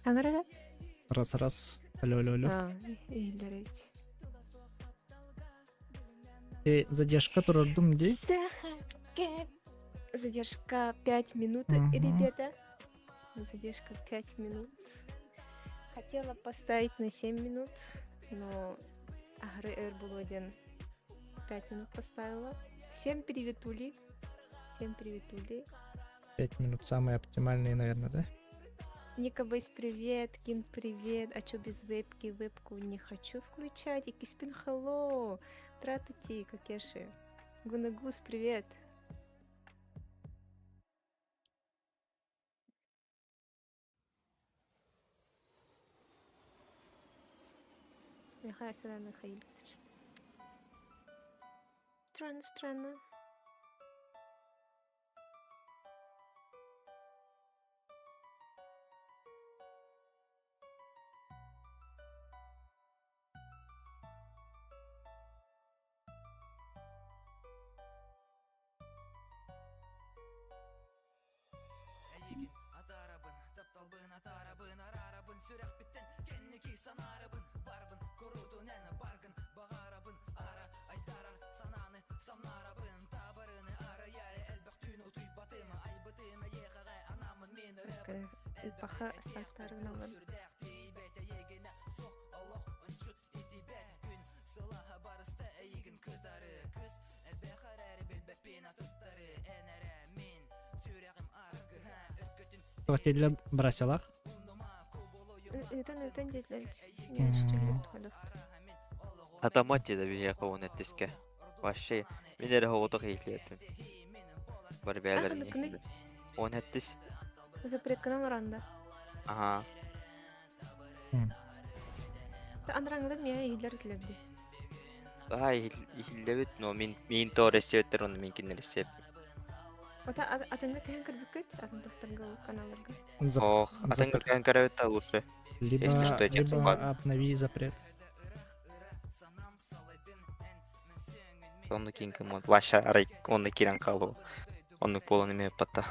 Аҥарара? Раз раз. Алло, алло, алло. А, иһиллэр эбит. Э, задержка турардым дии. Сахарка. Задержка 5 минут, Мгм. ребята. Задержка 5 минут. Хотела поставить на 7 минут, но Агры Эр был один. 5 минут поставила. Всем приветули. Всем приветули. 5 минут самые оптимальные, наверное, да? Ника Бейс, привет. Кин, привет. А чё без вебки? Вебку не хочу включать. И Киспин, hello. Тратути, Какеши. Гунагус, привет. Михаил сюда, Михаил. Странно, странно. Эйигин атаарабын, тапталбын атаарабын, араарабын, сүрэхпиттэн кэнники санаарабын, барбын, куруутун эн баргын, баҕарабын, аара айдарар санааны самнарабын, таабырыны арыйары элбэх түүн утуйбатым, айбытым эйиэхэҕэ анаммын мин ырыабын, элбэҕи Паха этиэхпин астаахтарынан тыл бар. сүрдээх тиийбэт эйигинэ суох олох ончу итийбэт күн сылаһа барыста эйигин кытары кыс элбэх эрээри билбэппин атыттары эн эрэ мин сүрэҕим аргыһа өскөтүн Хотели бросилах. Ыытан ыытан диэтилэр. Не Хатаммат диэтэ биһиэхэ уон эттискэ. Вообще мин эрэ оҕотох иһиллиэппин. Бары бэйэлэрин Аханыкыный? иһиллэр. Уон эттис. Запретканан оранда. Аhaa. Анараңылар миэ иһиллэр үтүлэрди. Аа иһиллэбит, но мин мин тоо ресиэттэр онно мин кинилэр ресиэппин. Ота атынга кэһэн көрбүккүт, атын тохтарга каналларга. Ох, атынга кэһэн көрөбүт да лучше. Либо, Если что, я либо обнови запрет. Онно киин кыммат. Ваша арай онно киирэн хаалуо. Оннук буолан эмиэ ыппатта.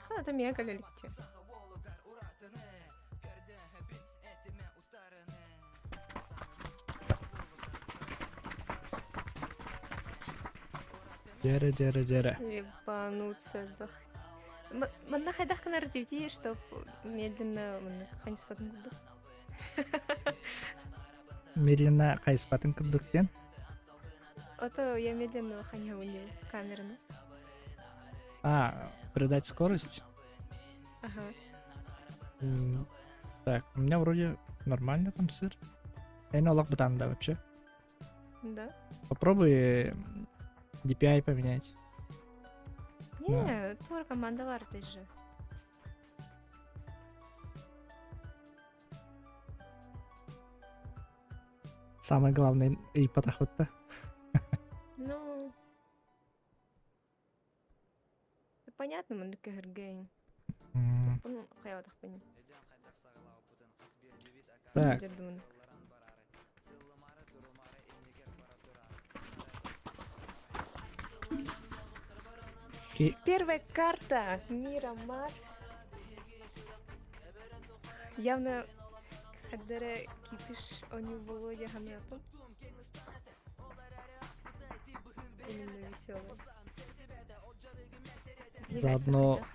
Ха, миэ кэлэликчи. Дьэрэ, дьэрэ, дьэрэ. Ебануться бах. Манна хайдах гынар дивди, чтоб медленно манна хайыспатын курдук. Медленно хайыспатын курдук диэн. Ото я медленно хайабын камераны. А, придать скорость? Ага. Так, у меня вроде нормально там сыр. Эн олох бытаан да вообще. Да. Попробуй DPI поменять. Не, тур команда бар ты же. Самое главное и потоход-то. Ну, понятно, маннык көһөргөйн. Туппун хайабатахпын. Так. Первая карта Мирамар. Явно Хадзара кипиш они Володя Хамятов. Именно веселый.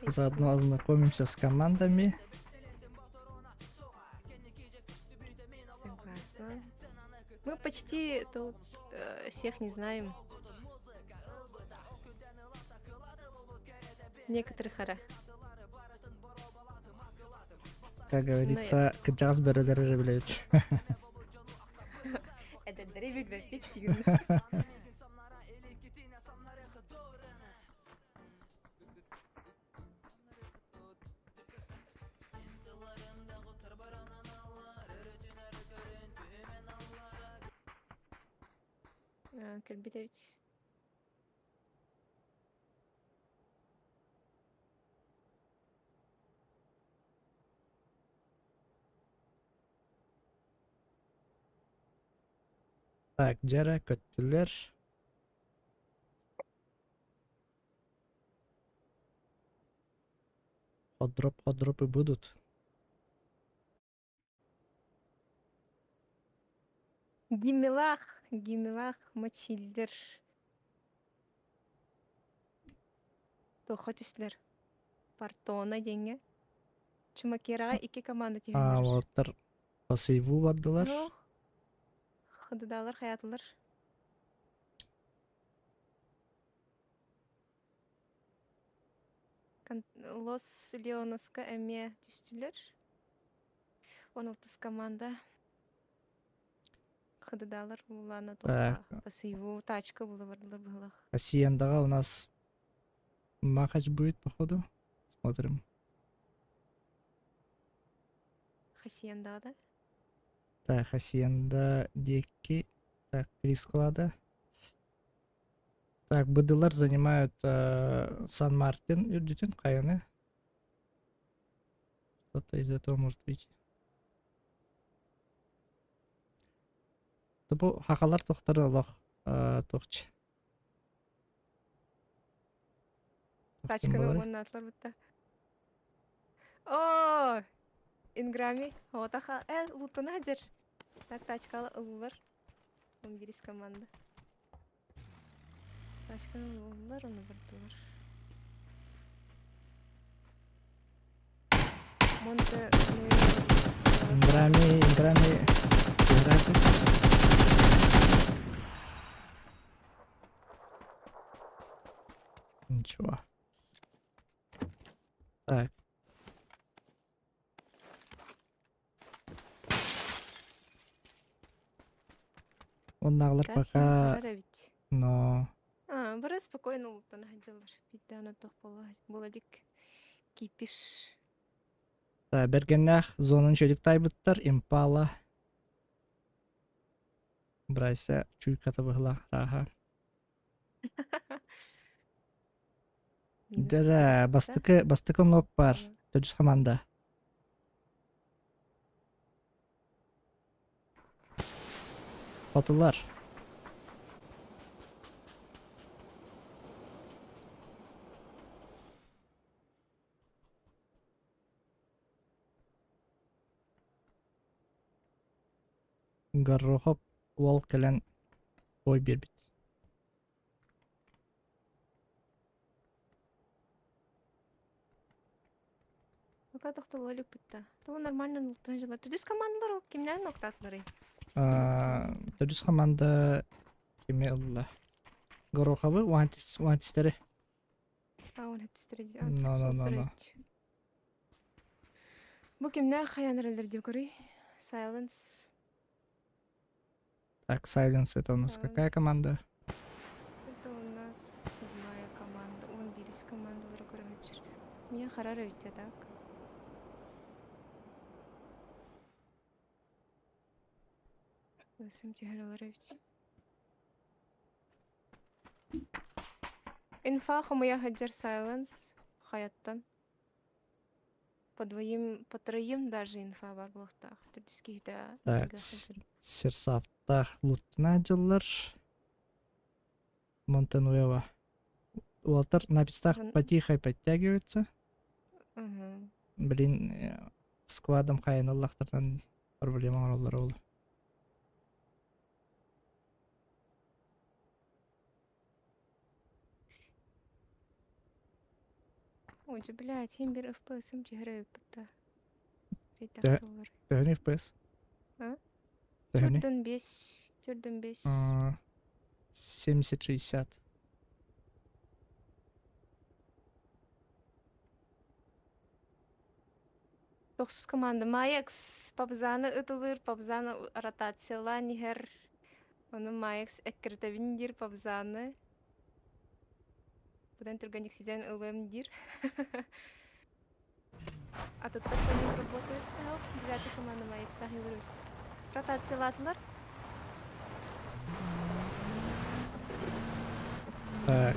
Заодно ознакомимся с командами. Согласна. Мы почти тут всех не знаем. Некоторых хара. Как говорится, кыдьаҕас бөрөлөр блядь. Это древик эффективно. Кэлбит эбит. Так, дьэрэ көттүлэр. Ходроп, ходропы будут. Гимилах, Гимилах, Мачиллер. Туохха түстүлэр? Партона диэҥҥэ. Чумакераҕа икки команда А, түһэллэр. уолаттар пассиву бардылар. Суох. Хыдыдаалар хайаатылар. Лос Леоноска эмиэ түстүлэр. 16 команда. Хыдыдаалар буллаана Так, туохха пассиву тачка була бардылар быһылах. Хасиендаҕа у нас Махач будет, походу. Смотрим. Хасиендаҕа да? Так, Хасиенда диэки. Так, три склада. Так, быдылар занимают Сан-Мартин үрдүтүн хайаны. Что-то из этого может быть. Бу хахалар тохтары олох туохчу. Тачканы уоннаатылар бутта. О, Инграми, отаха, луттана хадьыр. Так, тачкалы ыллар. 11 команда. Тачканы ыллар, оны бардылар. Монте Инграми, Инграми, играти. Ничего. Так. Оннааҕылар пока но А, бары спокойно улуттана сылдьаллар. Биирдээн оттох буола илик. Кипиш. Бэргэннээх зонаны үчүгэйдик таайбыттар. Импала Брайса чуйката быһылаах арааһа. Минус Дьэ, бастакы бастакы нок баар. Төрдүс команда. Хотулар. Горохов уол кэлэн бой биэрбит. Пока тохтоло иликпит да. То нормально нултан жылар. Төрдүс командалар ол кимнээн ноктаатыларый? Төрдүс команда кими ылла? Гороховы уантистеры. А, он хэттистеры. Но, но, но, но. Бу кимнээх хайаан эрэллэр дип көрүй? Silence. Так, Silence это у нас какая Silence. команда? Это у нас седьмая команда. Он бирис командалары көрөһөчүр. Мия харар өйтө так. Өсім түһэн олар эбит. Инфа хомуйа сылдьар Silence хайаттан. По двоим, по троим даже инфа бар буолуохтаах. Төрдүс киһитэ Так, Серсаптаах Лутна дьыллар. Монтенуева. Уолтар на пестах потихо подтягивается. Блин, сквадом хайын ыллахтардан проблема оҥороллор ол. Ой, блядь, син бир FPS-ым түһэрэ ыппыта. Төһөнү FPS? А? Төһөнү? Төрдөн бес, төрдөн бес. 70-60. Тохсус команда Маякс Пабзаны ытылыр, Пабзаны ротациялаан иһэр. Ону Маякс эккирэтэбин диир Пабзаны. Быдан түргэнник ситэн ылыам диир. Атыттар по ним работают. Девятый команда Маякстаах ыҥырыыр. Ротациялаатылар. Так.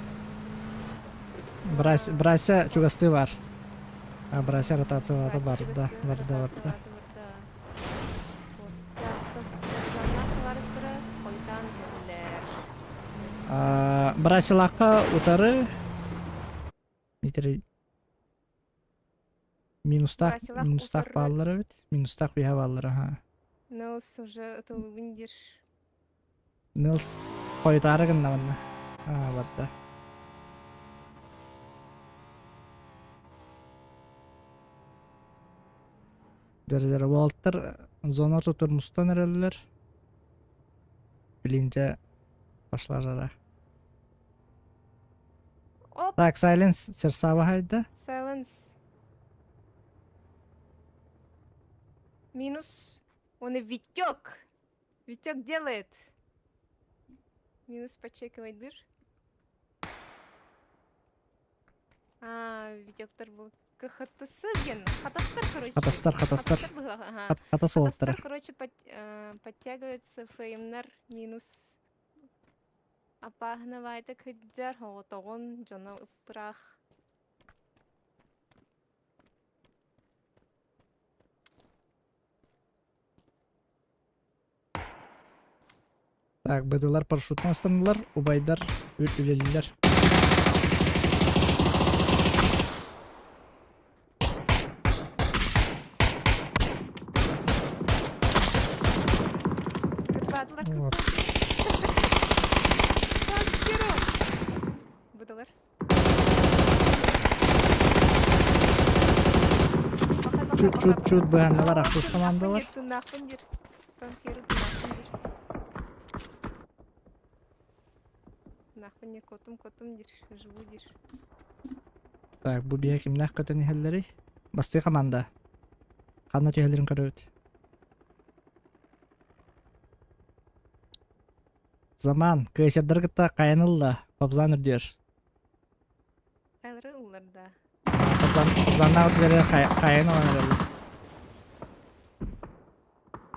Брася, Брася чугастыы бар. А, Брася ротациялаата барда, барда, барда. Вот. Хойутаан. Брасилакка утары Дмитрий минустаах Брасилах минустаах утары бааллар эбит. Минустаах биһа бааллар аха. Нылс уже ытылыбын дир. Нылс хойутаары гынна манна. Аа барда. Дьэ-дьэ уолаттар зона тутур мустан эрэллэр. Блин, дьэ пошла жара. Оп! Так, Silence серсаба хайда. Silence. Минус. Он и Витек. Витек делает. Минус почекивай дыр. А, Витектер был КХТС диэн. Хатастар, короче. Хатастар, хатастар. Хатастар быһыылаах, ага. Хатас уолаттара. Хатастар, короче, подтягивается феймнар минус Апааһынабаайта кырдьар, оҕотоҕун, дьоно ыппыраах. Так, быдылар парашютынан ыстаннылар, убайдар үлэлииллэр. Кырбаатылар Вот. Быдылар. Чуть чуть чуть быһанналар ахсыс командалар. Туннаахпын дир. Танкеры туннаахпын дир. Туннаахпын дир, котум котум дир, живу дир. Так, бу биэ кимнээх көтөн иһэллэрий? Бастыы команда. Ханна түһэллэрин көрөбүт. Заман, кыайсырдары кытта хайан ылла, Бабзан үрдүөр. Хайлары ыллар да. Бабзаннаах үрдүлэрэ хайан ылан эрэллэр.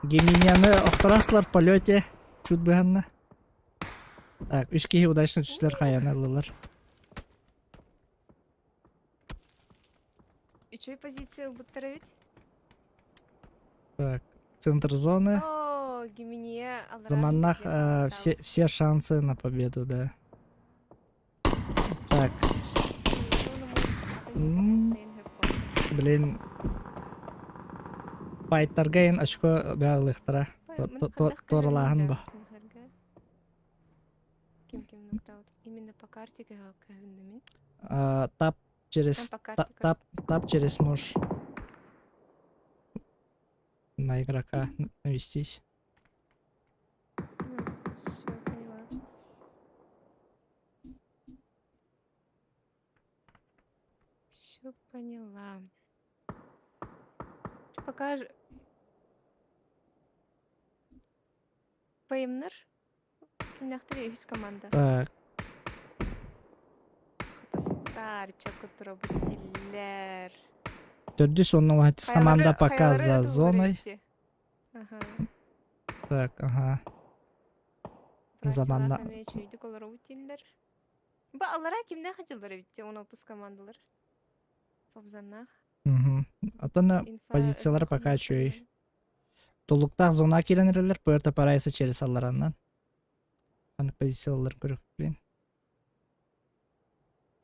Геминияны охтораслар в полете. Чуть быһанна. Так, үс киһи удачно түстүлэр хайаны ыллылар. Үчүгэй позиция ылбыттар эбит. Так, центр зоны. О, Гиминия аллараа Заманнах сылдьар все шансы на победу, да. Так. Блин. Файттарга эн очко баалыктара. Туоралааһын ба. Ким ким нокдаут? Именно по карте көхүннүмүн. Тап через тап тап через можешь на игрока навестись. Все, поняла. Все поняла. Пока Поимнар кимнээхтэр үһүс команда. Так. Хатастар, чокутуробут диллэр. Төрдүс уонна уһаттыс команда пока за зоной. Ага. Так, ага. Заманна. Үчүйдүк олоробут дииллэр. Ба аллара кимнээх дьыллар эбит 16 командалар. Побзаннаах. Угу. Отон позициялар пока үчүгэй. Тулуктаах зона киирэн эрэллэр, Пуэрто Парайса через аллараннан. Ханнык позицияларын көрүп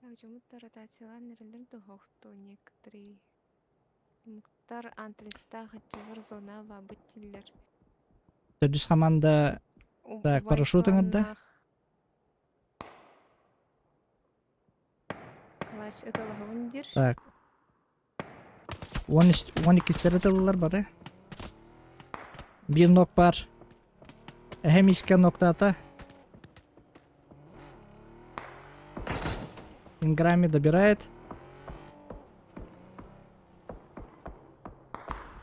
Так, дьоммут ротациялаан эрэллэр дуһуохту некоторые. Муктар антлистаах аччыгыр зона баабыт дииллэр. Төрдүс команда так, парашют ыҥырда. Класс ыталаһабын диир. Так. 12 иккистэри тыллар бары. Биир нок бар. Эһэм искэ ноктаата. Инграми добирает.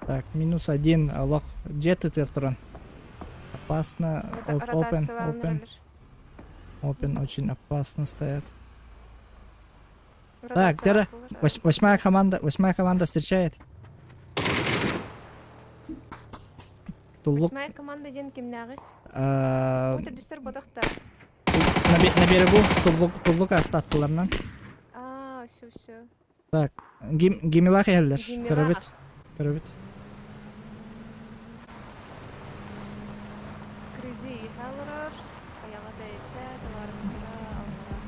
Так, минус один. Лох. Где ты, Тертуран? Опасно. Open, open. Open очень опасно стоят. Так, где восьмая команда встречает. Туллук. Восьмая команда диэн кимнээҕий? Төрдүстэр бодохтар. На берегу Туллук, Туллук астаттыларынан. А, все, все. Так, Гимилах иһэллэр. Гимилах. Көрөбүт. Көрөбүт. Скрызи Хеллорор. Хайаҕа бэйэтэ табаарыстара аллара.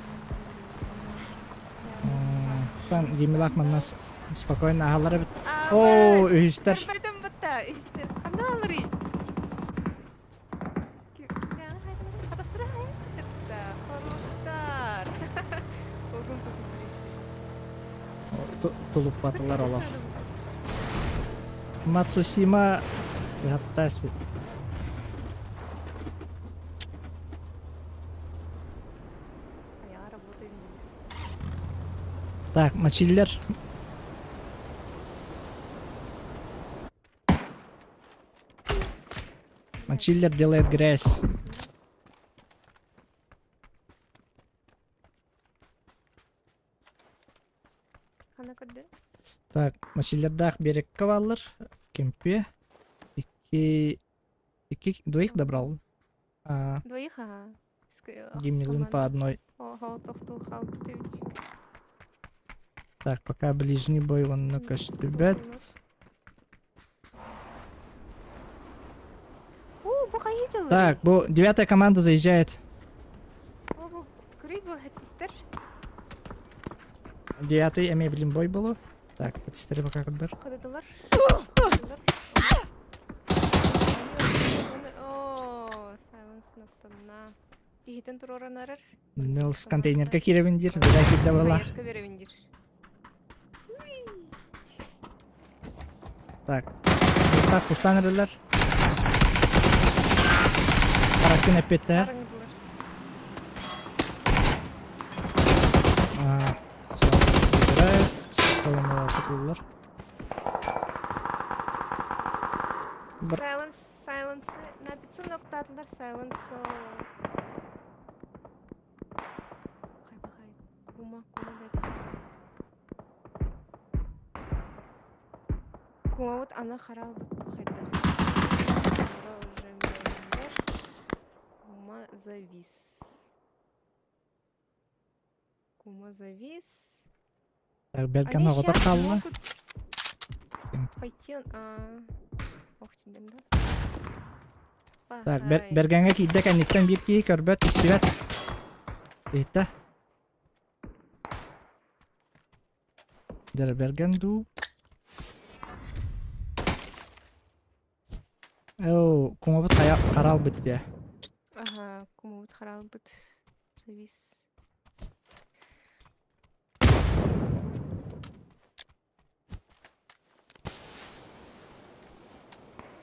Тан Гимилах манна спокойно аһалар эбит. Оо, үһүстэр. Көрбөтүм бытта, үһүстэр. Ханна аларый? Хатастыра хайын сүтэртэ. Хороштар. Огун Тулуппатылар олох. Мацусима ыһаттааспыт. Я работаю. Так, мочиллер. Мочиллер делает грязь. Хана көрдө? Так, мочиллердаах берекке бааллар. Кемпе. Икки... Икки... Двоих добрал. А, Двоих, ага. Гимнилын по одной. Ого, тохтуу хаалбыт эбит. Так, пока ближний бой онно көстүбэт. О, бу хайыы дьылы. Так, бу девятая команда заезжает. О, бу көрүй бу хэттистер. Девятый эмиэ билин бой болу. Так, хэттистэри пока көрдөр. Хадыдылар. Хадыдылар. О, Silence ноктонна. Киһитин туруоран арар. Нелс контейнерга киирэбин диир, зря киирдэ буолла. Хаешка беребин диир. Так, так кустан эрэллэр. Хараккын эппиэттээр. Арыңдылар. Выбирает. Кутуллар. Silence, silence. Напицун ноктаатылар silence. Хай бахай. Кума, кума бэтэх. Кумабыт аны харалбыт хайдах. Уже Кума завис. Кума завис. Так, Берган оҕото хаалла. Пойти Ох, да? Так, Бергаҥҥа киирдэ кэнниттэн биир киһи көрбөт, истибэт. Иһиттэ. Дьэ, Берген дуу? Оо, кумабыт хайа хараалбыт дии. Ага, кумабыт хараалбыт. Завис.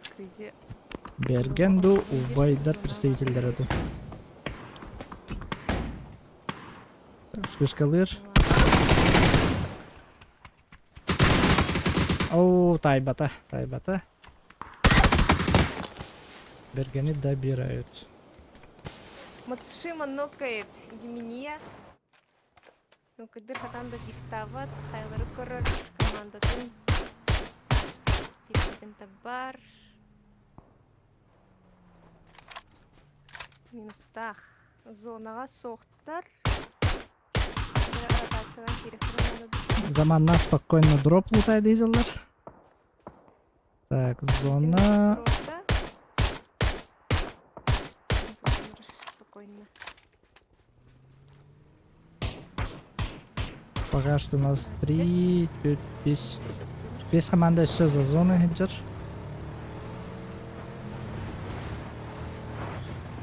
Вскрытие. Берген дуу, убайдар представителлэрэ дуу. Так, вспышкалыыр. Оу, тайбата, тайбата. Бергени добирают. Мацушима нокает Гиминия. Нокайдыр хатан да гифтават, хайлары көрөр командатын. Пикетин табар. Минустах. Зонаға соқтар. Заманна спокойно дроп лутает дизеллер. Так, зона... Спокойно. Пока что у нас три, без, без команды все за зоной хеджер.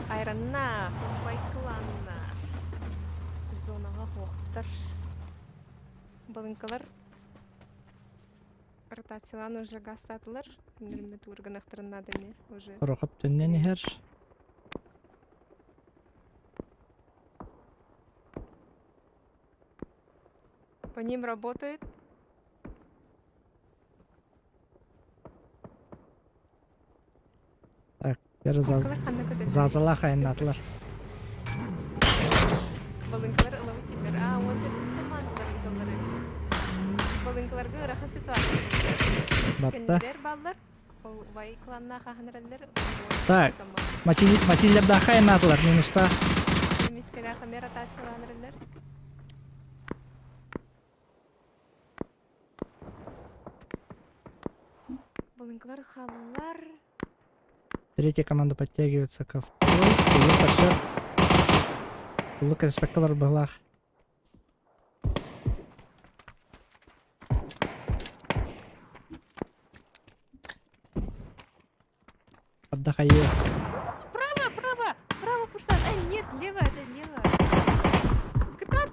Айранна, Байкланна. Зонаҕа суохтар. Балыҥкалар ротациялаан уже гаастаатылар. Күннэрмит уурганахтарын наада эмиэ уже. Хорохоп төннөн иһэр. По ним работает. Так, Зазалах айаннаатылар. Балыҥкалар ылабыт дииллэр. Аа, уонна үс командалар ыыталлар эбит. Балыҥкаларга ыарахан ситуация. Батта. Кэннилэр бааллар. Ол убай кланнаах аһан эрэллэр. Так, Масилердаахха айаннаатылар, минустаах. Мискэлээх эмиэ ротациялаан эрэллэр. Балыҥкалар хааллар. Третья команда подтягивается ко второй. И все. Уллук респеккалар быһылаах. Отдохайы. Право, право, право, пушта. Нет, лево, это лево. Кытар.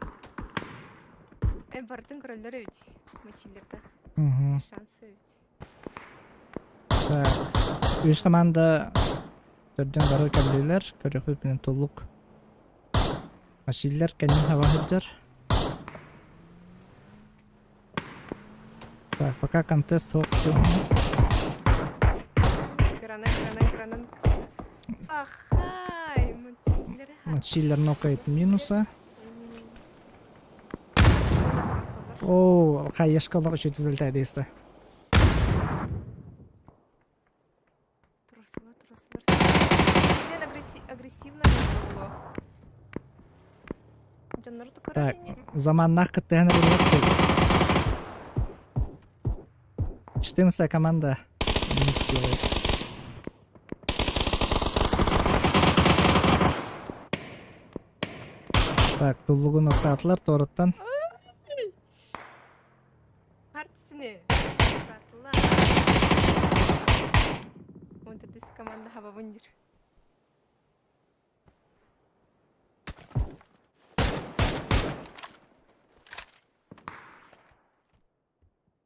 Бартын көрөллөр эбит. Мочилерда. Угу. Шансы эбит. Так. Үс команда төрдөн бары кэллилэр. Көрөхүт билэн туллук. Василер кэннин хаба сылдьар. Так, пока контест суох. Гранат, гранат, гранат. Ахай, мочилер. Мочилер нокает минуса. Оо, хаешка олох үчүгэй түзэлтээдиэстэ. Трусалар, трусалар. Блин, агрессивно было. Дьоннору Так, заманнах кыттыһан эрэллэр 14 команда минус делает. Так, туллугун ортаатылар туораттан. Партисini ортаатылар. Он төрдүс команда хабабын дир.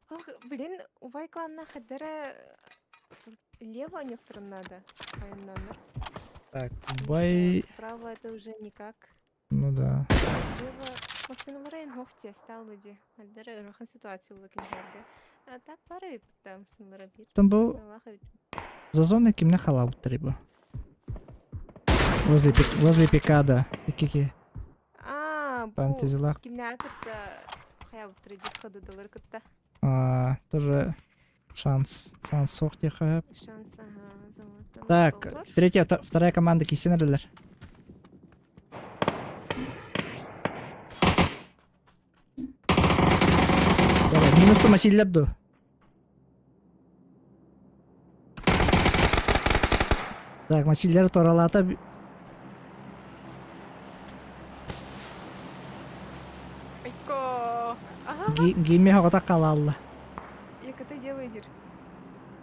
Ох, блин, убай кланна хадара лево некоторым надо, номер. Так, убай... Справа это уже никак. Ну да. Лево массыналара эн хохти стал ди. Хадара ырахан ситуация улакин А так пара там сыналара бир. Там был за зоной кимне халабыттар бу. Возле, пик, возле пикада. Икки А, бу фантазилах. кимне кытта хаябыттар ди хадыдалар кытта. А, тоже шанс. Шанс суох диэхэ. Шанс, ага, золото. Так, третья, вторая команда кисенерлер. Минус масиллер ду. Так, масиллер торалата. Айко. Ага. Гимми хоҕото халалла. ЕКТ делай дир.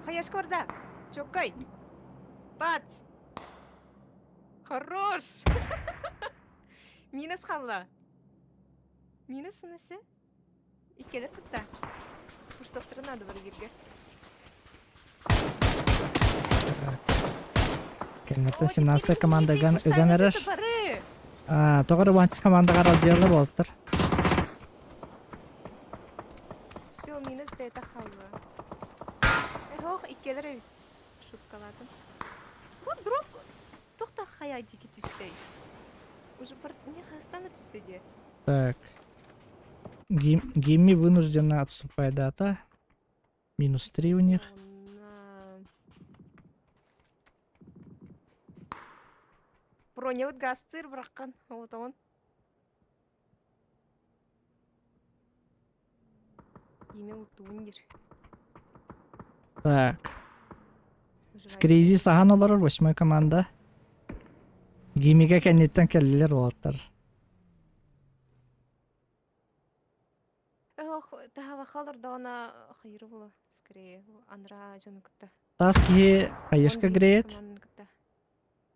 Хаяшкорда. Чокай. Бац. Хорош. Минус халла. Минус несе? Иккелер кытта. Пуштоқтыры надо бар гирге. Кеннеттен 17 команда ыган ыган эрэр. А, тоҕо вантис команда гарал дьыала буолтар. Все, минус бета халла. Эх, иккелер эбит. Шуткаладым. Вот дроп тохта хая дики түстей. Уже бір не хастаны түсті де. Так. Гимми вынуждена отступать дата. Минус 3 у них. Броневыт гастыр быраққан. Вот он. Имел тундер. Так. Скризи сахан олорор восьмой команда. Гиммиге кэнниттэн кэллилэр уолаттар. Ох, тахава халар дона хайыры була. Скорее, анра жаны кытта. Тас киһи хаешка греет.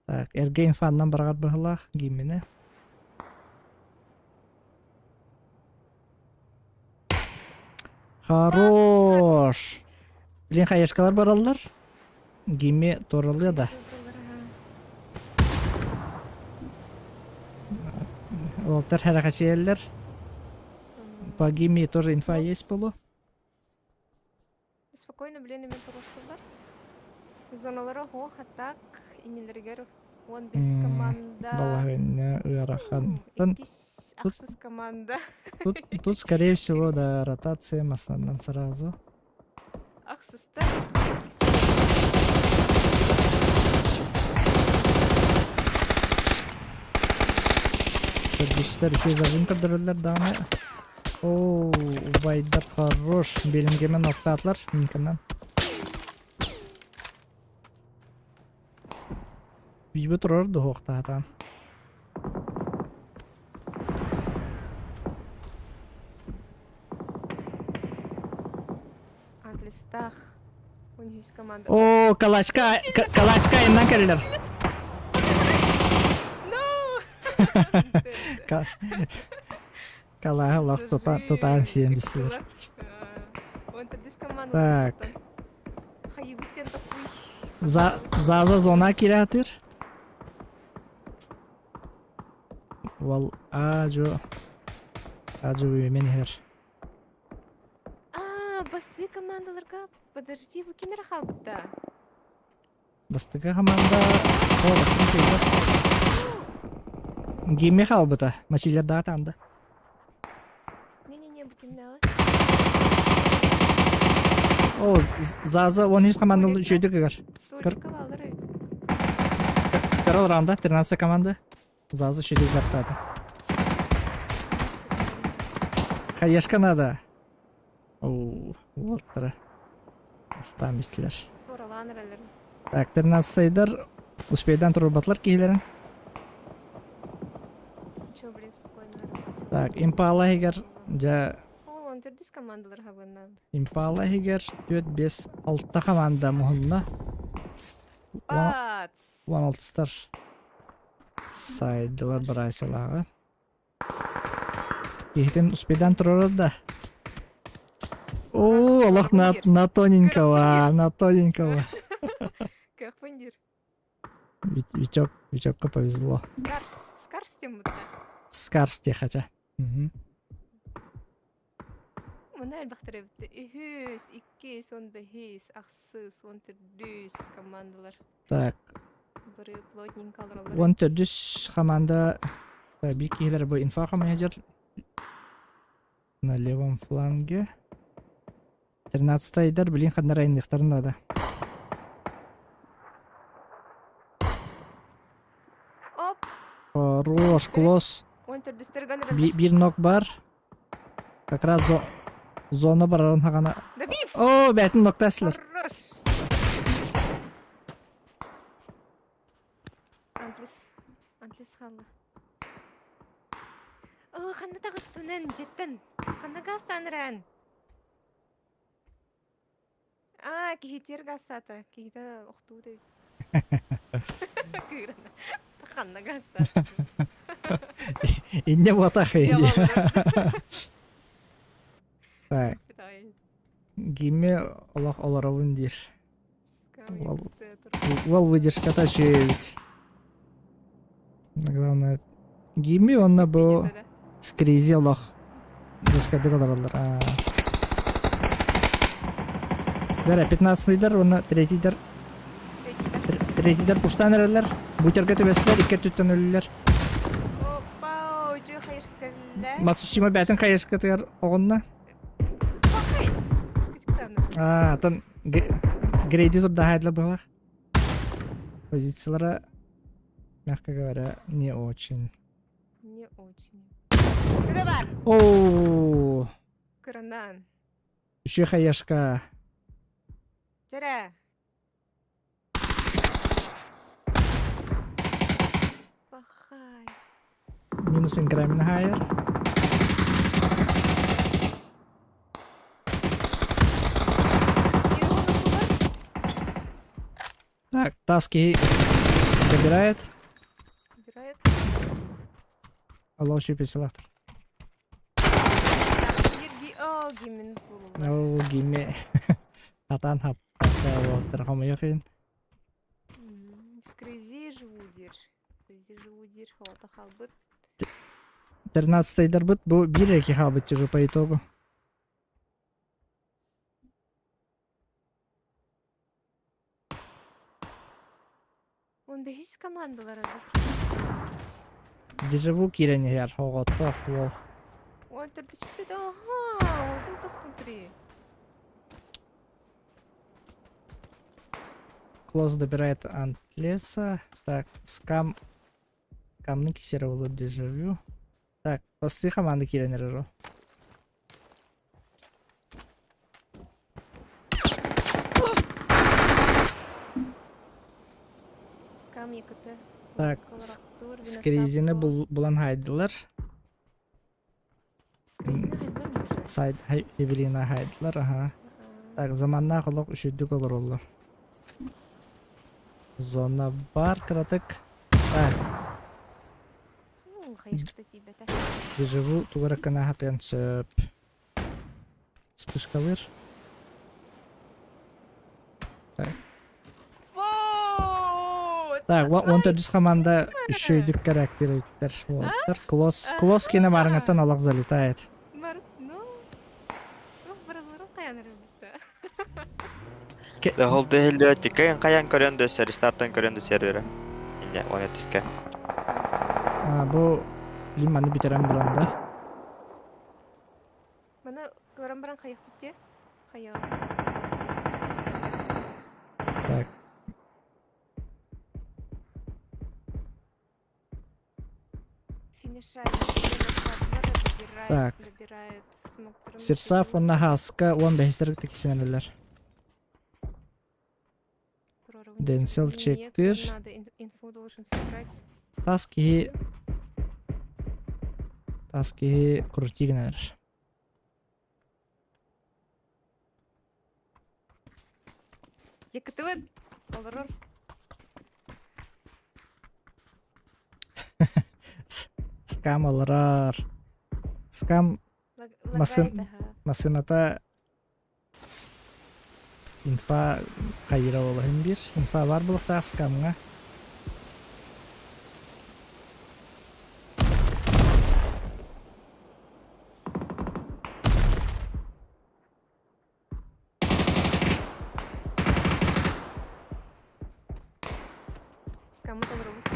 Так, эргэ инфаннан бараҕар быһылаах Гиммини. Хорош! Блин, хаешкалар бараллар. Гимми торалыа да. Уолаттар хэрэхэчийэллэр. По Гимми тоже инфа есть полу. Спокойно, блин, мен турурсулар. Зоналары хо хаттак инелергер 15 команда. Балаһынна ыарахан. Иккис ахсыс команда. Тут, тут, скорее всего, да, ротация основном сразу. Ахсыста. Төрдүстэр үчүгэй зажим көрдөрөллөр даҕаны. Оо, убайдар хорош. Белингемен оттаатылар Минканан. Бийбит турар дуһуохтаатаан. Үс команда. О, калачка, калачка иннан кэллэр. No! Калаһы лох тутаан сиэн бистилэр. Так. Заза зона кирээтир. Вал ажо ажо мен иһэр. А, басы командаларга подожди, бу ким эрэ хаалбыта? Бастакы хамаанда о бастакы кыайда. Гимми хаалбыта. Мачилердаҕа таанда. Не-не-не, бу кимнээҕи? О, Заза 13 командалы үчүгэйдик ыгар. Только баалар эбит. Карл раунда 13 команда. Заза үчүгэйдик баттаата. Хаешка надо. Оу, уолаттара. Астаан бистилэр. Туоралаан эрэлэр. Так, 13-йдар успейдан турбатлар киһилэрин. Чё, блин, спокойно. Так, Импала иһигэр дьэ О, он төрдүс командалар хабынна. Импала иһигэр 4 5 6 команда муһунна. Бац! 16-тар сайдылар бырайсалааҕа. Киһитин успейдан турар да. О, олох на, на тоненького, на тоненького. Көхпүн Витек, Витекка повезло. Скарс, скарс тем будто. Скарс хотя. Угу. Мына элбэхтэр эбит. Үһүс, иккис, он бэһис, ахсыс, он төрдүс командалар. Так. Бары плотненько олороллор. Он төрдүс команда биир киһилэр бу инфа менеджер на левом фланге. 13-йдар билин ханнар айныктарын надо. Оп! Хорош, клосс. Он төрдүстэр Биир нок бар. Как раз зо зона барарын хагана. Добив! О, бәтин ноктаслар. Хорош! Антлис. Антлис хаалла. О, ханна таҕыстынын, дьиттэн. Ханна гастаныран? Аа, киһитиэр гаастаата. Киһитэ охтуу да Кыырана. Ханна гаастаата. Инне буотах Так. Гимме олох олоробун диир. Уол, уол выдержката үчүгэй Главное, Гимми онно бу скризи олох русскайдык олороллор. Дара 15-йдар уонна третийдар третийдар пуштаан эрэллэр. Бутерга түбэстилэр, икки өттүттэн өлүллэр. Опа, үчүгэй хайышка кэллэ. Мацусима бээтин хайышкатыгар оҕунна. Аа, атын Грейди турдаһайдла быһалах. Позициялара, мягко говоря, не очень. Не очень. Тебе бар! Оу! Кыранан. Үчү хаяшка. Чэрэ! Пахай. Минус инграмин хайер. Так, таски добирает. Добирает. Алло, щупи селектор. О, гимин О, гимми. Атан хаппата хомойохин. Скризи живудир. Скризи живудир. Хота халбыт. 13-йдарбыт бу биир эки хаалбыт уже по итогу. Он бэһис командалар Дежавю киирэн иһэр оҕоттоох уол. Ой, төрдүспүт, ага, ну посмотри. Клосс добирает Антлеса. Так, Скам... Скамны кисера болur дежавю. Так, басты команда киирэн эрэр ол. Скам ЕКТ. Так, Скризини булан хайдылар. Скризини хайдылар больше. Сайд Эвелина хайдылар, аха. Так, заманнаах олох үчүгдүк олороллор. Зона бар кыратык. Так. Дежавю тугара кынаһатыан сөп. Вспышкалыр. Так. Так, он төрдүс команда үчүгүйдүк характериттер. Уолаттар. Клосс, Клосс кине барыңаттан олох залетает. Да ол дэһиллибэт кайан хайан көрөн да сервистартан көрөн да сервера. Инне он этиске. А, бу лиманы бүтэрэн баран да. Маны көрөн баран хайахпыт дии? Хайа. Так. Так. Серсав уонна Хаска уон бэһистэр кисэнэллэр. Денсел чектир. Тас киһи тас киһи крути гынар. Якытыбыт олорор. Скам олорор. Скам масын масыната инфа хайыра олоһун бир. Инфа бар булуктаах скамҥа.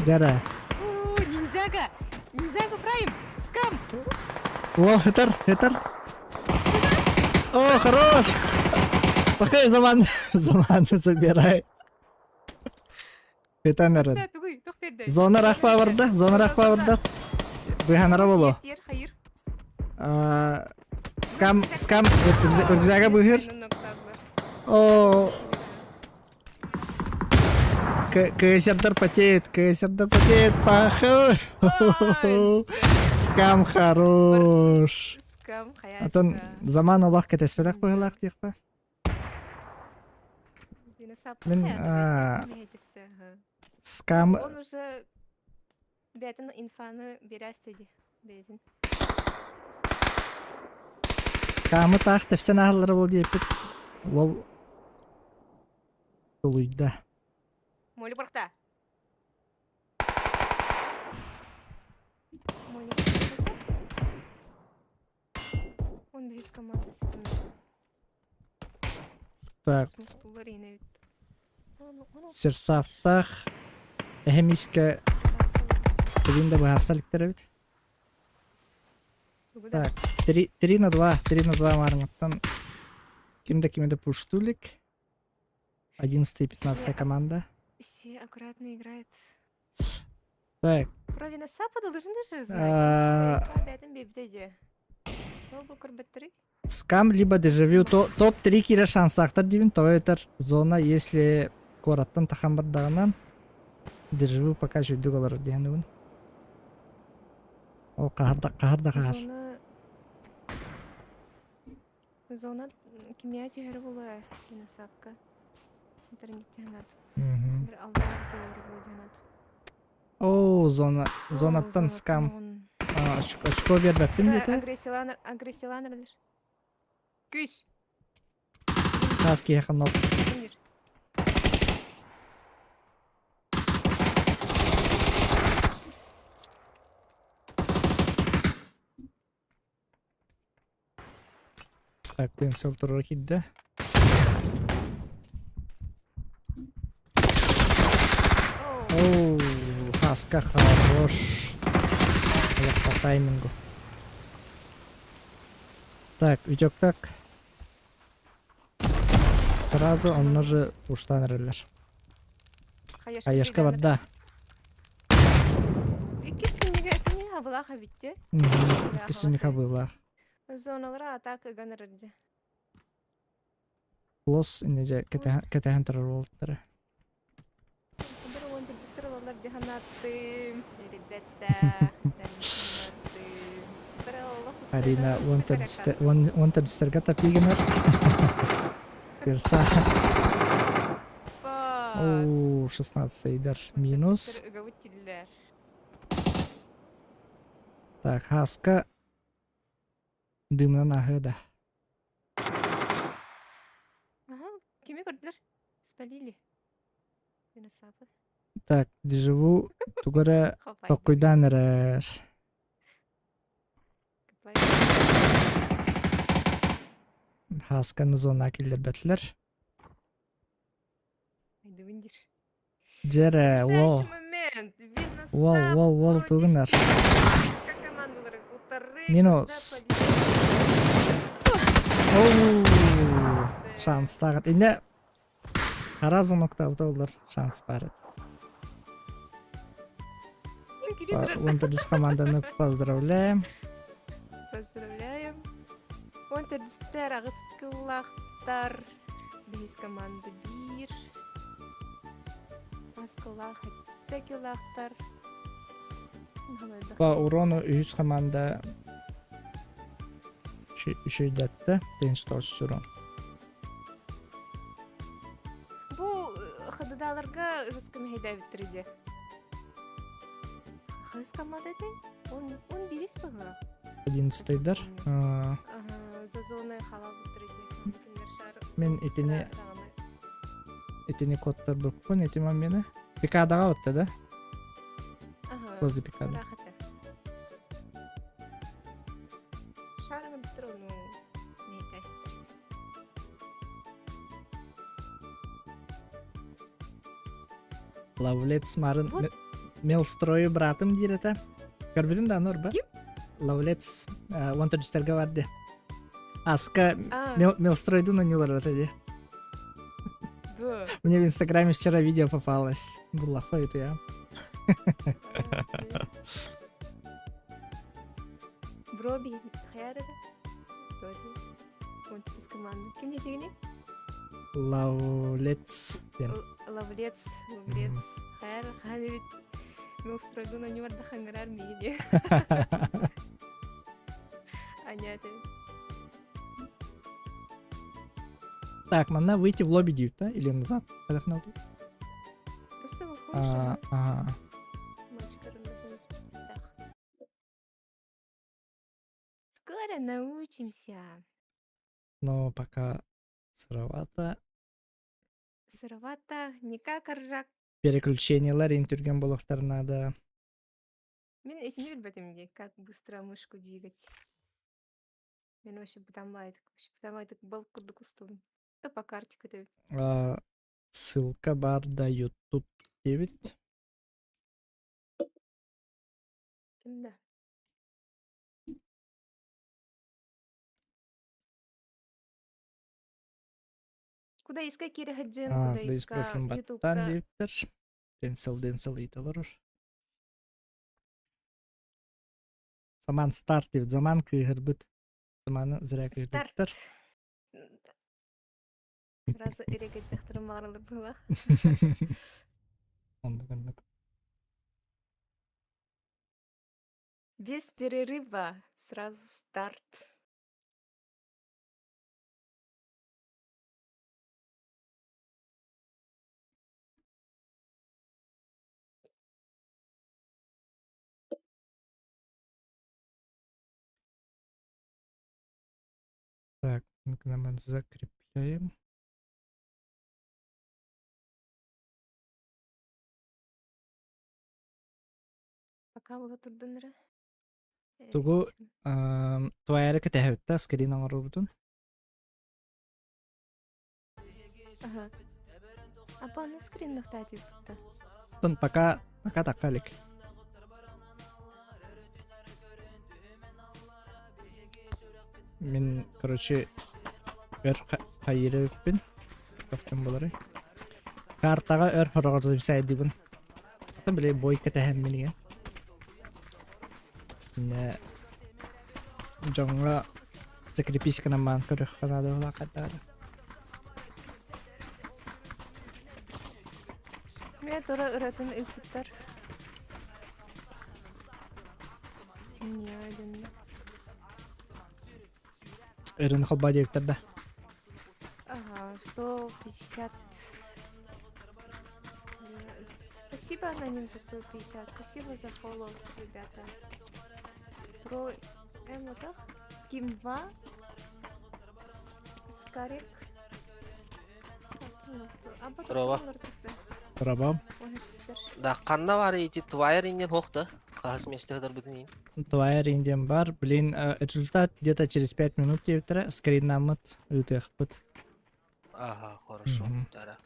Дьэ Ниндзяга! Ниндзяга Прайм! Скам! О, хытар, хытар. О, хорош! Пахай заман, заман забирает. Хытан эрэн. Зона рахпа барда, зона рахпа барда. Быһанара боло. Скам, скам, рюкзага быһыр. О, КСРдар потеет, КСРдар потеет, пахал. Скам хорош. Атын заман олох кэтэспэтэх быһылаах диэхпэ. Мин скам Он уже бэйэтин инфаны биэрээсте дии бэйэтин. Скамы таах тэпсэн аһаллара бол диэппит. Ол тулуйда. Моли бырахта. Моли Он без команды Так. Серсафтаах эһэм искэ тигин да быһаарса иликтэр эбит. Так, 3 на 2, 3 на 2 маарыҥыттан ким да кими да пуштуу илик. 11 и 15 команда. Все аккуратно играет. Так. Провина Сапа должны же знать. Скам либо дежавю топ-3 киирэр шансаахтар диибин тоҕо этэр зона если куораттан тахан бардаҕынан дежавю пока үчүгдүк олорор диэн угун. Ол хаһар да хаһар да хаһар. Зона Зона кимиэ түһэрэ буолуо Виносапка. Интернеттиһанат. Мгм. Бір аллаах кэлэрэ буолуо Оо, зона зонаттан скам. А, очко биэрбэппин диэтэ. Агрессиялаан агрессиялаан эрэлэр. Күүс. Таас киһиэхэ нок. Так, пенсил турара киирдэ. Оу, Хаска хорош. Олох по таймингу. Так, Витек так. Сразу онно же уштан эрэллэр. Хаешка барда. Иккис түннүгэ этини абылаах эбитти. Иккис түннүк абылаах. Зоналара атака ыган эрэрди. Лос иннеже кэтэһэн турар уолаттара. Бир уон төрдүстэр олалар диханаттым. Ребята, Арина уон төрдүстэргэ тапигынар. Перса. Оо, 16-йдар минус. Ыгабыт тиллэр. Так, Хаска дымынан аһыа да. Ага, кими көрдүлэр? Спалили. Минусапы. Так, дежавю тугу эрэ толкуйдаан эрэр. Хасканы зона киллэрбэтилэр. Дьэрэ, уол. Уол, уол, уол тугунар. Минус. Оу, шанстаах. Инне хара звоноктаабыта олар шанс баар этэ. Вон төрдүс команданы поздравляем. Поздравляем. Вон төрдүстэр аҕыс кыллаахтар. Биһис команда биир. Аҕыс кыллаах сэттэ кыллаахтар. По урону үһүс команда үчүйдэтте. Тенч урон. Бу ХДДаларга жестко мэһэйдээбиттэр дии. Хас команда этэй? Он он бирис быһыылаах. Одиннадцатыйдар. Ага, за зоной халабыттар дии. Мен итини итини коттарбыппын ити момена. Пикадаға отта да? Ага. Возле пикада. Шарыны бітір ну Лавлец марын Мелстрою братым диир этэ. Көрбүтүм да норба. Ким? Лавлец уон төрдүстэргэ бар ди. Аска Мелстройдун анньылар этэ ди. Мне в Инстаграме вчера видео попалось. Буллаха это я. Броби хайарыга. Из команды. Ким диэтигиний? Лавлец диэн. Лавлец, лавлец. Хайар хаан эбит Милстройдун онньугар да хаҥырар миигини. Аня Так, манна выйти в лобби диют, да? Или назад? Просто выходишь. Ага. Скоро научимся. Но пока сыровато. Сыровато, никак ржак. Переключениелар түргэн буолуохтар надо. Мин эсини билбэтим дии, как быстро мышку двигать. Мен вообще бытаммайтык, вообще бытаммайтык балык курдук устубун. Да по карте көтөбүт. Ссылка бар да YouTube диэбит. Да. Куда иска кире хаджын, куда Плюс иска профилин баттан ютубка. диэбиттэр. Денсел Денсел ыйыталар. Заман старт диэбит. Заман кыыһырбыт. Заманы зря Старт. кыыһырбыттар. Раз эрегеттехтерин маарылыр быһылах. Оннук оннук. Без перерыва. Сразу старт. Так, ну-ка закрепляем. Пока була турдун эрэ. Тугу твоя кэтэһэбитта скрин оҥорбутун. Ага. Апа, ну скрин нахтаатибытта. Тон пока пока такалик. Мин, короче, өр хайырыппын. Тоқтон болары. Картаға өр хорогор записайдыбын. Атын биле бой кэтэһэн миниген. Не дьоҥҥо закрепись маан көрүөххэ наада улаакаттаары. Мен тура ыратын ыыппыттар. Неожиданно. Ырын холба диэбиттэр да. Ага, 150. Спасибо, Аноним, за 150. Спасибо за фоллоу, ребята. Про Эмотах. Ким 2. Скарик. Рова. Рабам. Да, ханна бар ити Твайер иннен хох да? Хас месте хыдар бутын ин. Твайер инден бар. Блин, результат где-то через 5 минут диэбиттэрэ. Скриннаммыт, ыытыахпыт. Ага, хорошо. Да,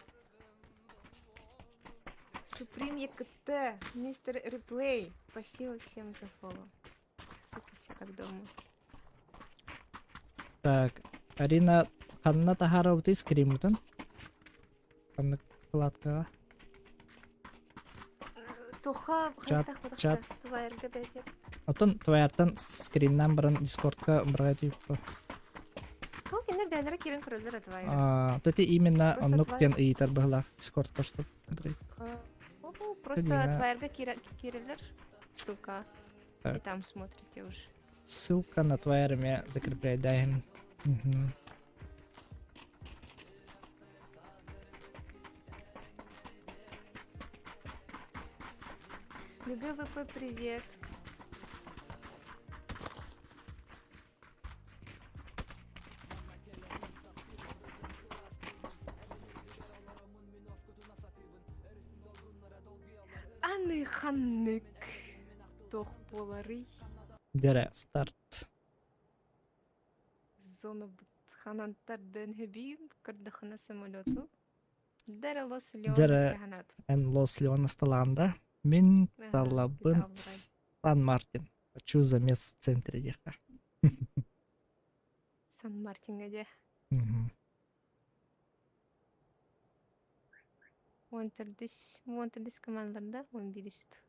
Суприм ЕКТ, мистер Реплей. Спасибо всем за фоллоу. Чувствуйте себя как дома. Так, Арина ханна таһаарабытый скриммытын? Ханнык вкладкаҕа? Тоха Чат, чат. Твайерга бәзер. Оттон Твайертан скриннан баран Дискордка бырҕай тиийбиппэ. Ол кинилэр бэйэлэрэ киирэн көрөллөр Твайер. А, то это именно Просто оннук Твайер. диэн ыйытар быһылаах Дискордка что Просто Дима. Твайерга киирэллэр. Ссылка. И Так. там смотрите уже. Ссылка на Твайер эмиэ закрепляйдаһын. Мгм. ГГВП, привет. Аны ханнык тох буоларый Дэрэ, старт. зона ханантар дэнхэби кырдахына самолету Дэрэ Лос Леон Дэрэ саһанат. эн Лос Леон асталаанда мин талабын Сан Мартин. Хочу замес в центре диэххэ. Сан Мартинга дьэ. Мгм. Уон төрдүс, уон төрдүс командаларда уон биирист.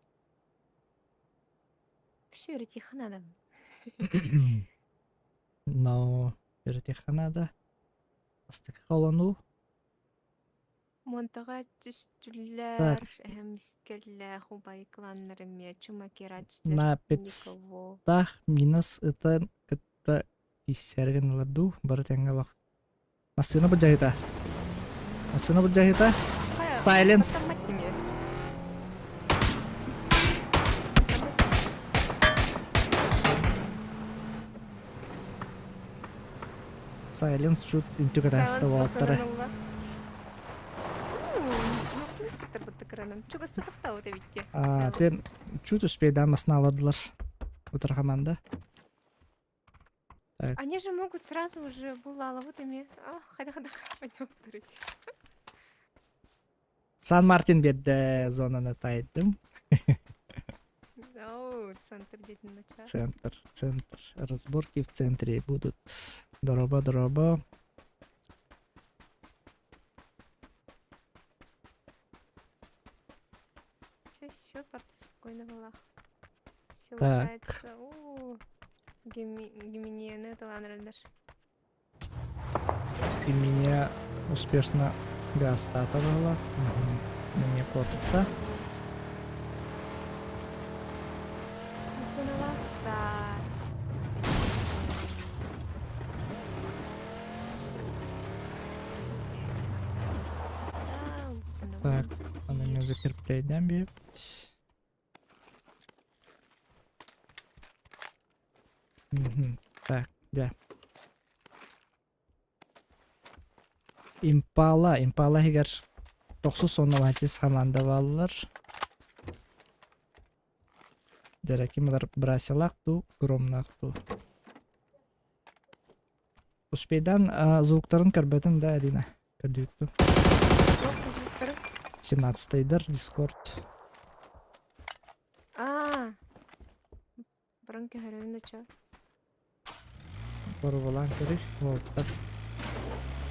Все тихо надо. Но тихо надо. Астык холону. Монтаҕа түстүлэр, эһэмискэллээх убай кланнар эмиэ чумакирааччылар На никого. пятистах минус ытан кытта киссэргин ылар дуу бары тэҥҥэ олох. Массыына былдьаһыта. Массыына былдьаһыта. Silence. Silence чуть үнтүк атаста уолаттары. А, ты чуть успейдан масналадылар. Утар команда. Так. Они же могут сразу уже была лавутами. А, хада-хада, пойдем Сан Мартин биэрдэ зонаны тайдым. Оу, центр дети начал. Центр, центр. Разборки в центре будут. Дороба, дороба. Все, все, парта спокойно была. Все Так. латается. У, Гиминены таланралдар. И меня успешно гастатовала. Угу. Мне кот-то. Так, она меня закрепляет, бьет. Угу. Так, да. Импала, Импала иһигэр тохсус уонна уһатис хамаанда бааллар. Дьэ ким ылар Брасилаах дуу, Громнаах дуу. Успейдан звуктарын көрбөтүм да Алина. Көрдүүттүм. звуктары? 17-йдар Дискорд. А, баран көһөрөбүн да чо. Боруобалаан көрүй. Уолаттар.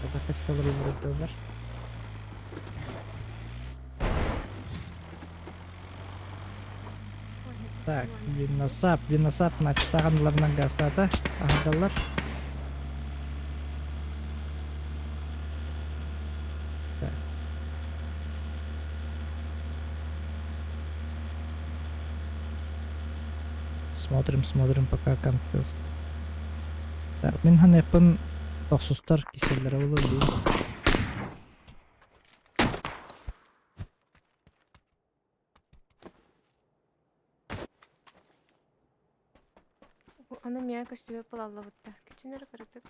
Это капсталар өмүрөдөлөр. Так, Виннасап, Виннасап начтаҕаныларынан гастаата аһардаллар. Так. Смотрим, смотрим пока контест. Так, мин ханыахпын тохсустар киселлэрэ буолуо дии. Аны миэхэ көстүбэт буолаллыбыт да. Күтүн эрэ кыратык.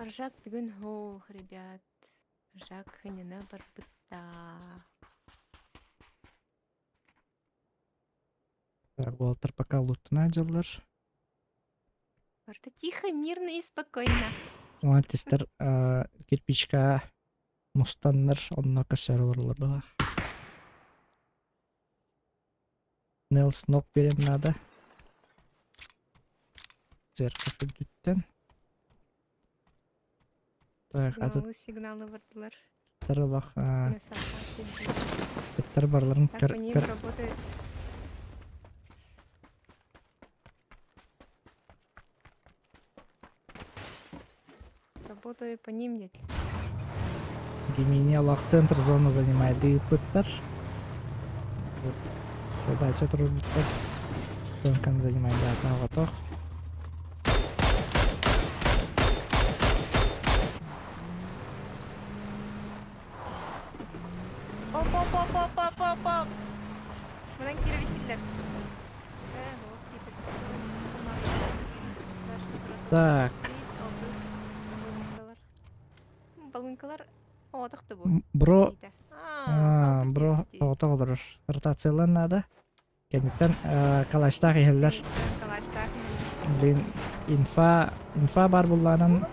Аржак бүгүн һуох, ребят. Аржак хыньына барбыта. Так, Уолтер пока луттана дьыллар. Барыта тихо, мирно и спокойно. Уон тистер кирпичка мустаннар онно көрсөр олороллор былаах. Нелс нок берем надо. Церковь үрдүттэн. Так, аты Сигналы, сигналы бардылар. олох ыттар барларын Так, по ним работают. Работаю по ним нет. Гимини олох центр зона занимает ыыппыттар. Задача турбуттар. Тонкан занимает оҕотох. Оп оп оп оп оп оп оп. Мынан киирбиттилэр. Э, вот Так. Балыҥкалар оҕотох да бу. Бро, бро оҕотох олорор. Ротациялан надо. Кэнниттэн калачтаах иһэллэр. Калачтаах Блин, инфа, инфа бар буллаанан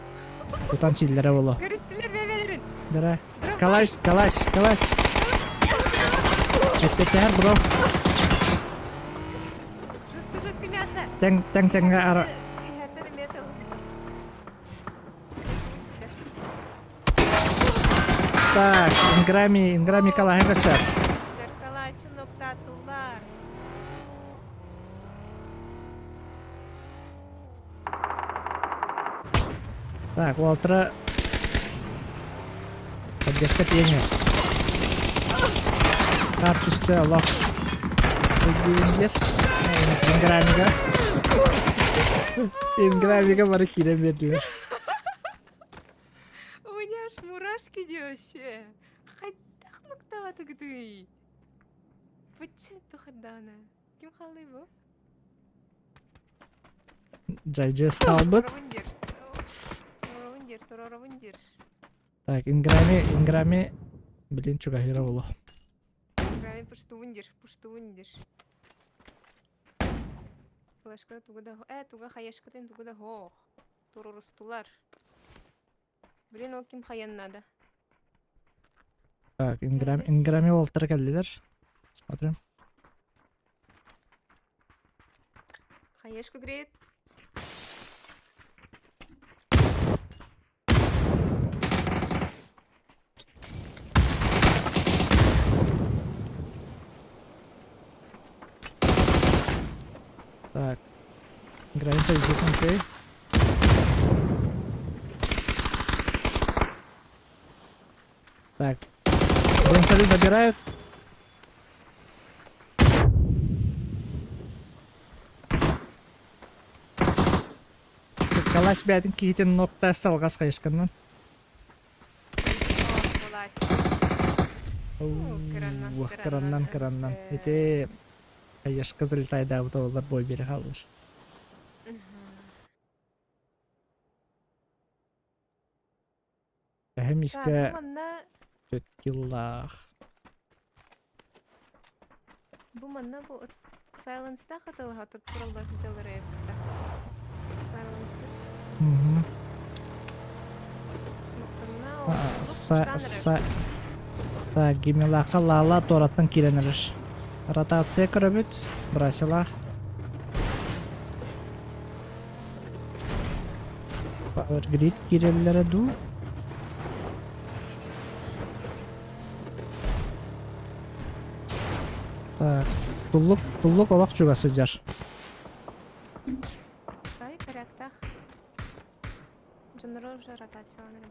тутан сииллэрэ боло. Көрүстүлэр бэбэлэрин. Дара. Калач, калач, калач. Эппетээр бро. Жестко, жестко мясо. Тэҥ, тэҥ тэҥҥэ ара. Так, Инграми, Инграми калаһы көрсөр. Калачы ноктатылар. Так, Уолтера поддержка тиэҥэ. Хаар түстэ олох өйдүүннэр. Инграмига. Инграмига бары киирэн биэрдилэр. У меня аж мурашки вообще. Хайдах нуктаатыгытый? Быччы тухардана. Ким халый бу? Жайжес хаалбыт. Туруорабын диир, туруорабын диир. Так, Инграми, Инграми, блин, чугаһыра боло. Инграми пуштуун диир, пуштуун диир. Флешка тугу да э туга хаешкатын тугу да хоох. Турурустулар. Блин, ол ким хайан надо. Так, Инграм, Инграми уолтара кэллилэр. Смотрим. Хаешка греет. Так. Инграми позиция үчүгэй. Так. Бенсали добирают. Калаш бэйэтин киһитин нокта салҕас хайышканнан. Кыраннан кыраннан. Ити хайышка залетайдаабыта олар бой бере хааллар. Эһэм искэ Так, бу манна киллаах. Бу манна бу Silence-таах атылаһа тураллар дьаллара эбитэ. Silence. Смоктанна Са са Так, Гимилаха Лала туораттан киирэн эрэр. Ротация көрөбүт. Брасилах. Power Grid киирэллэрэ дуу? Так, туллук, туллук олох чугас сылдьар. Ай, коряктах. Дьонноро уже ротацияланар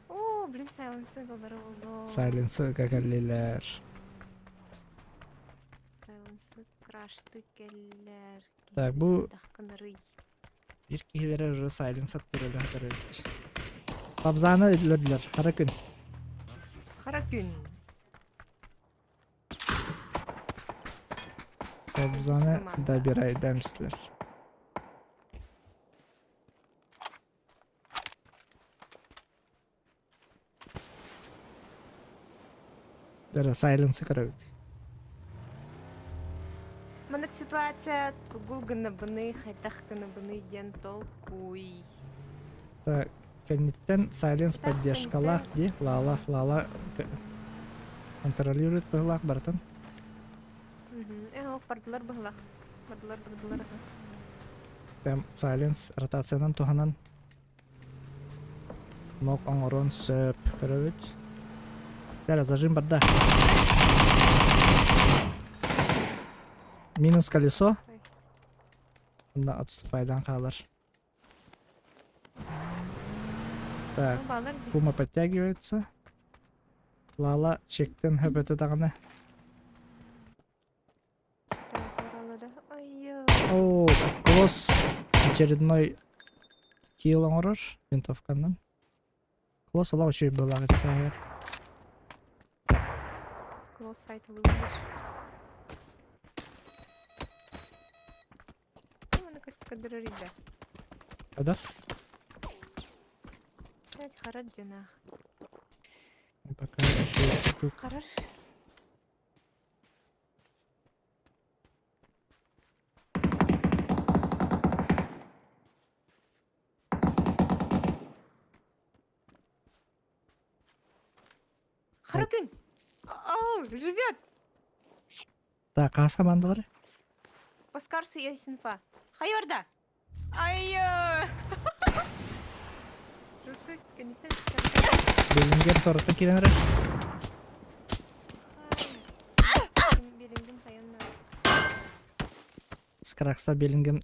О, блин, сайленсы голлары болду. Сайленсы кэллилэр. Сайленсы крашты кэллэр. Так, бу Кынарый. Биир киһилэрэ уже сайленс аттырыла көрөбүт. Абзаны өлөрдүлэр. Хара күн. Хара күн. Абзаны добирайдамсылар. Дара сайленсы көрөбүт. Маннык ситуация тугу гынабыный, хайдах гынабыный диэн толкуй. Так, кэнниттэн сайленс поддержкалаах ди, лала, лала контролирует быһылаах барытын. Э, бардылар быһылаах. Бардылар, бардылар. Там сайленс ротациянан туһанан Нок оҥоруон сөп. Көрөбүт. Бэрэ, зажим барда. Минус колесо. Онно отступайдан хаалар. Так, Пума подтягивается. Лала чектен хөбөтө даҕаны. О, Клосс очередной килл оҥорор винтовканан. Клосс олох үчүгэй быһыылаах этэ Клосс сайтылыыр. Оны көстө ридэ. Хайдах? Харар динаах. Пока еще Харар. Харакын! О, живет! Так, хас командалары? Паскарсу я синфа. Хайорда! Ай! Русский кэнниттэн Белингем торттан киирэн эрэр. Белингем хайанна. Скракса Белингем.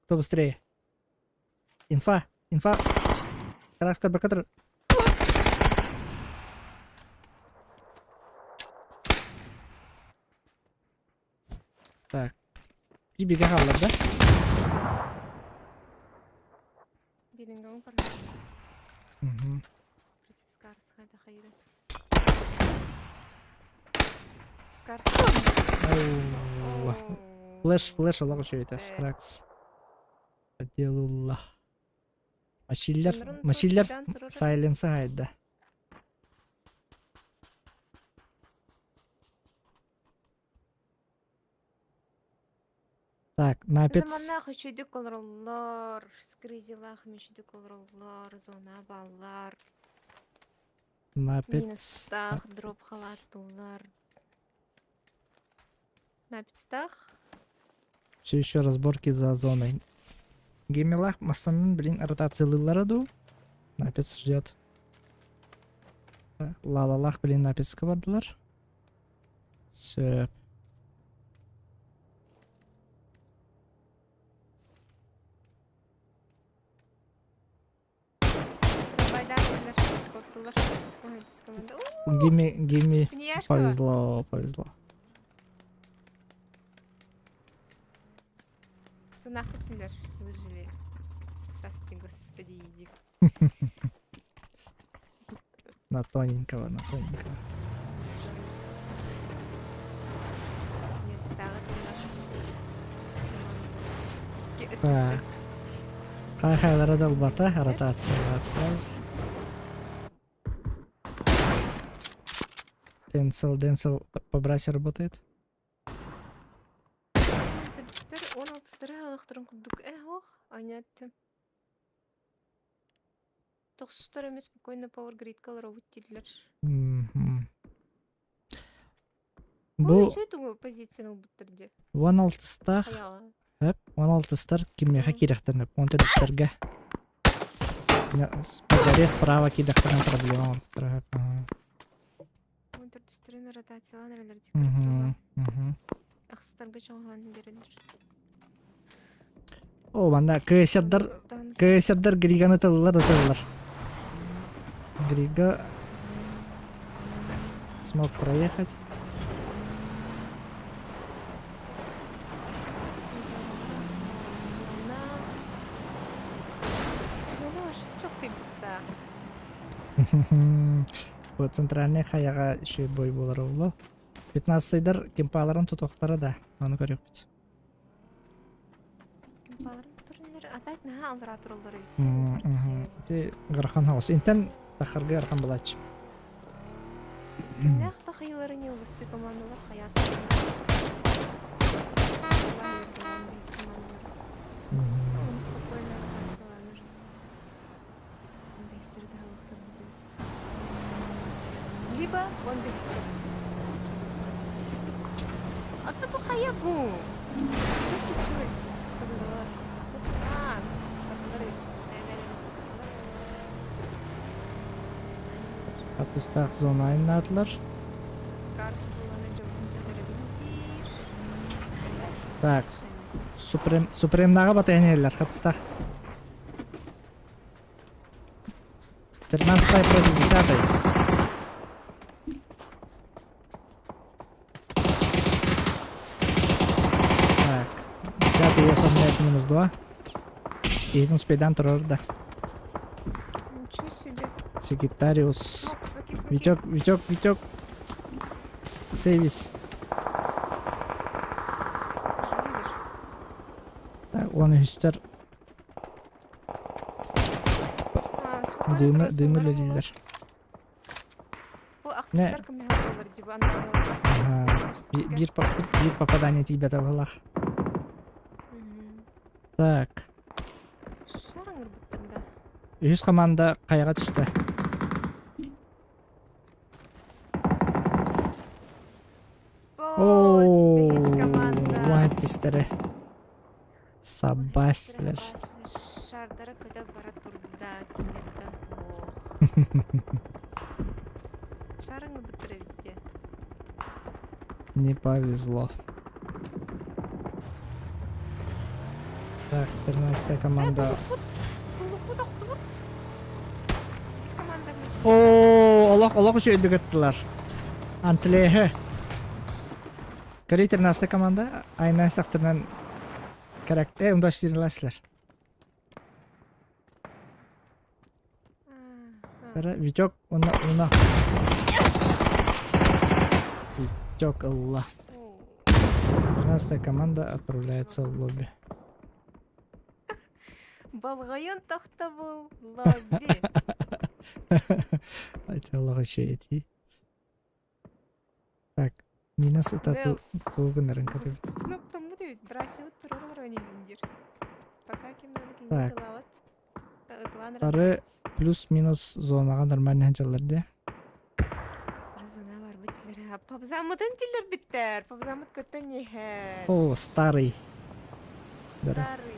Кто быстрее? Инфа, инфа. Скракска бакатыр. Так. Биге хааллар да? Белингем бар. Мгм. Против Скарс хайда хайры. Скарс. Оу. Флеш, флеш олох үчүгэй Скракс. Поделулла. Мачиллер, мачиллер сайленса хайда. Так, напец. Заманнаах үчүйдүк олороллор, скризилаах мүчүдүк олороллор, зона баллар, Напец. минустаах, дроп халаттылар. Напецтаах. Все еще разборки за зоной. Гемилах мастанын, блин, ротациялыыллара дуу. Напец ждет. Лалалах, блин, напецка бардылар. Сөп. Гимми, Гимми, повезло, повезло. Нахуй выжили. Ставьте, господи, иди. На тоненького, на тоненького. Так. Хай-хайлара далбата, ротация. Денсел, Денсел по брасе работает. 16 курдук эх, анятты. Тохсустар эмэ спокойно Power Grid олоробут дииллэр. Мгм. Бу Бу үчүгэй тугу позицияны ылбыттар дии. 16-тах, Хайаҕа. хөп, 16-тар кимиэхэ киирэхтэрин 10 төрүттэргэ. По горе справа киидэхтэрин проблема оҥорбуттара хөп. Ага. Он төрдүстэрин ротациялаан эрэлэр дии Мгм, мгм. Ахсыстарга чоҥоһон биэрэллэр. О, манна КСРдар Онтон КСРдар Григаны тыллар да тыллар. Грига смог проехать. Зона. Чохтуйбуттаа. Бу центральный хайаҕа үчүгэй бой буолар буолуо. 15-дар кимпаларын тутуохтара да, ону көрүөхпүт. Кимпаларын турнир атайт наһаа аллараа тураллар эбит. Ити ыарахан хаҕыс. Интэн тахарга ыарахан булааччы. Кимнээх да хайылары не убысты командалар хаyaат. Спокойно ротацияланыр. Либо он бэһистэр. А то бу хайа бу? Что случилось? Табылар. А, табылар Хатыстаах зона айнаатылар. Скарс буланы дьоммун тэтэрэбин диир. Так, Супрем, Супремнаҕа батыһан иһэллэр хатыстаах. 13 против 10. Так, 10 оформляет минус 2. И успейдан турар да. Ничего себе. Секретариус. Смок, смоки, смоки. Витек, Витек, Витек. Сейвис. Ты же видишь. Так, он үһүстэр Дыымы, дыымы үлэлииллэр. Не. Биир, биир попадание тиийбэтэ быһылаах. Так. Үһүс команда хайаҕа түстэ. Оо, уһаттистэрэ. Сабаслер. Шардара көтө бара турда киммитта ох. Шарыңы бітірі бітте. Не повезло. Так, 13 команда. О, олох олох үчүгэйдик ыттылар. Антлеhe. Көрей 13 команда айна сахтынан Кэракте ундаштырыласлар. Витек, уна, уна. Витек, Аллах. 13 команда отправляется в лобби. Балғайын тохтобул лобби. Аллах еще эти. Так, Нина сыта тугунарын көтөбүт. Кнопкаммыт эбит, бросил турар диир. Пока ким надо Так. кини ытылаан Бары плюс-минус зонаҕа нормально сылдьаллар дии. Зона барбыт тилер. Пабзамытын тилер биттер. Пабзамыт көттөн иһэр. О, старый. Старый.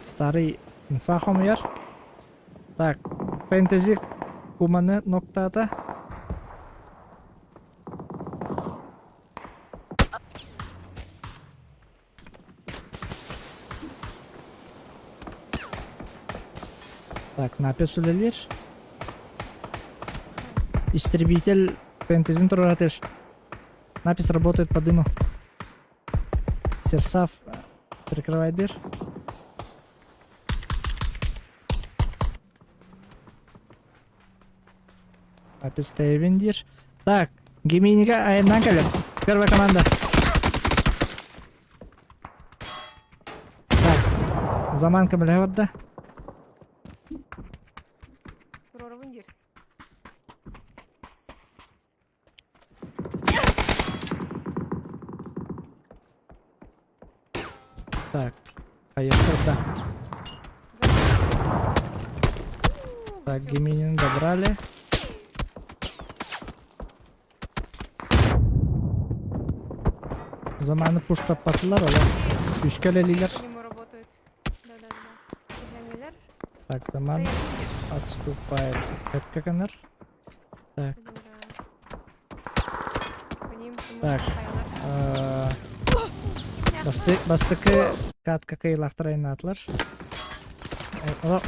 Старый инфа хомуйар. Так, фэнтези куманы ноктаата. Так, напис үлэлиир. Истребитель фэнтезин туруоратыр. Напись работает по дыму. Серсав прикрывай дыр. Напись диир. Так, Геминига айаннаан кэлэр. Первая команда. Так, Заман көмөлөһө барда. Туруорабын диир. Так, поехал, да. Так, Геминин добрали. Заманы пуштаппатылар, олар үскә үлэлиилэр. По нему работают. Да-да-да. Легионер. Так, Заман отступает. Это Так. Так. Басты, бастакы катка кыйлахтар айнаатылар.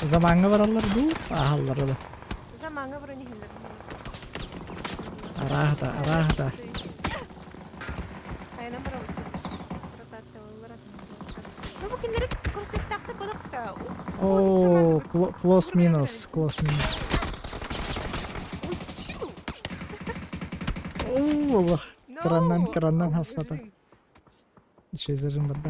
Заманга бараллар дуу, аһаллар да. Заманга баран иһэллэр. Араахата, араахата. Айна барабыт. Ротация боллар. Ну бу кинилэри көрсүөхтээхтэр бодохто. О, close минус, close минус. О, Аллах. Краннан, краннан хаспата. Еще зажим барда.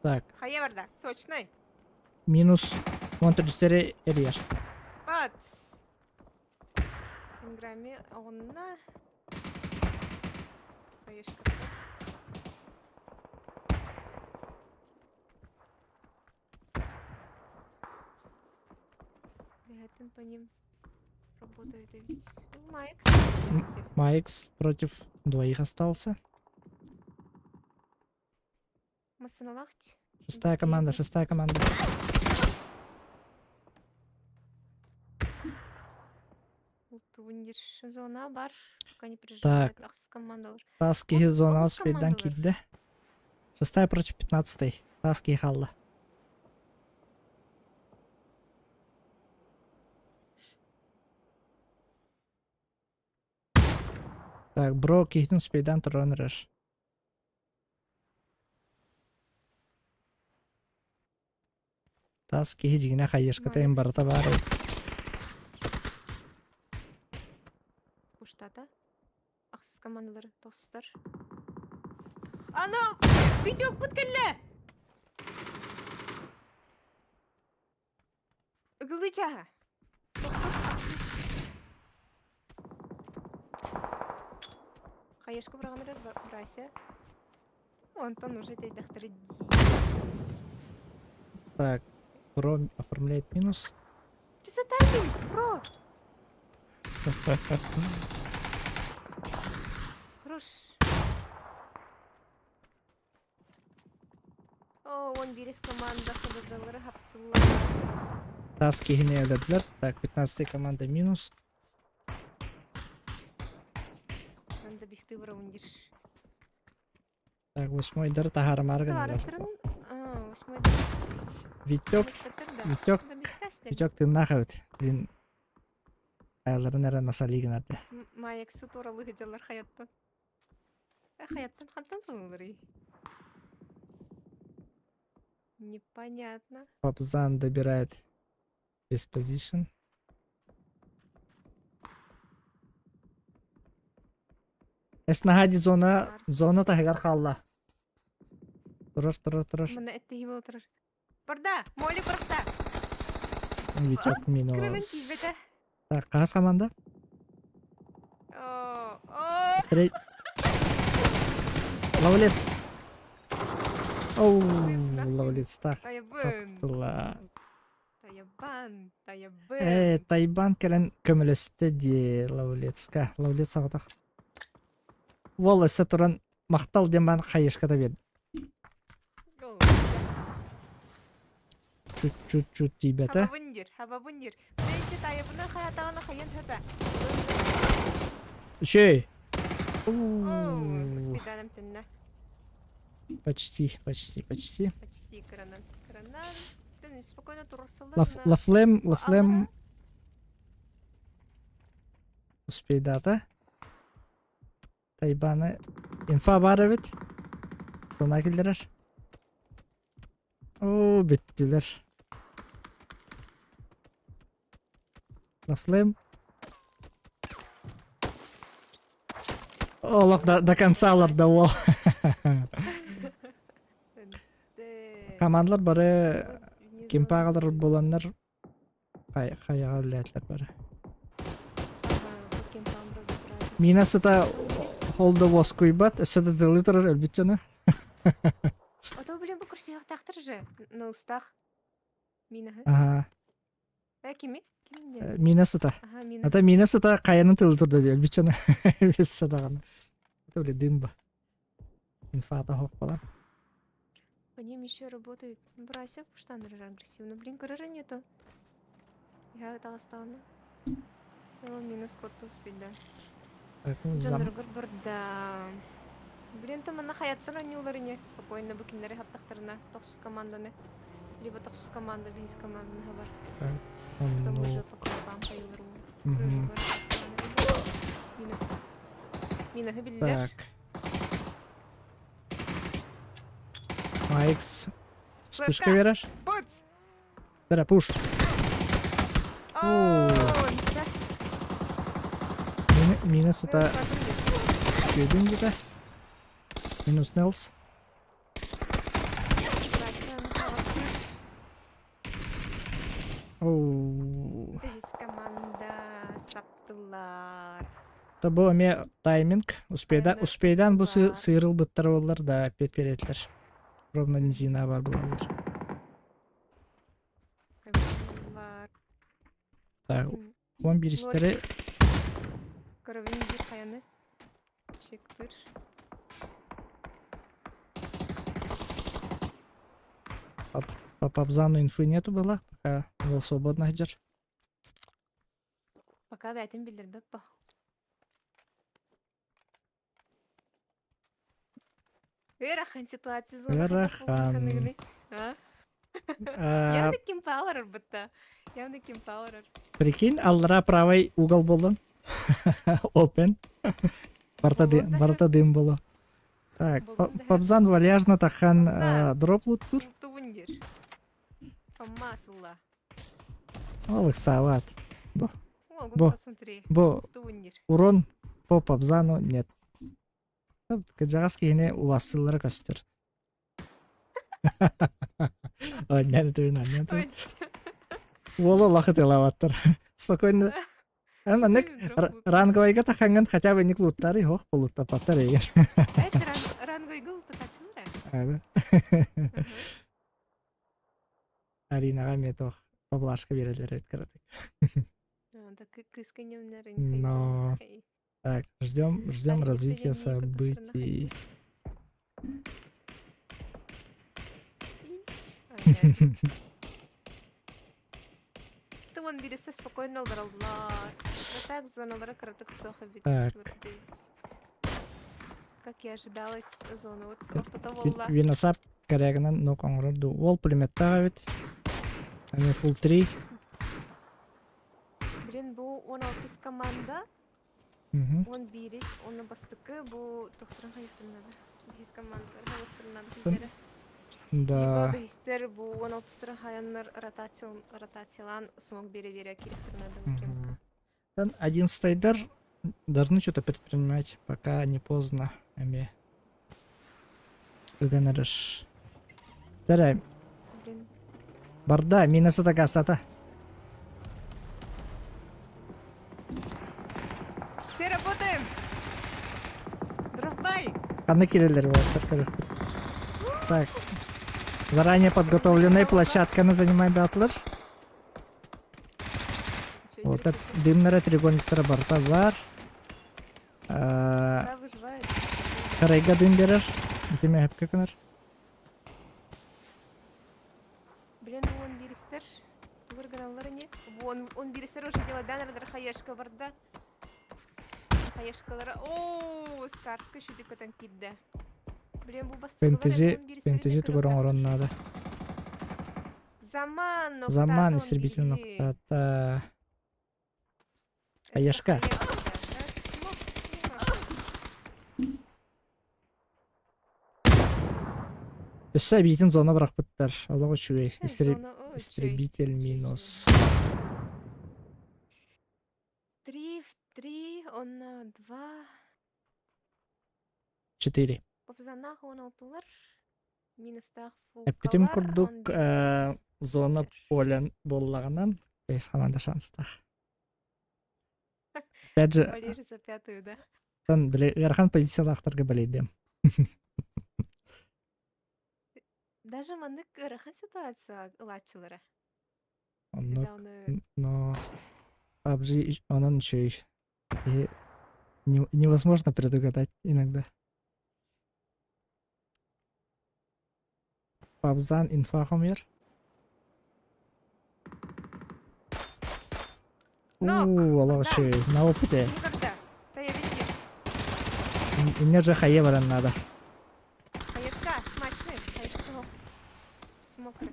Так. Хайа барда, сочный. Минус 13 эрийэр. Бац! Инграми оҕунна. Хаешка. Бэһэтин по ним работает ведь. Майкс. Майкс против двоих остался. Массыналахть. Шестая команда, шестая команда. Тундир зона бар. Пока не Так. прижимает. Ахсыз командалар. Тас киһи зонаҕа Оҕус спейдан командалар. киирдэ. Шестая против пятнадцатой. Тас киһи хаалла. Так, бро киһитин спейдан туран эрэр. Тас киһи дьиҥинэ хайыашката иһин барыта баар эбит. Пуштата. Ахсыс командалары тохсустар. Ана, видеокпут кэллэ! Ыгылыы чааһа. Тохсус ахсыс. Хаешка быраҕан эрэр Брася. Онтон уже тэйдэхтэрэ дии. Так, Про оформляет минус. Что за тайминг, бро? Хорош. О, он бирис команда хододалары хаптылар. Тас киһини өлөрдүлэр. Так, 15 команда минус. Надо бихты враундир. Так, восьмой дар таһаарымаары гыналар. Арыстырын, восьмой Витек, Витек, Витек тыыннаах эбит. Блин, аяларын эрэ насали гынар дии. Маяксы туралы дьаллар хаяттан. Хаяттан хантан санылырый? Непонятно. Папзан добирает без позишн. Эснаһади зона зона таһыгар хаалла. Турар, турар, турар. Мына эттиһи буола турар. Барда, Молли бырахта. Витек Кырынын минус. тиийбэтэ. Так, хаһыс команда? О, о, Треть. Ловлец. Оу, ловлец так. Таябын. Саптыла. Таябан, таябын. Э, Тайбан кэлэн көмөлөстө дии Ловлецка. Ловлец аҕатах. Уол өссө туран махтал диэн баан хайышката биэрдэ. Чуть-чуть-чуть тиийбэтэ. Хабабын диир, хабабын диир. Бэйти таябына хаятаҕына хайан хата. Үчүгэй. Оо, успейданым тэннэ. Почти, почти, почти. Почти кыранан. Кыранан. Спокойно турсалар. Лафлем, Лафлем успейдата. Тайбаны инфа баар эбит. Сона киллэрэр. Оо, бүттүлэр. Лафлем. Олох до, до конца аларда уол. Командалар бары кимпагалар буланнар хайаҕа үлэлээтилэр бары. Мина сыта ол да уоскуйбат, өссө да тылы турар өлбүт дьоно. Ото блин бу көрсүөхтаахтар же нылыстаах Минаһы. Аха. Э кими? Ким диэн? Мина сыта. Аха Мина. Ата мина сыта хайанын тылы турда дии өлбүт дьоно. Өссө даҕаны. Это блин дымба. Инфата хоп буолан. По ним еще работают. Брася штаннер агрессивно. Блин, көрөрө нету. Я таҕыстаҕына. Ол минус код успеть, да. Так, ну, зам. Дьонноргор барда. Блин, то манна хаяттан оонньуулар ини. Спокойно бу кинилэри хаптахтарына тохсус команданы. Либо тохсус команда, бэһис команданы хабар. Потом Ну, уже по клопам хайылар мгм. Минус. Минаһы биллэр. Так. Майкс вспышка берер. Пуц! Тара, пуш. О, Минус это Чудин где-то. Минус Нелс. Оу. Үһүс команда саптылар. Табу эмиэ тайминг. Успейдан, успейдан бу сыырылбыттар буоллар да опять перетлер. Ровно низина бар булалар. Так, он биристери Көрөбүн биир хайаны. Чектыр. По Папзану инфы нету было, пока был свободно где. Пока бэйтин билдирбэт бо. Ыарахан ситуация зона Ыарахан. А? Явно ким пауэрер бытта. Явно ким пауэрер. Прикинь, аллара правый угол болдун. Open. Барта дым, барта дым было. Так, Папзан вальяжно тахан дроп луттур. Тундир. Помасла. Ол ыксаабат. Бу. Бу. Бу урон по Папзану нет. Кыдьаҕас киһини убастыыллара көстөр. Анньан этибин, анньан этибин. Уолу олох ытыалаабаттар. Спокойно. Маннык ранговайга тахаҥҥын хотя бы ник луттары хоох булуттапаттар эйген. Ранговайга луттатачылар. Аринаҕа эмиэ туох поблажка биэрэллэр эбит кыратык. Но так, ждем, ждем развития событий. Тымын бирисе спокойно олороллор. Так зоналара кыратык суох эбит. Так. Как и ожидалось, зона вот ортото буолла. Виносап корягынан нок оҥорор дуу. Уол пулеметтаах эбит. Аны full 3. Блин, бу 16 команда. 11 оны бастыкы бу тохторун хайыктырнады. Биһис командалар хайыктырнады. Да. Биһистер бу 16 хаяннар ротациялан смог бере-бере киректирнады. Тан одиннадцатайдар должны что-то предпринимать, пока не поздно. Эми. Ыганарыш. Тарай. Барда, минасы гастата. Все работаем! Дропбай! Ханна киреллер вот, Так. Заранее подготовленная площадканы занимает датлар. Вот дымнара треугольниктара барта бар. Карайга дым берер. Тиме хепке кынар. Блин, он биристер. Тугур гыналлар не. Он он биристер уже дело данардар хаешка барда. Хаешкалара. О, Скарска шүдүк көтөн кирде. Блин, бу Фэнтези, фэнтези тугур оҥорон надо. Заман, Заман истребитель ноктата. Хаешка. Өссө эбиитин зона бырахпыттар. Олох үчүгэй. Истребитель минус. Три в три, он два. Четыре. Попзанах он алтылар. Минустаах Эппитим курдук зона поля буоллаҕынан бэс команда шанстаах. Опять же, Болеешь за пятую, да? били ыарахан позициялаахтарга балейдем. Даже маннык ыарахан ситуация ылааччылара. Оннук, но PUBG онон үчүгэй. И невозможно предугадать иногда. Пабзан инфа хомер. Уу, олох үчүгэй. На опыте. Инне же хайе баран надо. Хаешка, смачный. Хаешка. Смокры.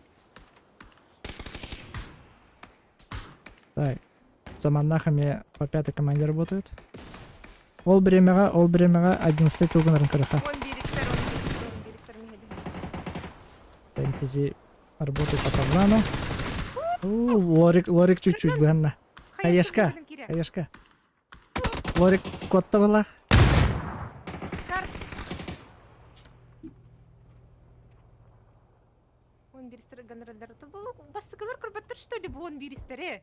Так. За монахами по пятой команде работают. Ол бириэмэҕэ, ол бириэмэҕэ 11 тугунарын көрөхө. Он бииристэр, он бииристэр, он бииристэр миһэдэ. Фэнтези работает по плану. Лорик, Лорик чуть-чуть быһанна. Хаешка, Хаешка. Лорик котта былах. Он биристер ганрадар. Бастыкылар көрбөттөр что ли бу он биристери?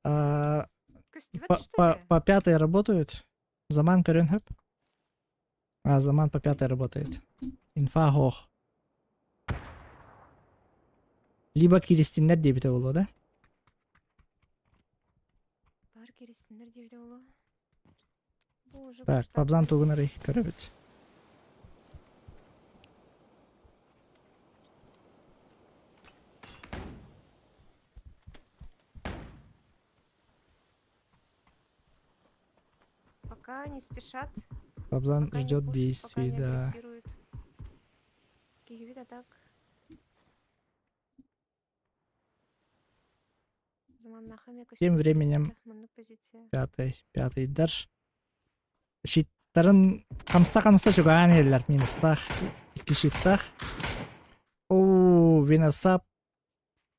А, по, по, по пятой работают. Заман көрөн хөп. А, Заман по пятой работает. Инфа хох. Либо киристиннер диэбитэ буолуо да? Бар киристиннер диэбитэ буолуо. Так, Пабзан тугун арый көрөбүт. Пока не спешат. Пабзан Пока не ждет пушат, действий, пока не да. агрессируют. Киһибит а так. Тем временем пятый, пятый дарш. Щиттарын хамста-хамста чугаан иһэллэр минустаах, икки щиттаах. Оо, виносап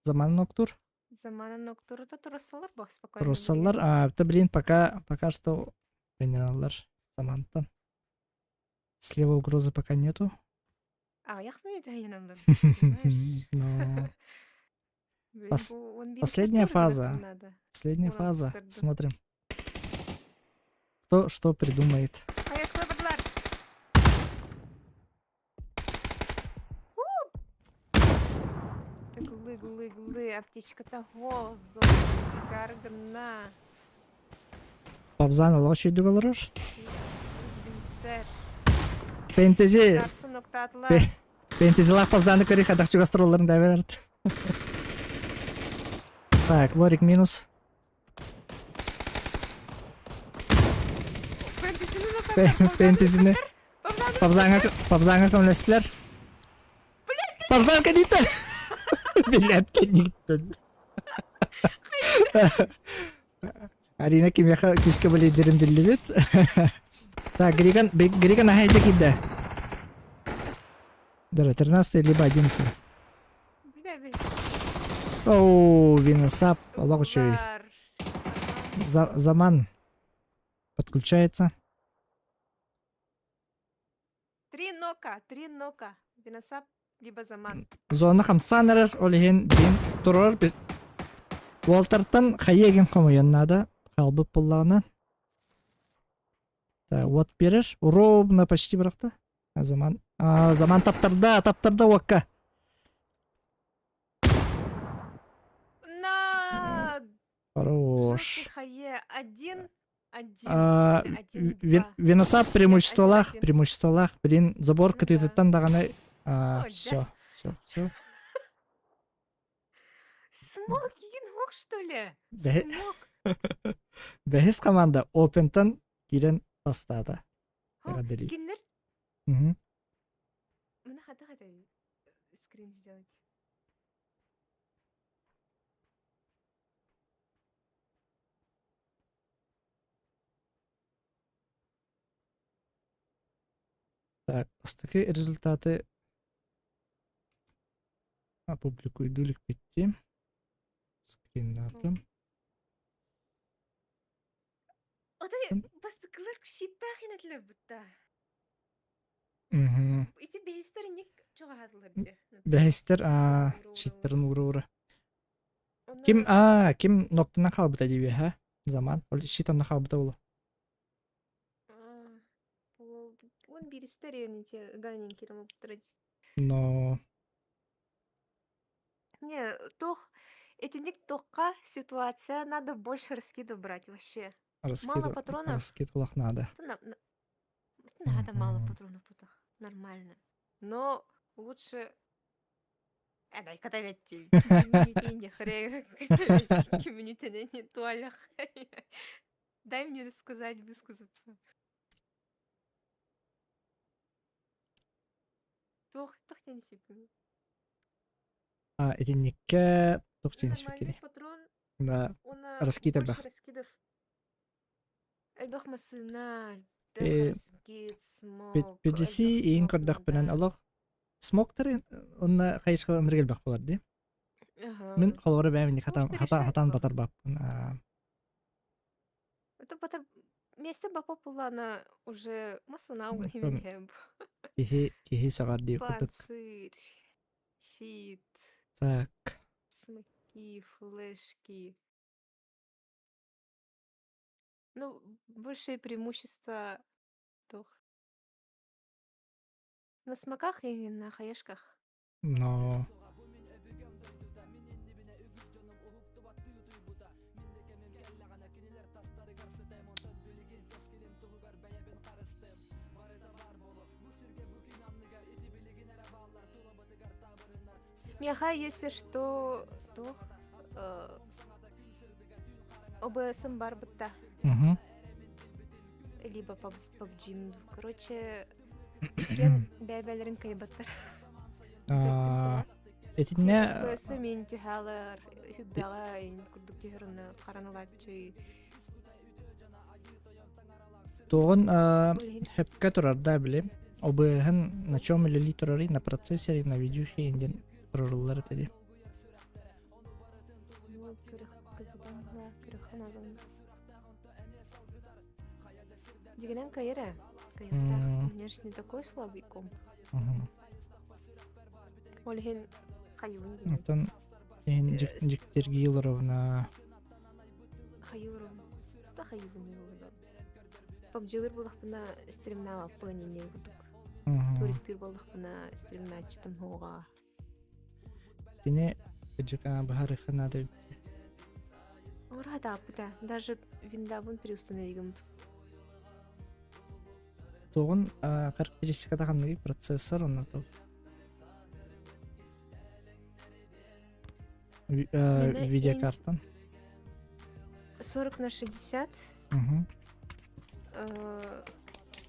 заман ноктур. Замана ноктурута туруссалар бо спокойно. Туруссаллар, а, то блин, пока, пока что ойнаналлар замантан. Слева угрозы пока нету. Аҕыйах мүнүүтэ айаналлар. Но Последняя фаза. Последняя фаза. Смотрим. Кто что придумает. Глы-глы-глы, аптечката гозо, гаргна. Пабзан олох үчүйдүк олорор. Фэнтези. Фэнтезилаах Пабзаны көрүй хадах чугастыролларын да эбэлэрт. Так, Лорик минус. Фэнтезини. Пабзаңа Пабзаңа көмөлөстүлэр. Пабзан кэнниттэн. Билээт кэнниттэн. Арина кимиэхэ күүскэ балейдерин биллибит. Так, Григан, Григан аһа эдьэ киирдэ. Дара, 13 либо 11. Оу, Виносап, олох үчүгэй. Заман подключается. Три нока, три нока. Виносап либо Заман. Зона хамсаан эрэр, ол иһин билин турар Уолтартан хайа эгин хомуйан наада, хаалбыт буоллаҕына. Так, уот биэрэр. Ровно почти бырахта. А Заман, а, Заман таптарда, таптарда уокка. На! Хорош. Хайе, один, один, А, один, вин- два. Виносап преимуществолаах, Один, один. преимуществолаах. Блин, забор Ну да. кытыытыттан даҕаны а, Ой, да. все, все, все. Смог ох, что ли? Бэһи- Смог. Бэһис команда Опентон киирэн бастаата. О, Эҕэрдэлиибит. Кинилэр Мгм. Мына хата хата скрин сделать. Так, бастакы результаты опубликуйдулик петти. Скриннатым. Отой бастыкылар щиттаах инэтилэр бутта. Мгм. Ити бэһистэр ник чугаһаатылар дии. Бэһистэр аа щиттарын уура-уура. Ким аа ким ноктунан хаалбыта диибэ ха? Заман. Ол щит онно хаалбыта буолуо. Он биристер эти ганенький Но Не, тох итинник тохха ситуация надо больше раскидов брать вообще. Мало раскид патронов. раскидывать надо. Надо мало Мгм. патронов потох. Нормально. Но лучше Э, дай катаветти. Дай мне рассказать, высказаться. Туох туох диэн сиппин? А, итинниккэ туох диэн Нормальный сиппикиний? патрон Да, уонна раскид больше элбэх. раскидов. Элбэх массыына, элбэх раскид, смог, PGC элбэх иин смог көрдөхпүнэн надо. олох смогтары онно хайысхалар ынырык элбэх буолар дии. Мин Ага. холобура бэйэм инник хатан Может, хатан решает хатан ба. батарбаппын. Это потом место бапа она уже массына Оттон угахимин киһи киһи сөҕөр дии курдук. Панцирь, щит, Так. смоки, флешки. Ну, большее преимущество туох на смоках и на хаешках. Но Миэхэ, если что, туох ОБС-м бар бытта. Мгм. Либо PUBG. Короче, иккиэн бэйбэлэрин кыайбаттар. Аа, Итиннэ ОБС мин түһээлэр хүббэҕэ ин курдук түһэр онно хараналааччы. туоҕун хөпкө турар да били ОБС-ын на чем үлэлии турарый на процессоре на видюхе диэн турарыллар этэ дии. Дигинен кайыра. Кайыктаах. У меня же не такой слабый комп. Ол иһин хайыбын диэн. Оттон иһин Дьиктиргииловна Хайыырым. Да хайыбын диэн Пабдьылыр буоллахпына стримнаабаппын иннин курдук. Туриктыыр буоллахпына стримнааччытым суоҕа. Кини кыдьык баһарыха надо Ура тааппыта. Даже виндабын переустановигым. Тугун характеристиката ханныгый процессор онно туох видеокартан 40 на 60. Угу.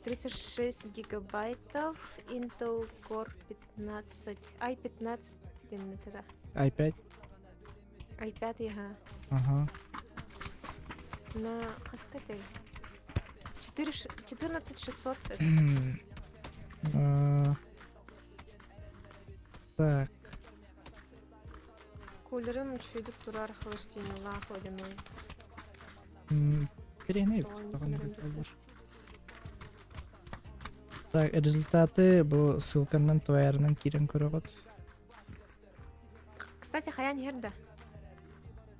36 гигабайтов Intel Core 15 i15 тогда. i5 i5 ага. Ага. На хаскатай. 4, 14600. Так. Кулерым үчүгүйдүк турар охлаждениелаах водяной. Перегнай Так, результаты бу ссылканан твоярынан киирэн көрөҕүт. Кстати, хайаан иһэр да?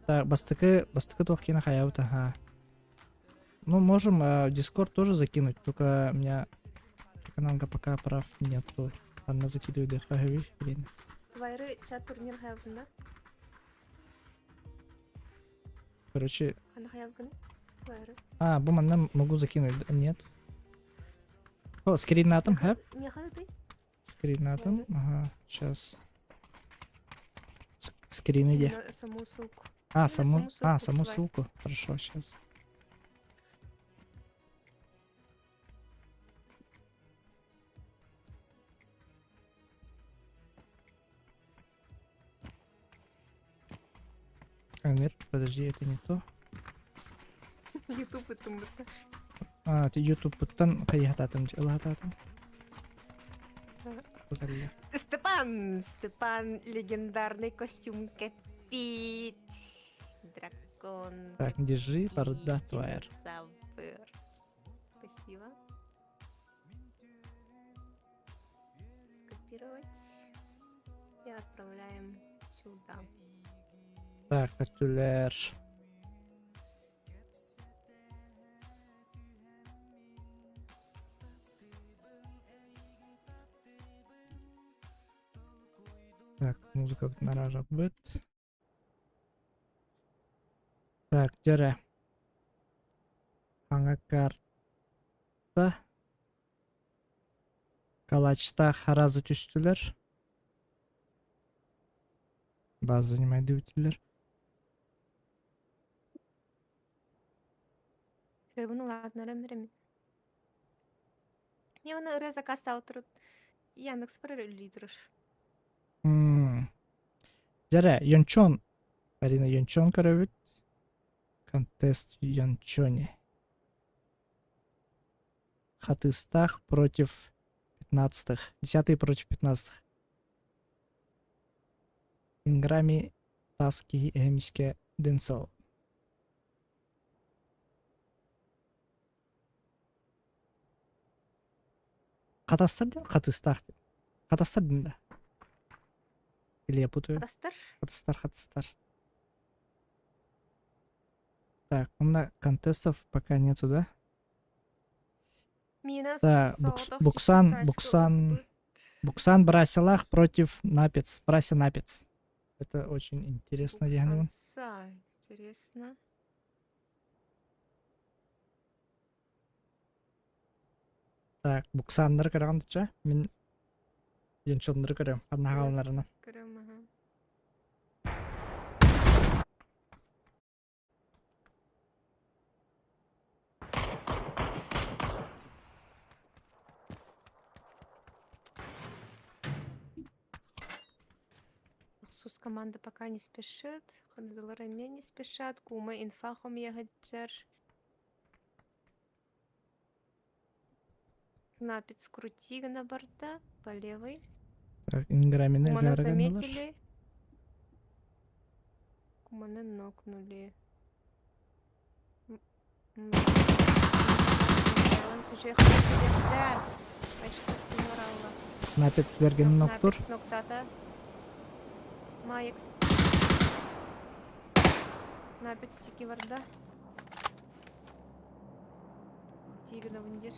Так, бастакы, бастакы туох киэнэ хайаабыт, ага. Ну, можем в Discord тоже закинуть, только у меня каналга пока прав нету. Анна закидывает ДХ, блин. Твайры чат турнир хайабытында? Короче... Ана хайабыкын? Твайры. А, бу манна могу закинуть, нет? О, скринатом, хэп? Не ты? Скринатом, ага, сейчас. Скрин иди. Саму ссылку. А, саму, а, саму ссылку. Хорошо, сейчас. А, нет, подожди, это не то. Ютуб это А, это YouTube ыттан хайыһатаатым, ылаһатаатым. Степан! Степан, легендарный костюм кэппит. Дракон. Так, держи, борода твоя. Динозавр. Спасибо. Скопировать. И отправляем сюда. Так, өттүлэр. Так, музыка наражабыт. Так, дьэрэ. Хаҥа карта. Калачтаах харазы түстүлэр. База занимает Рыбын улаатынара миремин. Мне оны ырыа заказтаабыт турут Яндекс үлэлии турар. Дьэрэ, Йончон. Арина Йончон көрөбүт. Контест Йончоне. Хатыстах против 15-х. 10 против 15-х. Инграми Таски Эмиске Денсел. Хатастар диэн хатыстаах диэн. Хатастар диэн да. Или я путаю. Хатастар? Хатыстар, хатыстар. Так, у меня контестов пока нету, да? Мина Да, соҕотох Буксан, чиччик Буксан, Буксан Брасилах против Напец. Брася Напец. Это очень интересно, Диана. Буксанца, интересно. Так, Буксаннары көрөҕүн Мин Янчоннары көрөм, ханнаҕалларына. Көрөм, аха. Махсус команда пока не спешит. Хандалар эмиэ не спешат. Кума инфа хомуйаһыдьар. Напец крути гына барда по левой. Так, Инграмины Куманы ыгаары гыннылар. заметили. Куманы нокнули. Напец бергенин ноктур. Напец ноктата. Маекс. Напец тики барда. Тигна вындиш.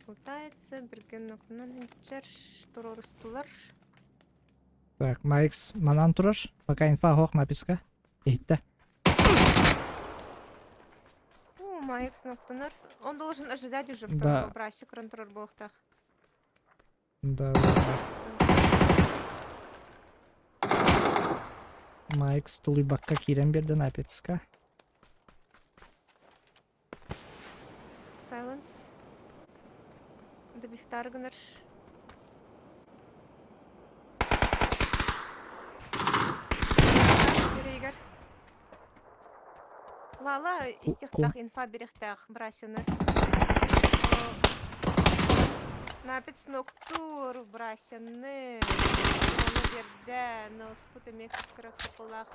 Слутается, Берген ноктунан турорустулар. Так, Маекс манан турар. Пока инфа хоох написка. Иһиттэ. У, Маекс ноктунар. Он должен ожидать уже Да. второго браси контроль буолуохтаах. Да, да, да. Маекс тулуйбакка киирэн биэрдэ Напецка. Silence. Добихтар гынар. Игорь. Лала истихтах инфа берехтах брасины. Напец ноктур брасины. Берде, но спутами крахапалах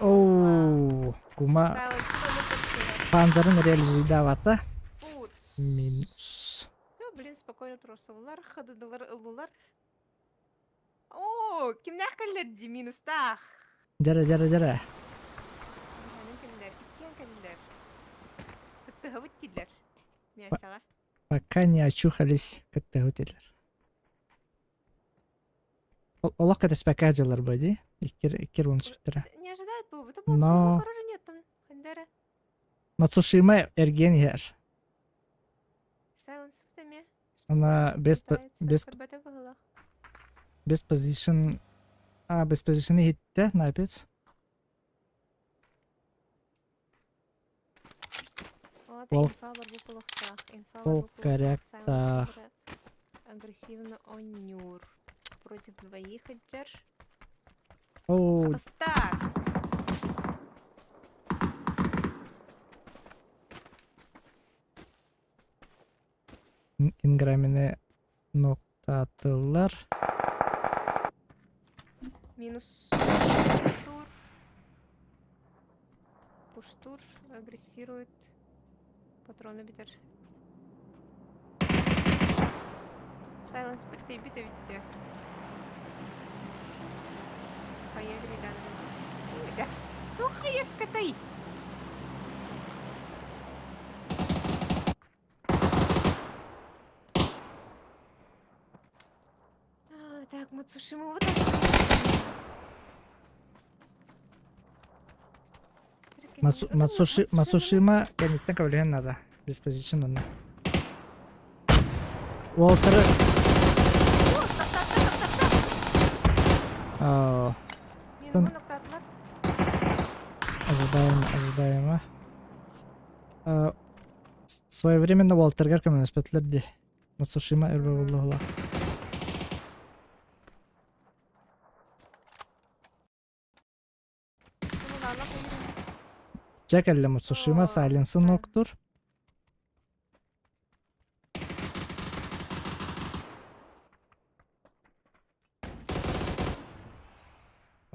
Оу, кума панзарын реализуйдавата. Пут. Минус. Ну, блин, спокойно тросалар, хадыдылар, ыллылар. Оо, кимнээх кэллэр дии минустаах. Дьэрэ, дьэрэ, дьэрэ. Ханым кэллэр, иккиэн кэллэр. Кыттыһабыт дииллэр. Мясаҕа. Пока не очухались, кыттыһабыт дииллэр. Олох кэтэспэккэ дьыллар бу дии. Иккир иккир уон сүттэрэ. Не ожидает был. Это Но нет там. Хандера. Мацушима эргиэн иһэр. Silence в доме. Она без без Көрбөтө быһылах. без position а без position иһиттэ напец. Ол Ол инфа бар буолуохтаах. Инфа бар ол буолуохтаах. корректах. Silence агрессивно онньуур. Против двоих аджар. Оу, Хатастар! Инграмины ноктатылар. Минус тур. Пуштур агрессирует. Патроны битер. Silence битте бите битте. Поехали, да. Тух хаешкатай! А, так, Мацушима вот так. Мацу, Мацуши, Мацушима кэнниттэн көбүлүһэн надо. Без position онно. Уолтары Оо, ожидаемо, ожидаемо. Э, своевременно Уолтергар көмөлөспөтүлэр дии. Мацушима өрбө буллуһулаах. Дьэ кэллэ Муцушима Сайленсын ноктур.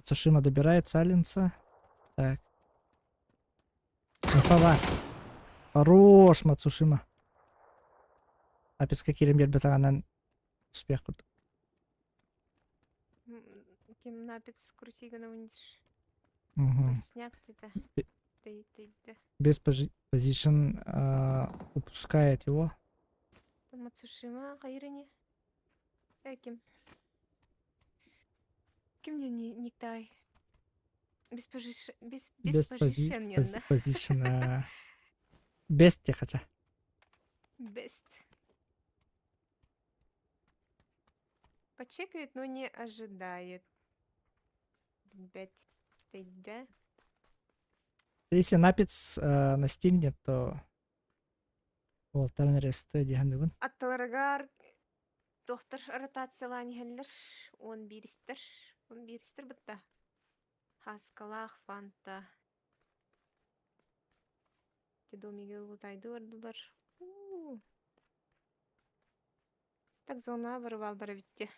Цушима добирает Сайленса. Так. Инфа Хорош, Мацушима. Аписка киирэн биэрбэтэҕинэн успех курдук. Ким напец крути гына униш. Угу. Сняк ты-то. Ты, ты, ты. Без позишн упускает его. Мацушима хайрыни. Э, ким? Ким не никтай? Без позиш... Без, без, Без пози... позишн, позишна. Без те хотя. Best. Почекает, но не ожидает. Бет. Да? Если напец настигнет, то Уолтарын ресте диэн бүгүн. Аттыларыгар тохтор ротациялаан иһэллэр. Уон бииристэр. Уон бииристэр бытта. Хаскалаах фанта. Ти домиге улутайды ордулар. Так зона вырывалдара битте.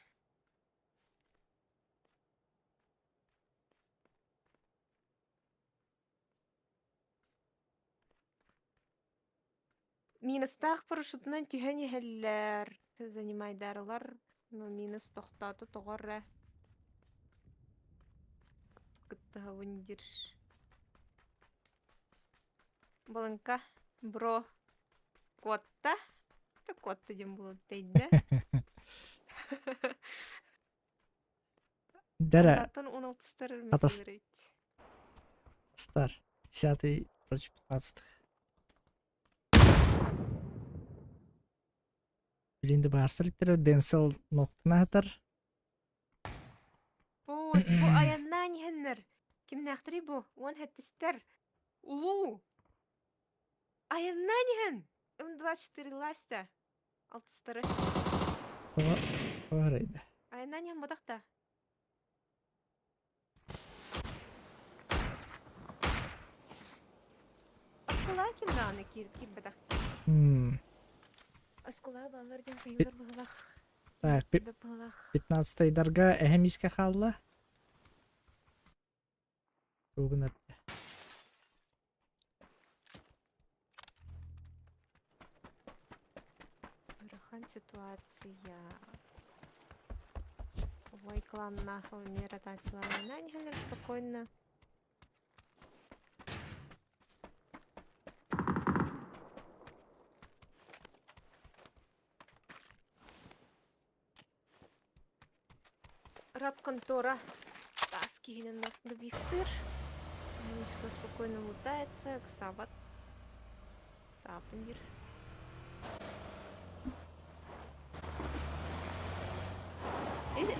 Минустаах парашютунан түһэн иһэллэр, занимайдарылар, но минус тохтоото тоҕо эрэ кыттыһабын диир. Балыҥка, бро, куотта? Да куотта диэн буолуо тэйдэ. Дэрэ Аттан 16-тар Атас Михайлович. Стар. 10 против 15. Билинди баарсаликтер Денсел ноктуна хатар. Бу, бу аяннаан иһэннэр. Кимнээхтэрий бу? Уон хэттистэр. Улуу! Аяннаан иһэн! М24 ласта. Алтыстары. Тоҕо тоҕо эрайда. Аяннаан иһэн ботах да. Оскуолаҕа ким даҕаны киир киирбэтэхтии. Оскуолаҕа бааллар диэн хайыылар быһылах. Так, Быһылах. 15-дарга эһэм искэ хаалла. Тугун эрдэ. Ыарахан ситуация. Ой, кланнаах не ротациялаана иһэллэр спокойно. Раб-контора. Таас киһинэн добивтыр. Муська спокойно лутается. Ксабат. Саапын диир.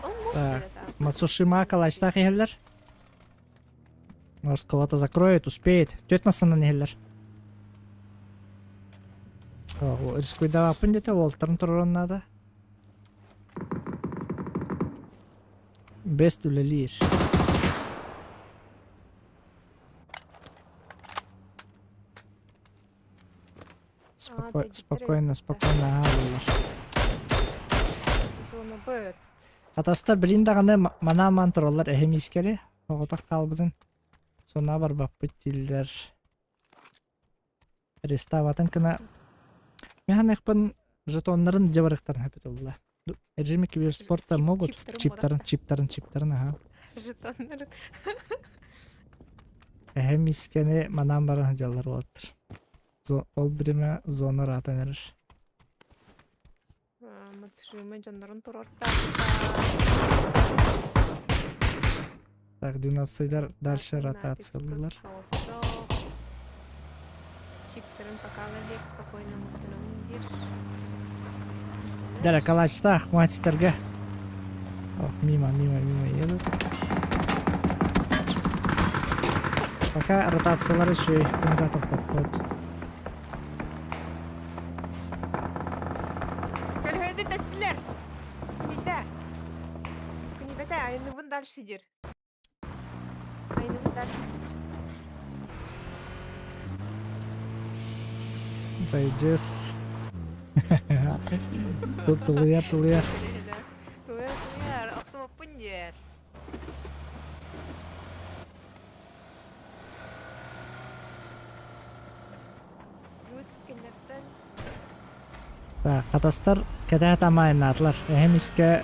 Он может Так, это. Мацушима калачтаах иһэллэр. Может, кого-то закроет, успеет. Түөрт массанан иһэллэр. Рискуйдаабаппын диэтэ, уолтарын тураран наада. Бест үлэлиир. Споко- спокойно, спокойно аһааллар. Зона Б. Атастар билин даҕаны манаамаан тураллар эһэ миискэли оҕотох хаалбытын сонаа барбаппыт дииллэр. Арестаабатын гына Мин ханыахпын жетоннарын дьабарыктарын хапытылла. Режиме киберспорта могут чиптарын чиптарын чиптарын аха. Жетоннарын. Эһэ мискени манаан баран сылдьаллар уолаттар. Ол биримэ зона ыраатан эрэр. Мацшима дьоннорун туруорта. Так, 12 дальше ротация булар. Чиптерин пока Олег спокойно муттанамын Дәле калачта хватитерге. Ох, мимо, мимо, мимо едут. Пока ротациялар еще их кымда тоқтаппыт. Көлөһөдү тэстилэр. Күнүтэ. Күнүбэтэ айыныбын дальше дир. Айыныбын дальше. Сайдьыс. Тулуйар, тулуйар. Тулуйар, тулуйар. Охтубаппын диэр. Плюс кинилэртэн Так, хатастар кэтээ тамаайнаатылар. Эһэм искэ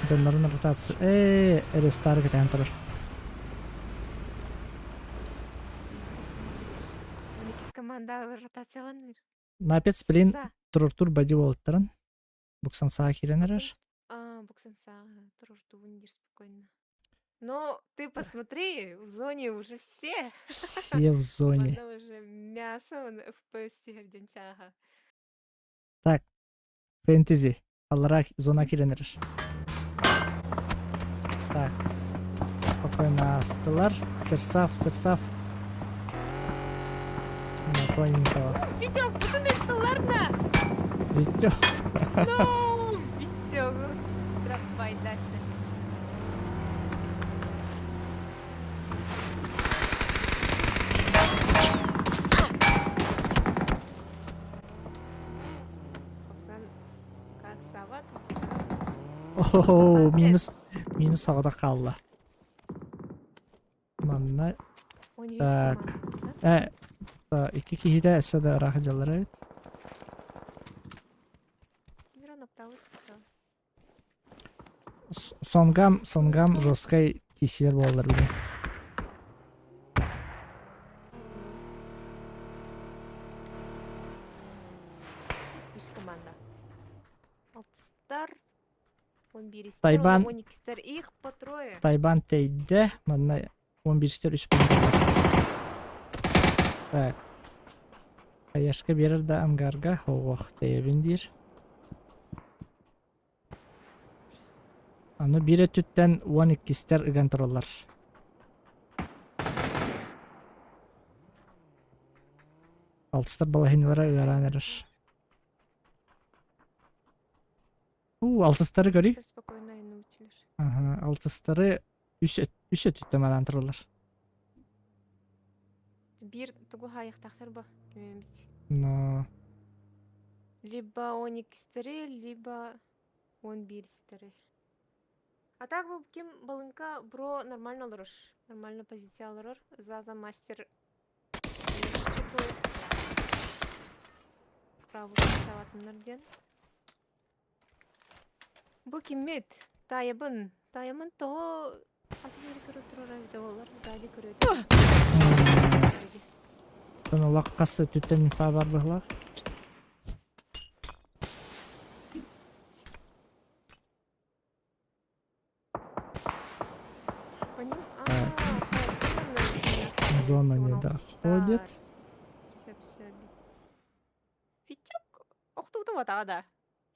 дьоннорун ротация... Ээ, рестары кэтээн турар. Иккис команда ротацияланыр. Напец, блин, туруртур бади уолаттарын. Буксан саа киирэн эрэр. А, буксан саа туруртугун диир спокойно. Но ты посмотри, в зоне уже все. Все в зоне. Манна уже мясо он FPS тиһэрден чааһа. Так, фэнтези. Аллара зона киирэн эрэр. Так. Спокойно астылар. Сырсав, сырсав. На тоненького. Витек, бутун ыттылар на! Витек. No! Витек. Трамвайдастыр. Как сава? О, минус, минус саҕата хаалла. Манна так. Э, икки киһитэ өссө да ыраах дьаллар эбит. Сонгам, Сонгам жесткай киһилэр буолалар били. Үс команда. Алтыстар, он биристер, Тайбан он иккистер, их по трое. Тайбан тэйдэ, манна он биристер үс Так. Аяшка биэрэр да ангарга, оҕох тэйэбин диир. Аны биир өттүттэн уон иккистэр ыган тураллар. Алтыстар балаһыанньалара ыараан эрэр. Уу, алтыстары көрүй. Спокойно айнутилер. Аха, алтыстары үс, үс өттүттэн баран тураллар. Биир тугу хаайыахтаахтар ба кимэмит. Но Либо он иккистэри, либо он бииристэри. А так бу ким балыҥка бро нормально олорор. Нормально позиция олорор. Заза мастер Право саватыннар диэн. Бу киммит? Таайабын. Таайамын тоҕо атын жери көрө турара эбитэ буоллар. Сзади көрүөтэ. Олох хас өттүттэн инфа бар быһылаах. По ним... Так. Зона не доходит. Все, все. Витек, охтубута батаҕа да.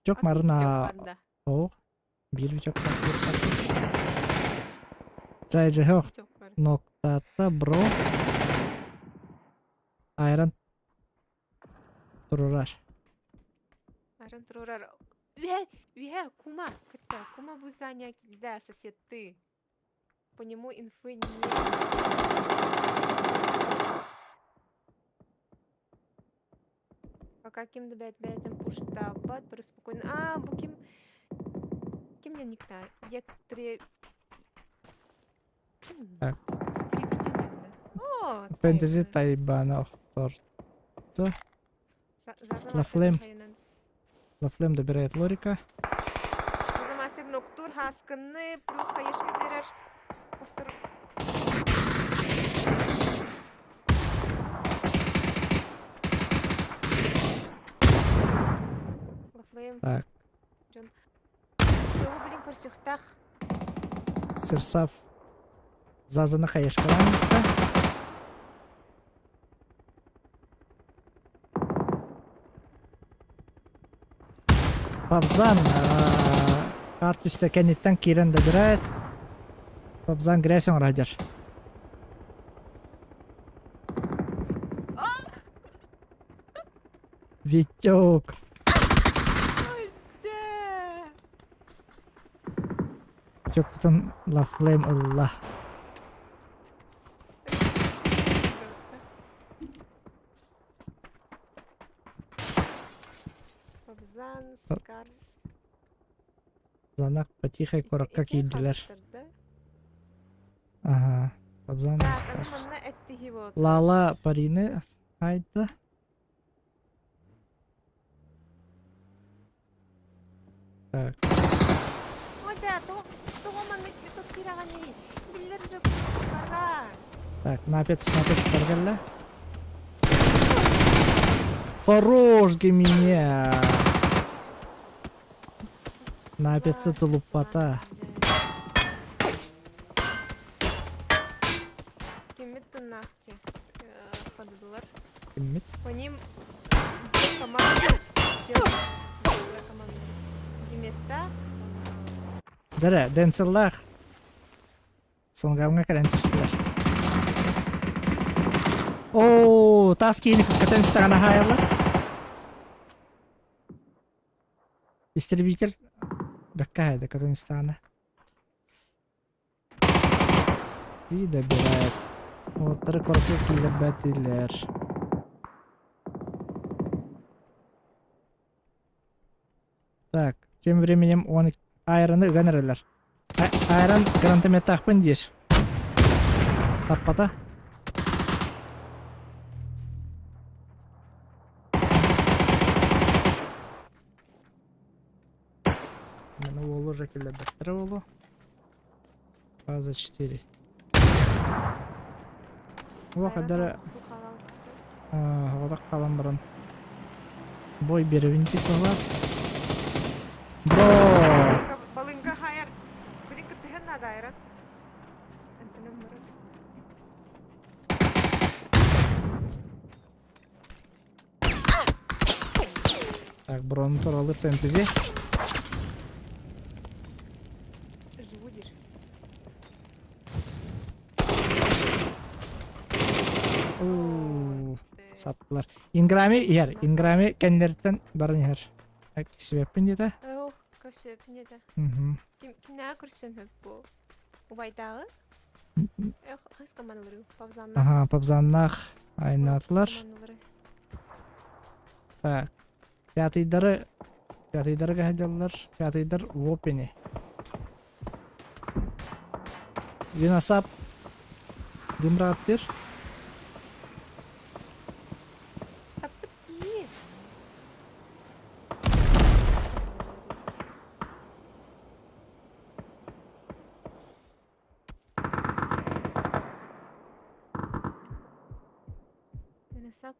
Витек марына Ох, биир Витек Чай жehох ноктата бро. Айран турурар. Айран турурар. Үһэ, үһэ, кума, кытта, кума бу здание да, сосед ты. По нему инфы не... Пока ким да бэт бээтин пуштаабат, бары спокойно. А, бу ким... Ким диэн никта? Ектре... Ким? Так. Стрибитин диэн да. О, Фэнтези Тайбана. Тайбана охторто. Лафлем. Лафлем добирает Лорика. Мастер Ноктур хаскынны плюс хаешка берер. Повтор. Лафлем. Так. Дьон. Чего, блин, көрсүхтах. Сырсав Зазаны хаешкалаан истэ. Бабзан хаар түстэ кэнниттэн киирэн добирает. Бабзан грязь оҥоро Витек! Витекпутун Лафлейм ылла. Пабзан, Скарс. Занак потихой куоракка киирдилэр. Ага. Пабзан Скарс. Лала Парины хайда. Так. Так, напец, напец таргалла. Хорош меня. Напец тулуппата. Киммит тыннаахти ходудулар. Киммит? По ним две команды. Две команды. И места. Дәрә, Денсерлах. Сонгармга кэлэн түстүлэр. Оо, тас киһини көтөн истэҕинэ хаайаллар. Истребитель бэккэ хаайда көтөн истэҕинэ. И добирает. Уолаттары короту киллэрбэтилэр. Так, тем временем он айраны ыган эрэллэр. Айран гранатометтаахпын диир. Таппата. Маны уолу уже киллэрбэттэрэ уолу. Фаза 4. Олох эдэрэ оҕотох хаалан баран бой биэрэбин типа Бро! Балыҥга хайар. Билин кыттыһан наада айран. Антонов баран. Так, брону туралыр фэнтези. Живудишь. Уу, саптылар. Инграми иһэр. Инграми кэннэриттэн баран иһэр. Кисибэппин диэтэ. Ох, көрсүөппүн диэтэ. Ким кимнээҕи көрсөн хөп бу? Убайдааҕы? Хас командалары? Павзаннаах. Аха, Павзаннаах айнаатылар. Так. Пятыйдары пятыйдары кэһэдэллэр. Пятыйдар в опене. Виносап дымрааттыр. Таппыт дии.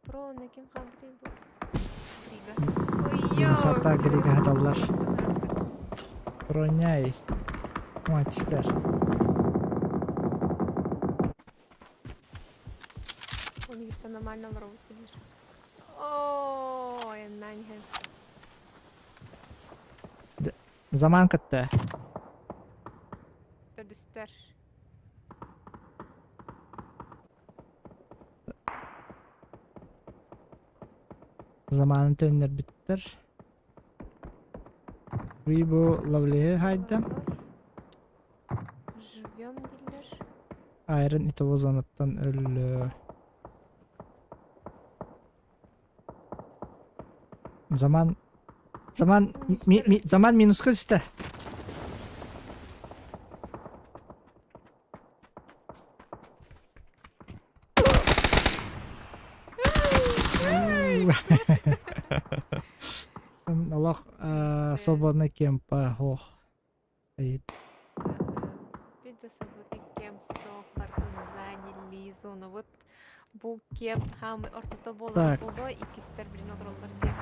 Про на ким хаалбытый бу? Грига. Сапта Грига хаталлар. Броняй. Матистер. У них что нормально лоров видишь. О, эннаньhe. Заман кытта. Төрдүстэр. Заманын төннөрбүттэр. Вибу лавлеһы хайда. Живем дииллэр. Айрон итого зонаттан өллө. Заман Заман ми, ми, заман минуска түстэ. Олох свободный кемпа ох. Бид да свободный кемп суох бартын заняли зону. Вот бу кемп хаамы ортото буолар Так. буолуо иккистэр билин олороллор диye.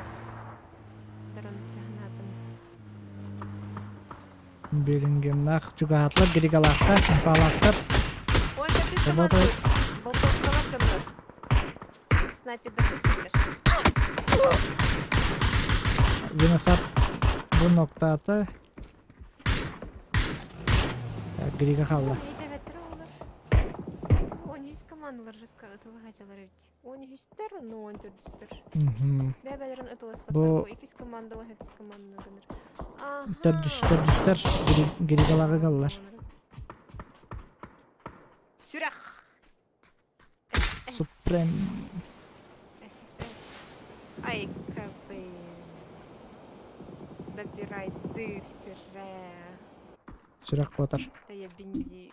Даран таһанаатын. Белингемнах чугаһатлар Григалаахтар, Инфалаахтар. Ой, ты Работает. Болтовкалар дьоннор. Снайпердар көттүлэр. Виносап бу ноктаата. Грига хаалла. Эйдэбэттэр оҕолор. Он үс командалар жестко ытылаһачалар эбит. Он үстэр, но он төрдүстэр. Бэбэлэрин ытыласпаттар. Бу Бу иккис команда, он хэттис команда гыныр. Аха. төрдүс төрдүстэр Григалаҕа галлар. Сүрэх. Супрем. ССС. Ай, КБ. Добирайдыр сирэ. Сүрэх куотар. Тайабиндир.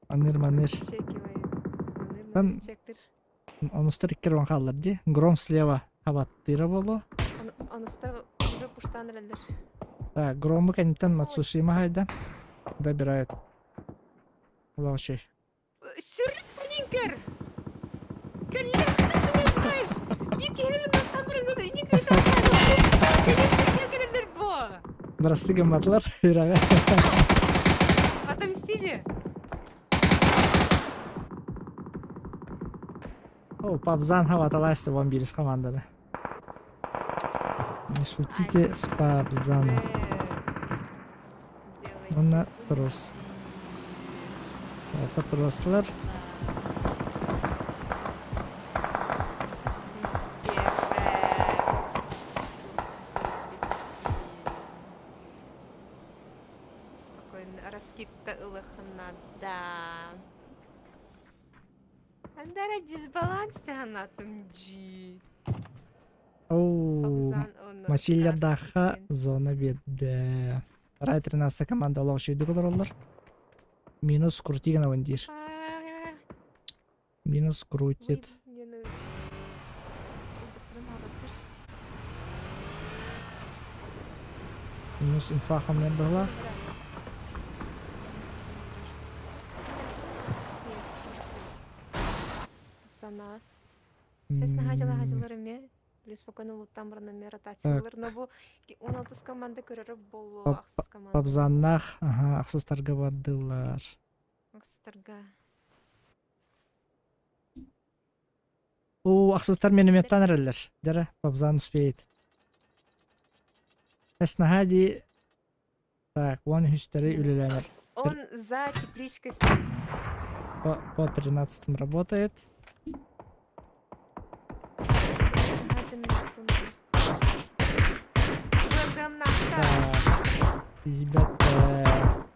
Маныр маныр. Чекивает. Маныр Там маныр чектир. онустар иккер он хааллар дии. Гром слева хабаттыыра буолуо. Онустар уже пуштан эрэллэр. Так, Грому кэнниттэн Мацушима хайда. Добирает. Улаучай. Сүрүн көр! Кэллэр знаешь! Ник кэлэллэр бо! Бырастыы гымматылар үрэҕэ. Отомстили! О, Пабзан хаваталайся вон бирис команданы. Не шутите с Пабзаном. Уонна трус. Это труслар. Спокойно. Раскидка ылыхына, да. Андара дисбаланс таханатым G. Оу, Мачиллердаахха зона биэрдэ. Рай 13 команда олох үчүгэйдик олороллор. Минус крути гынабын диир. Минус крутит. Минус инфа хамнар быһылаах. Сана. Сейчас наһаа дьылар эмиэ Плюс спокойно луттан баран эмиэ ротациялар. Но бу 16 команда көрөрө болу ахсыс команда. Пабзаннах, ага, ахсыстарга бардылар. Ахсыстарга. О, ахсыстар минометтан эрэллэр. Дьара, Пабзан успеет. Эснаһа Так, он үһүстэри үлэлэнэр. Он за тепличкой стоит. По 13 работает. Так, ребята.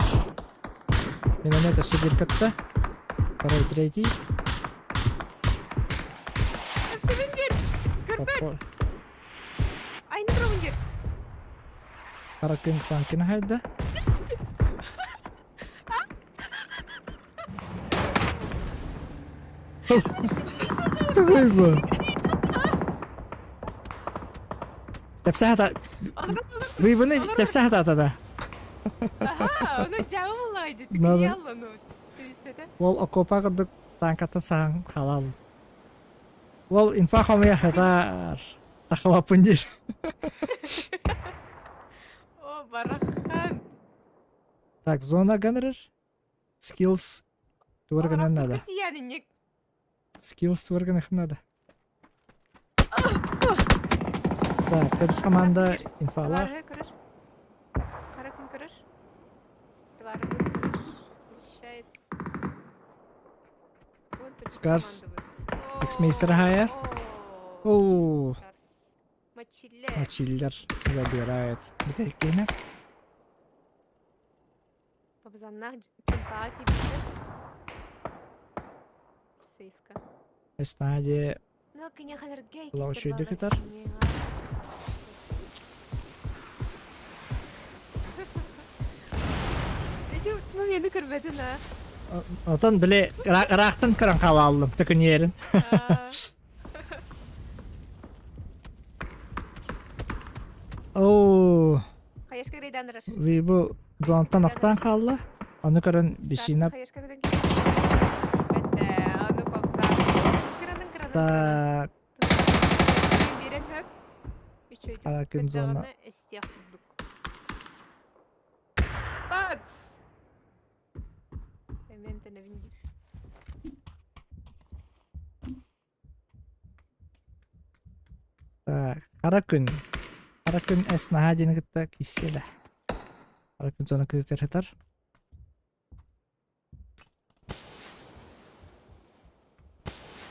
Миномет өссө биир кытта. Второй, третий. Хара күн Франкина хайда. Тугуй бу? Тэпсэ хата... Выбыны тэпсэ хатаата да. Аха, ону дьаамыллаайды, тикийаллану. Ол окопа курдук танкаттан сахан халал. Ол инфа хомуйа хатар. Тахалаппын диир. О, барахан. Так, зона генерер. Skills тугар гынан надо. Skills тугар гынан надо. Так, көбүс команда инфалар. Қара күн көрөр. Твары көрөр. Защищает. Скарс. Эксмейстер хайа. Оу. Мачиллер забирает. Бүтэйккиэнэ. Пабзаннах кемпаа киирбитэ. Сейфка. Эснаде Ну, кинехаларга Лаучуйдук ытар. Эти мени көрбөтүн а. Отон били ыраахтан көрөн хаалаллым төкүнүөрүн. Оо. Хаешка рейданырар. Ви бу зонтан охтан хаалла. Ону көрөн бишина Так. Күн зона. Бац! Мен тэнэбин диир. Так, хара күн. Хара күн эс наһаа диэни кытта киссиэлэ. Хара күн зона кытытар сытар.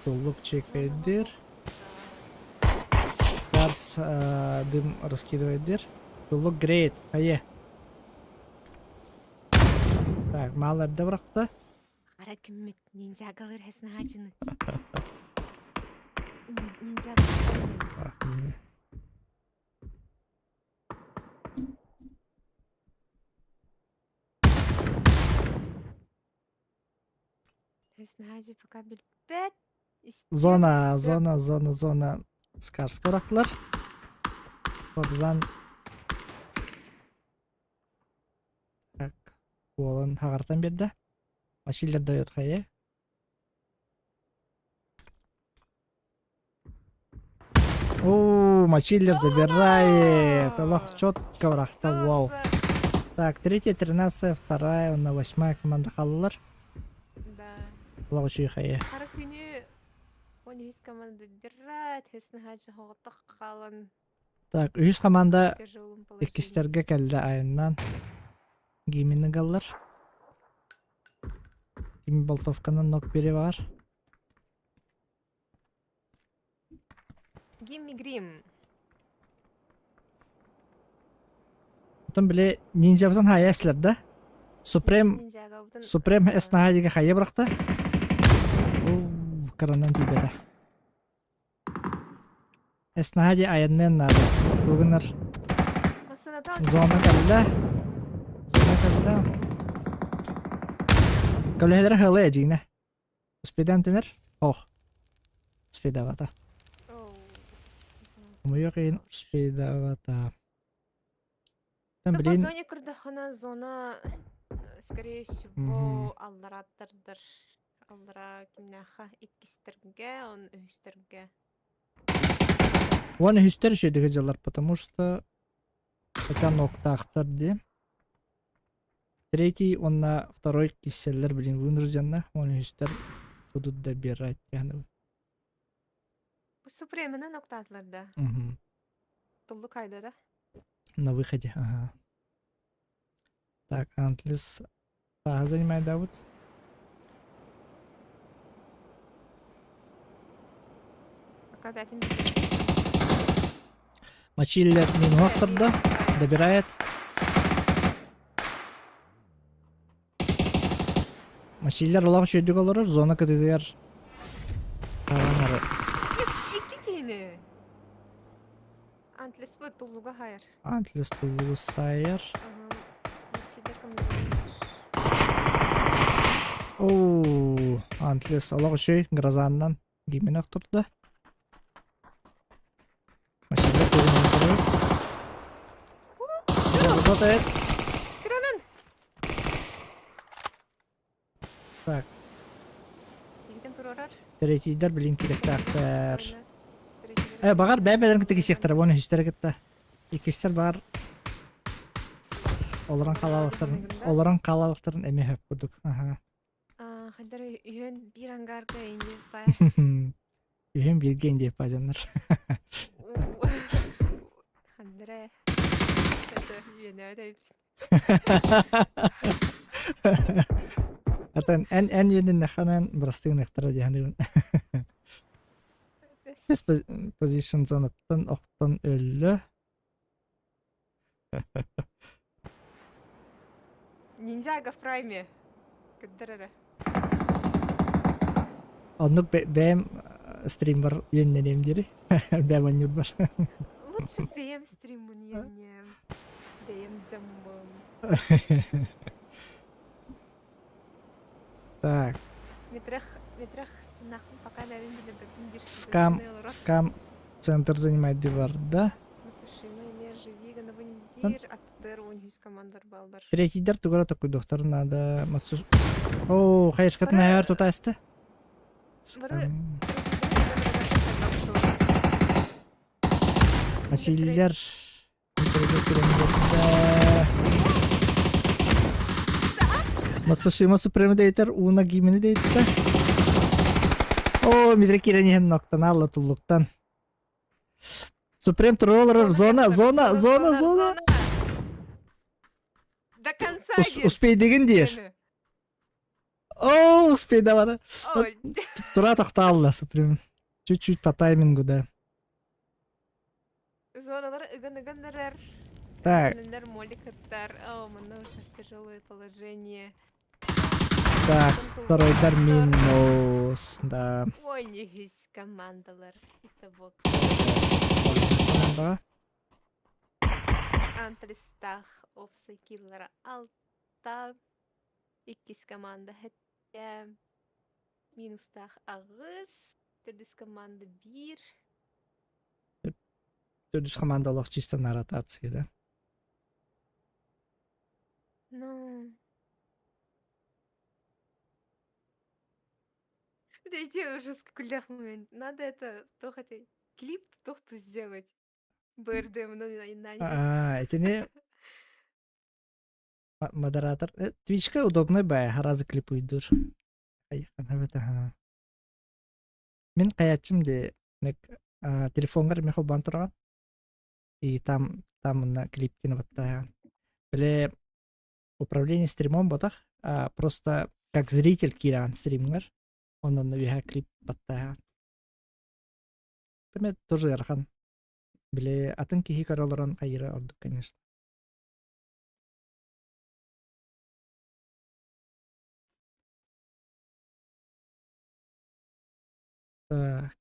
Туллук чекэйдир. Скарс дым раскидывает дыр. Туллук греет. Хайе. Так, мало эрдэ бырахта. Хара күммүт ниндзягалар хэснаачыны. Ниндзя. Знаю, пока билбэт. Зона, зона, зона, зона. Скарска бырахтылар. Бабзан. Так, уолун хаҕартан биэрдэ. Василий дает хайа. О, Мачиллер забирает. Аллах четко бырахта, вау. Так, третья, 13-я, вторая, на восьмая команда хааллар. Да. Аллах үчүгэй хайа. Хара күнү 13 команда добирает, Хеснахаджа хоҕотох хаалан Так, үһүс команда в тяжелом положении. иккистэргэ кэллэ айаннаан. Гимини галлар. Ким болтовканан нок бири бар. Гимми Грим. Оттон били ниндзябытын хайа эслэр да? Супрем Супрем эс наһаа хайа бырахта. Кыранан тиийбэтэ. Эс наһаа дии айанныан наада. Тугунар зона кэллэ. Зона кэллэ. Көлөһөлөрө хылы эдьиинэ. Успедаем тенер? Ох. Успедавата. Хомойуох иһин успедавата. Там, По блин... зоне көрдөххүнэ зона, скорее всего, аллараттардар. Аллара кимнээхэ иккистэргэ, он үһүстэргэ. Уон үһүстэр үчүгэйдик дьаллар, потому что это ноктаахтар дии. Третий уонна второй кисселлэр блин вынужденно, уон үһүстэр будут добирать диэн. Бу Супреманы ноктаатылар да. Мгм. Туллук айдара. На выходе, ага. Так, Антлис тааһы занимает да вот? Пока опять Мачиллер минуахтарда, добирает. Мачиллер олох үчүгүйдүк олорор, зона кытыытыгар хаалан Икки киһини. Антлес бу туллуга хайар. Антлес туллугу сайар. Оу, Антлес олох үчүгэй, грозаннан гиминах турда. Машина тугунан турар. Работает. Кыранан! Так. Игитен турарар. Третийдер блин кирэхтээхтэр. Э, баҕар бэйэ-бэйэлэрин кытта кисиэхтэрэ, уонна үһүстэрэ кытта. Иккистэр баҕар олорон хаалалыктарын, олорон хаалалыктарын эмиэ хөп курдук. Аха. Хайдар үһүөн биир ангарга индиэппа. Үһүөн бииргэ индиэппа дьоннор. Хандара. Үөнөөт Атын эн эн үөнүннэххинэн бырастыыныахтара диэханыбын. This position зонаттан охтон өллө. Ниндзяго в прайме. Кыддар эрэ. Оннук бэйэм стриммар үөннэниэм диэри. Бэйэм анньырбар. Лучше бэйэм стриммун үөннүөм. Бэйэм дьоммун. Так. Метрах, метрах, нахуй пока навин билэрбэппин диир Скам, скам центр занимает диварда. Третийдер тугара токуйдохтор надо Мацу... О, хайышкатын аяр тутаста. Мачиллер Мацушима Супрема дейтер, Уна Гимини дейтте. О, Митре кирен иһэн ноктан алла туллуктан. Супрем туролорор зона, зона, зона, зона. До конца. Успейдигин диир. О, успейдавата. Тура тохтаалла Супрем. Чуть-чуть по таймингу, да. Зоналар ыган-ыган эрэр. Так. Кинилэр молик ыттар. О, манна уже тяжелое положение. Так, второйдар минус, да. Ой, үһүс командалар. Итого. Командаҕа. Антрестах опсай киллара алта. Иккис команда хэттэ. Минустаах аҕыс. Төрдүс команда биир. Төрдүс команда олох чисто на ротации, да? Ну... Подожди, уже скулях момент. Надо это, то хотя клип тохту сделать. БРД на А, это не модератор. Твичка удобный бай, разы клипуйдур. Мин хайаччым де телефонгар мехол бан тураган. И там там на клиптин баттаан. Биле управление стримом ботах, а просто как зритель кииран стримгар, онон үһэ клип баттаан. Тэмэ тоже ыарахан. Биле атын киһи көрө олорон хайыра ордук, конечно. Так.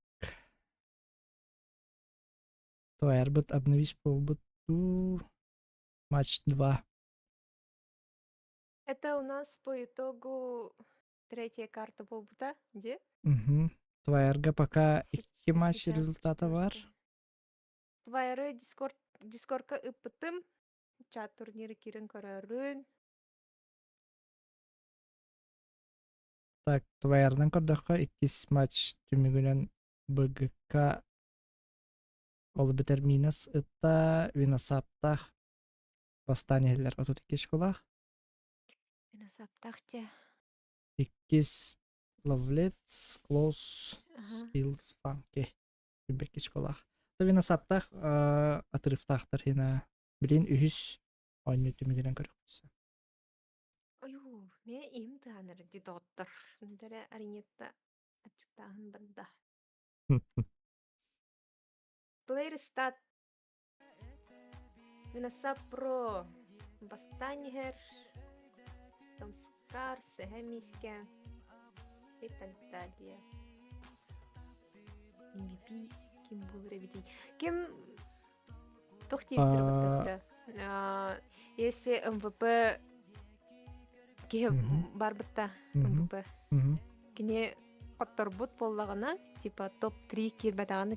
Твоярбыт обновись буолбут дуу. Матч 2. Это у нас по итогу третья карта буолбута, где? Угу. Твоярга пока икки матч Сейчас результата бар. четвертая. Твояры Дискорд Дискордка ыппытым. Чат турниры кирин көрөрүн. Так, Твоярдан көрдөххө иккис матч түмүгүнэн БГК ол бүтэр минус ытта Виносаптаах бастаан иһэллэр 32 очколаах. Виносаптаах те. Иккис Ловлец, Close, Ага. Skills, Funky. Бэкки очколаах. Виносаптаах отрывтаахтар хина билин үһүс оонньуу түмүгүнэн көрөхпүт. Ою, ме им таанар ди доттор. Ndere аринетта ачыктааһын барда. Player stat. Минаса Про. Бастанихер. Томскар, Сэхэмискэ. И так далее. MVP ким булыр эбитий? Ким туох диэбиттэр баттаса? Если МВП киһи барбытта МВП. Кини хотторбут буоллаҕына, типа топ-3 киирбэтэҕинэ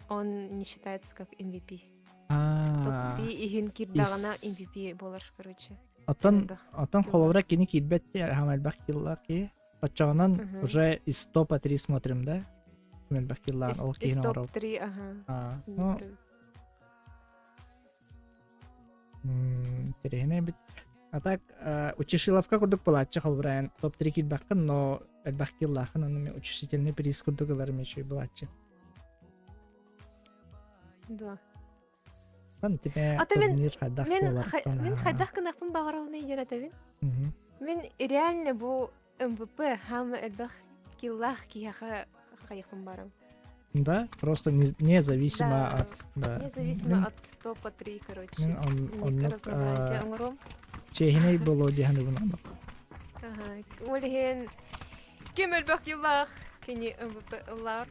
он не считается как MVP. Топ-3 иһин киирдэҕинэ MVP буолар, короче. Оттон оттон холобура кини киирбэт хаама элбэх киллаах киһи. Оччоҕунан уже из топа 3 смотрим, да? Элбэх киллаах ол киһини Из топ-3, ага. Ну, Интэриэһинэй эбит. А так Учишиловка курдук буолааччы холобура топ-3 киирбэххин, но элбэх киллааххын, ону утешительный приз курдук ыларым үчүгэй буолааччы. Да. Сан тебе А то мин турнир хайдах мин буоларыттан мин хайдах гынахпын баҕарабын диэн этэбин. Мин реально бу МВП хаама элбэх киллаах киһиэхэ хайыхпын барам. Да, просто не, независимо Да, от... Да. Независимо Мин, от топа 3, короче. мин он, оннук разнообразие оҥором. чиэһинэй буолуо диэхин оннук. Ага, ол иһин ким элбэх киллаах кини МВП ыллаар.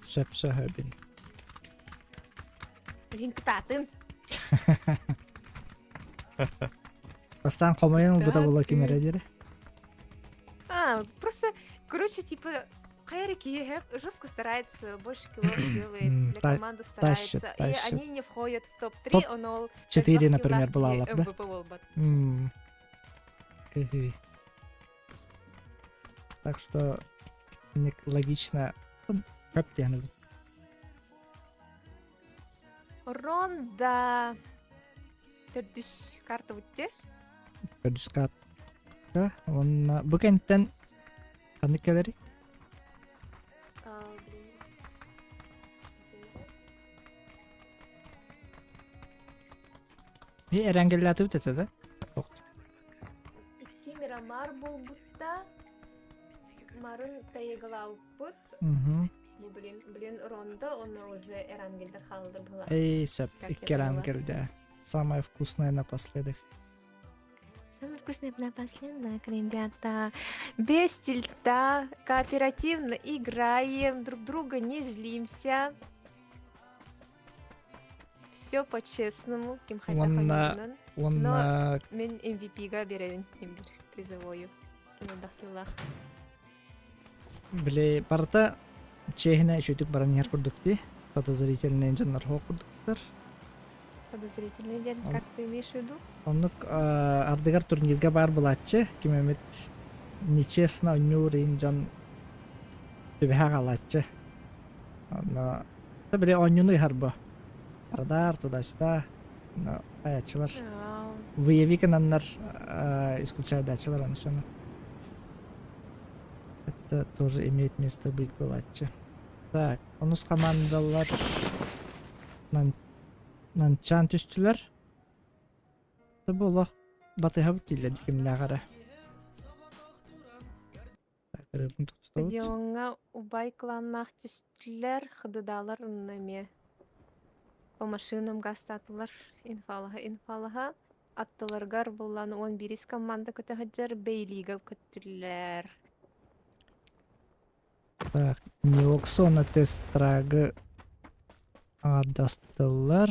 Сөп сөһөбүн. Илин кытаатын. Бастаан хомойон ылбыта буолуо ким эрэ диэри. А, просто, короче, типа, хайа киһи жестко старается, больше килов делает, для команды Тащит, старается, и тащит. они не входят в топ-3, он ол Топ-4, например, была да? МВП буолбат. Кыһыы. Так что логично как диэн Ронда төрдүс карта бутте. Төрдүс карта. Онна бу кэнтэн ханнык кэлэри? Би эрэнгеллээтибит этэ да? Икки Мирамар буолбутта. Марын тайыгалаабыппыт. Бу блин, блин Рондо, он уже Эрангельдер хаалды была. Эй, сөп, икки Эрангельде. Самое вкусное напоследок. Самое вкусное напоследок, ребята. Без тильта, кооперативно играем, друг друга не злимся. Все по-честному, ким хайдах Уонна ойуунан. Но уонна мин MVP-га биэрэбин имбир призовою. Ким элбэх киллаах. Били барыта чиэһинэ үчүгдүк баран иһэр курдук дии. Подозрительный дьоннор суох курдуктар. Подозрительный диэн как ты имеешь в виду? Оннук ардыгар турнирга баар булааччы, ким эмит нечестно оонньуур иһин дьон түбэһэ хаалааччы. Онно били оонньууну ыһар бу. Радар туда-сюда. Но айааччылар выяви гынаннар исключайдааччылар ону сону. Это тоже имеет место быть булааччы. Так, онус командалар Нанчаан түстүлэр. Бу олох батыһабыт дииллэр кимнээх эрэ. Ырыабын тохтотобут. Стадиоҥҥа убай кланнаах түстүлэр, ХДД-лар онно эмиэ по машинам гаастаатылар инфалаһа инфалаһа. Аттыларыгар буллан 11 команда көтө сылдьар Бейлига көттүлэр. Так, Неоксона тестрагы аҥардастылар.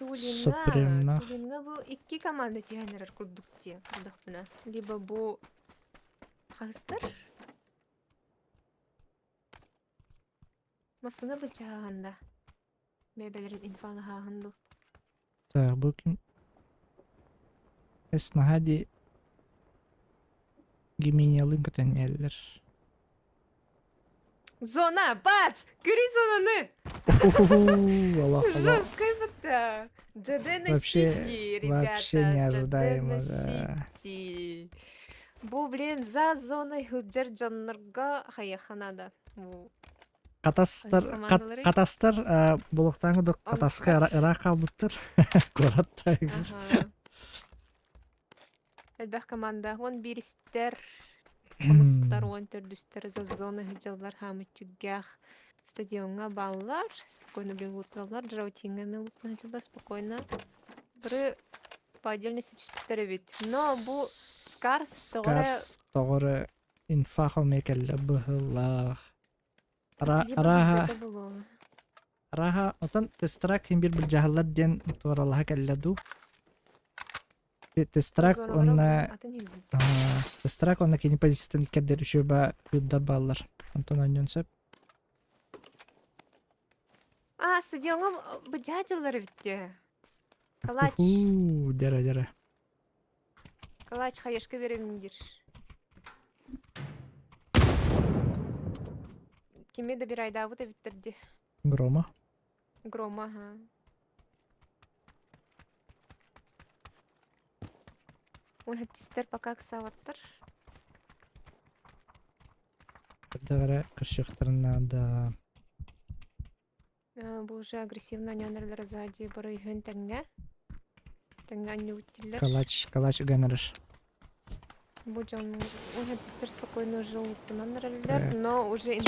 Тулинга, Супремнах. Тулинга бу икки команда түһэн эрэр курдук дии курдахпына. Либо бу хаһыстар? Массыына бычааһында. Бэйбэлэрин инфалаһааһын дуу. Так, бу ким? Эс наһаа дии Гимениялыын көтөн иһэллэр. Зона, бац! Көрүй зонаны! Олох, олох. Жестко это. ДД на Вообще, Сити, вообще ребята. ДД неожидаемо, на да. Сити. Бу, блин, за зоной сылдьар дьоннорго хайыха надо. Бу Катастар, Аны командалары? катастар булуктааҥы курдук катаска Онустар. ыраах хаалбыттар. Куораттааҕы. Аха. Элбэх команда. Уон бииристэр, онустар, уон төрдүстэр за зоны сылдьаллар хаамыт түгэх стадиоҥҥа бааллар. Спокойно блин луталлар. Драутиҥҥа эмиэ лутна сылдьаллар спокойно. Бары по отдельности түспүттэр эбит. Но бу Скарс тоҕо эрэ Скарс тоҕо эрэ инфа эмиэ кэллэ быһыылаах. либо Арааһа билбэтэ буолуо. арааһа отон тестрак ким биир былдьаһаллар диэн туоралаһа кэллэ дуу. Тестрак уонна Тестрак уонна кини позициятын иккэрдэр үчүгэйбэ кыырдар бааллар. Онтон оонньуон сөп. А, стадиоҥҥа быдьаа дьыллар эбит дии. Калач. Уху, дьэрэ дьэрэ. Калач хаешка беремин диир. Кими добирайдаабыт эбиттэр дии. Грома. Грома, аха. Уон пока ыксаабаттар. Хайдах эрэ көрсүөхтэрин наада. Бу уже агрессивно анньанарлара сзади бары үһүөн тэҥҥэ. Тэҥҥэ анньыбыт дииллэр. Калач, калач ыган эрэр. Бу дьон уһаттыстар спокойно уже улуттанан эрэллэр, но уже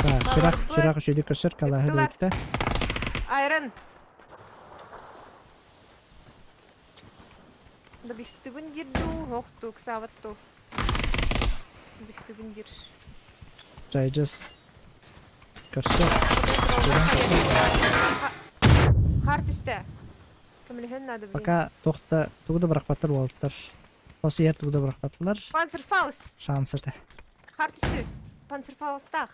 Так, сүрэх, сүрэх үчүгэйдик көрсөр, калаһы Ыттылар. да Айрон! Да бифтыгын диир дуу, ох ыксаабат дуу. Бифтыгын диир. Жайжас көрсөр. Көрөн көрсөр. Хаар түстэ. Көмөлөһөн надо, блин. Пока туох да тугу да бырахпаттар уолаттар. Хос иһэр тугу да бырахпатылар. Панцерфаус! Шанс этэ. Хаар түстү. Панцерфаустаах.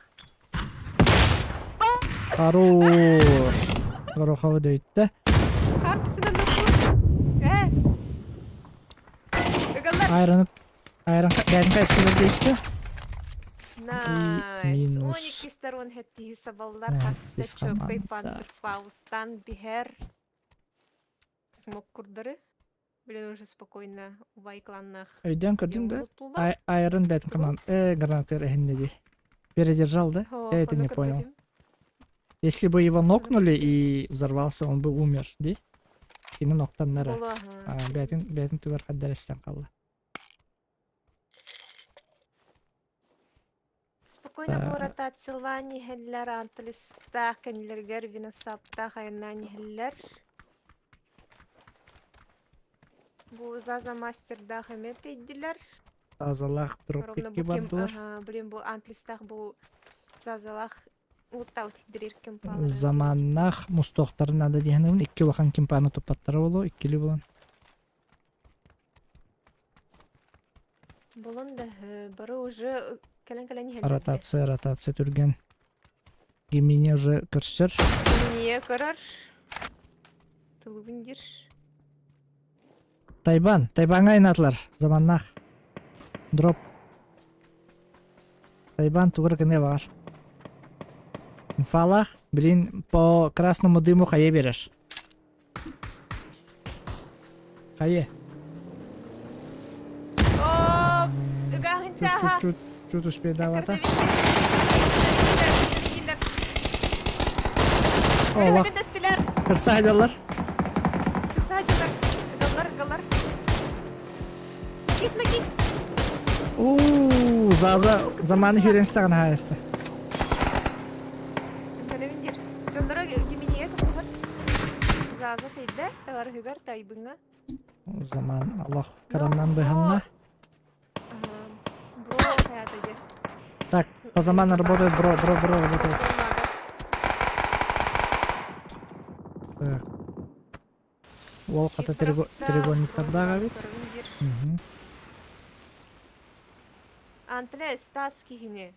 Хорош! Гороховы дөйттэ. Хаар түсүнэн нокку. Э! Ыгаллар. Айраны айран бэйэтин хайысхалар дөйттэ. Найс. Минус. 12 сторон хэттиһи сабаллар хатыста Тис чөккөй команда. панцерфаустан биһэр смок курдары. Блин, уже спокойно убай кланнах. Өйдөөн көрдүҥ да? Айрон бэйэтин команд гранатыр эһиннэ дии. Передержал, да? Я это не понял. Если бы его нокнули и взорвался, он бы умер, дии? Кини ноктаннара. Бэйэтин бэйэтин түгэр хаддарестен қалла. Спокойно бу ротациялаан иһэллэр, анталистаах кэннилэригэр виносаптаах айаннаан иһэллэр. Бу Заза мастердаах эмиэ тэйдилэр. Зазалаах Ровно дроптикки бу ким, бардылар. ага, блин, бу антлистаах бу Зазалаах уттаут тиддирир кимпалары. Заманнаах мустуохтарын надо диэхинэбин икки улахан кимпаны туппаттара буолуо, иккили булан. Булан да бары уже кэлэн-кэлэн иһэллэр. Ротация, ротация түргэн. Гимине уже көрсөр. Гимине көрөр. Тылыбын дир. Тайбан, Тайбанга айнаатылар. Заманнаах. Дроп. Тайбан тугур гыны бар. Инфалах, блин, по красному дыму хайа берер. Хайа. О, ыгаһынчаха. Чуть, чуть успейдавата. О, Кырса Сысадилар. Галар, галар. Смоки, смоки. Уу, Заза заманы хүренстаган хаайыста. Дьонноро гиминие тохтуһар. Заза тейдэ, таварыһыгар тайбыҥа. Заман Аллах караннан быһанна. Бро хаята де. Так, по заману работает, бро, бро, бро работает. Так. Уол хата треугольниктардаах эбит. Антле Стас киһини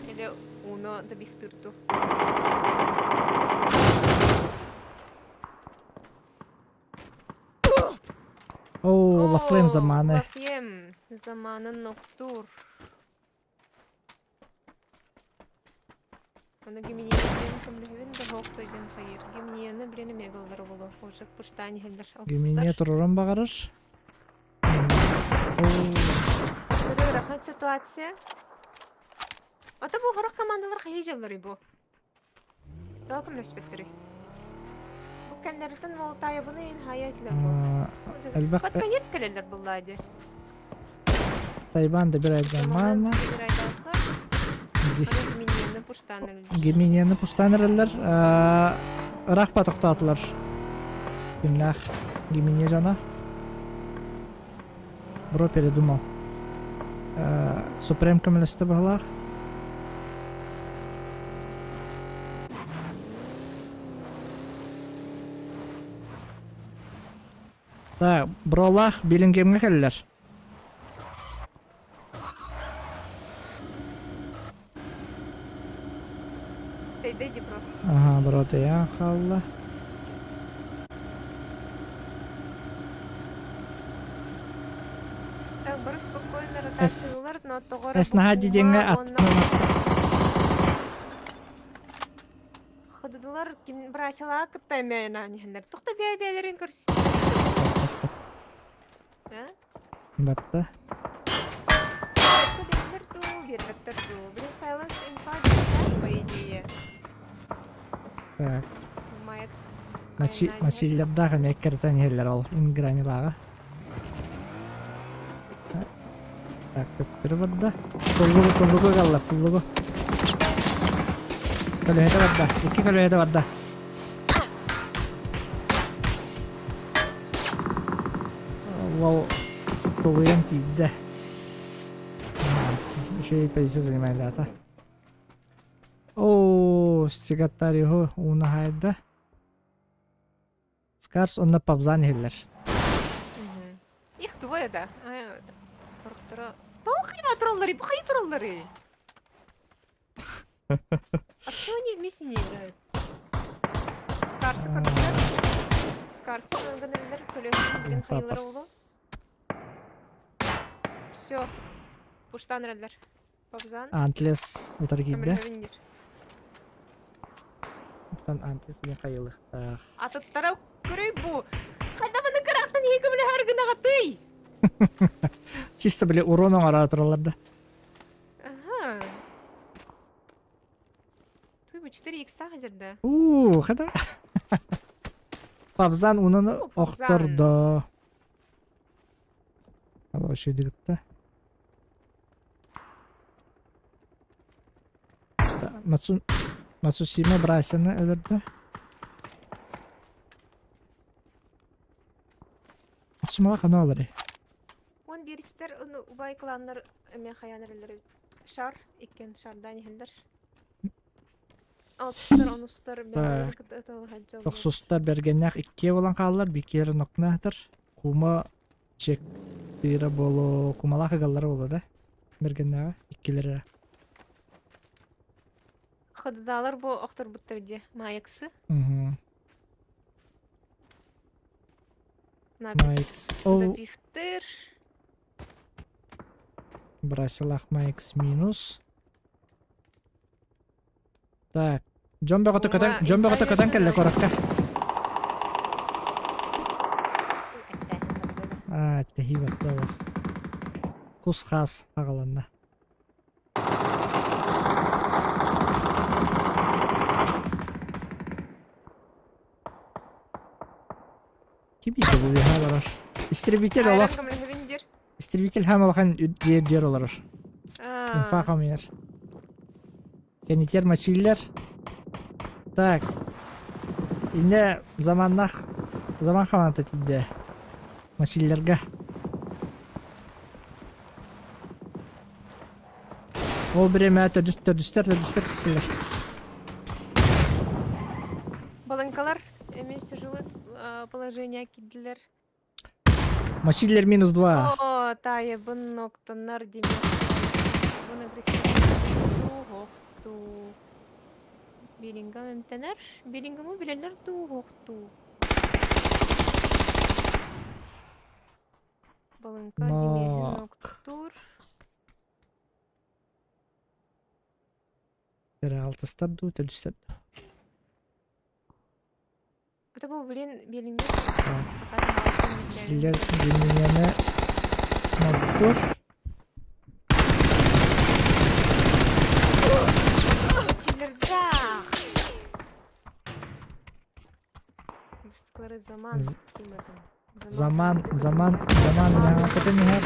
или уно добихтырту. Оо, Лафлем заманы. Лафлем заманын ноктур. Оны гиминияны көмлүһүбүн да хоох тойден хайыр. Гиминияны билени мегаллар болу. Уже пуштани хеллер. Гиминия туруран багарар. Ыарахан ситуация. Ата бу хорох командалар хайы жаллары бу. Тоҕо көмөлөспөттөрүй? Бу кэннэриттэн Молотаевыны ин хайа этилэр бу. Элбэх Под конец кэлэллэр буллаа дии. Тайван да бир айдамаана. Гиминияны пуштан Гиминияны пуштан эрэллэр. Ыраах тохтоотулар. Кимнээх Гиминия дьоно. Бро передумал. Супрем көмөлөстө быһылаах. Так, бролаах Билингемҥэ кэллэр. Тэйдэй бро. Ага, бро тэйэн хаалла. Так, бары спокойно Эс ротациялар, но тоҕо эрэ эс наһаа бу дидиҥҥэ уонна аттынан Ходудулар ким брасила кытта эмээнэ иһэннэр. Тухта бэйэ-бэйэлэрин көрсү. Батта. Биэрбэттэр дуу, биэрбэттэр дуу. Блин, Silence инфа по идее. Так. Макс. Мачи Мачиллердаах эмиэ кэртэн иһэллэр ол инграмилааҕа. Так, төптөрү барда. Туллугу туллугу галла, туллугу. Көлөһөтө барда. Икки көлөһөтө барда. Уол тулуйан тиийдэ. Үчүгэй позиция занимает Оо, сигаттариһу ууна хайда. Скарс онно пабзан иһиллэр. Их двое да. Торохторо. Тоох хайа тураллары, бу хайа тураллары. А почему они вместе не играют? Скарсы көрдүлэр. Скарсы гынырылар, көлөһүн билин хайылар оҕоло. Все. Пуштан эрэллэр. Пабзан. Антлес утары киирдэ. Оттон Антлес билин хайылыктаах. Атыттара көрөй бу. Хайда маны кыраактан иһи көмөлөһөр гынаҕатый? Чисто били урон оҥорор тураллар да. Ага. Туй бу 4 икс жерде. Уу, хата. Пабзан унаны охтордо. Алло, шүйдігітті. Мацу... Мацусима Брайсона өлөрдө. Сумала хана олары. Он биристер убай кланнар эме хаян эрелер шар иккен шардан иһэллэр. Алтыстар, онустар бэйэлэрин кытта ыталаһа Тохсустар бэргэннээх иккиэ буолан хааллар, бикиэр нокнаатар. Кума чек тыыра боло, кумалаах ыгаллара боло да. Бэргэннээҕэ иккилэрэ. Хыдыдаалар бу охторбуттар дии, Маяксы. Угу. Майкс. Оу. Добивтыр. Бросилах Майкс минус. Так. Дьон бөҕөтө көтөн, дьон бөҕөтө көтөн кэллэ куоракка. Аа, тэһии баттала. Кус хаас аҕаланна. Ким иитэ бу үөһэ олорор? Истребитель олох. Истребитель хаам улахан дьиэр дьиэр олорор. Инфа хомуйар. Кэнитер мочиллер. Так. Инне заманнах заман хаманата тиийдэ. Мочиллерга. Ол бириэмэ төрдүс төрдүстэр төрдүстэр тахсаллар. Баланкалар эмиэ тяжелое положение киирдилэр. Мочиллер минус два. О, таайыбын ноктоннар Демьян агрессивный туу Билингам эмтэнэр. Билингамы билэллэр дуу, охтуу. Балыҥка Но ноктуур. Алтыстар дуу, төрдүстэр дуу. Это был, блин, белингер. Силер Гиминене ноктуур. Чилердах! Быстыклары заман кимэтин. Заман, заман, заман мэҥэ көтөн иһэр.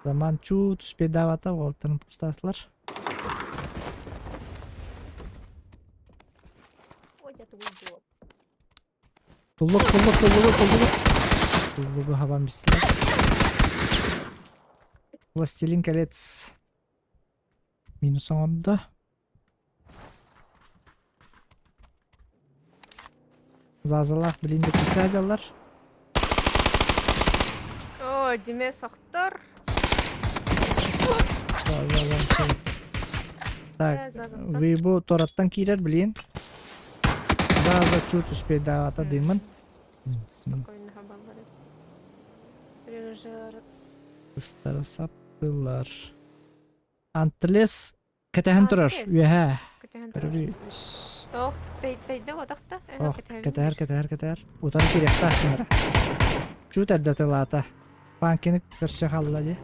Заман чуу түспэйдаабата уолтарын пустаатылар. Ой, я тугу было. Туллук, туллук, туллугу, туллугу. Туллугу хабан бистилэр. Властелин колец. Минус оҥордо. Зазалаах билин да кисаадьаллар. О, Диме сохтор. Так, Вейбу тораттан киирэр билин. Заза чуть успейдаата дымын. Спокойно хабаллары. Блин, уже Ыстара саптылар. Антлес Кэтэһэн турар, үөһээ. Кэтэһэн турар. Тоох, тэйдэ отахта. Ох, кэтэһэр, кэтэһэр, кэтэһэр. Утары киириэхтээх ким эрэ. Чуут эрдэ тылаата. Панкины көрсө хаалла дии.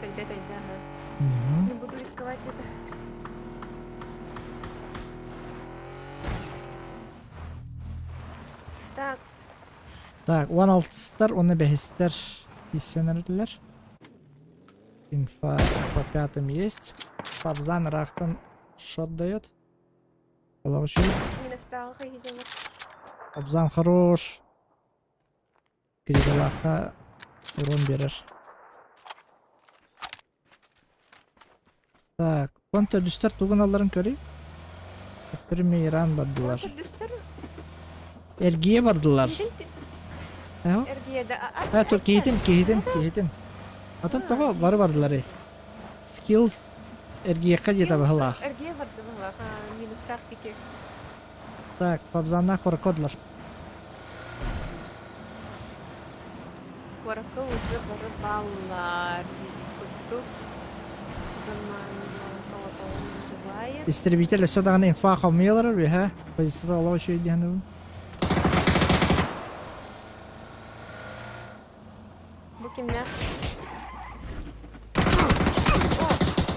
Тэйдэ, тэйдэ, ага. Не буду рисковать это. Так. Так, 16-тар, уонна бэһистэр киирсэн Инфа по пятым есть. Фарзан Рахтан шот дает. Получил. Абзан хорош. Кириллаха урон берер. Так, он төрдүстэр тугун алларын көрүй. Премьеран бардылар. Эргие бардылар. Эргие да. А, тур киһитин, киһитин, киһитин. Атын тоҕо бары бардылар. Skills эргиэххэ диэтэ баһылаах. Эргие барды баһылаах. Минустаах тики. Так, Пабзаннаах куоракка Куоракка уже бары бааллар. Курдук. Заман соҕотоҕун выживает. Истребитель өссө даҕаны инфа хомуйалар үһэ. Позицията олох үчүгэй диэн Бу кимнээх?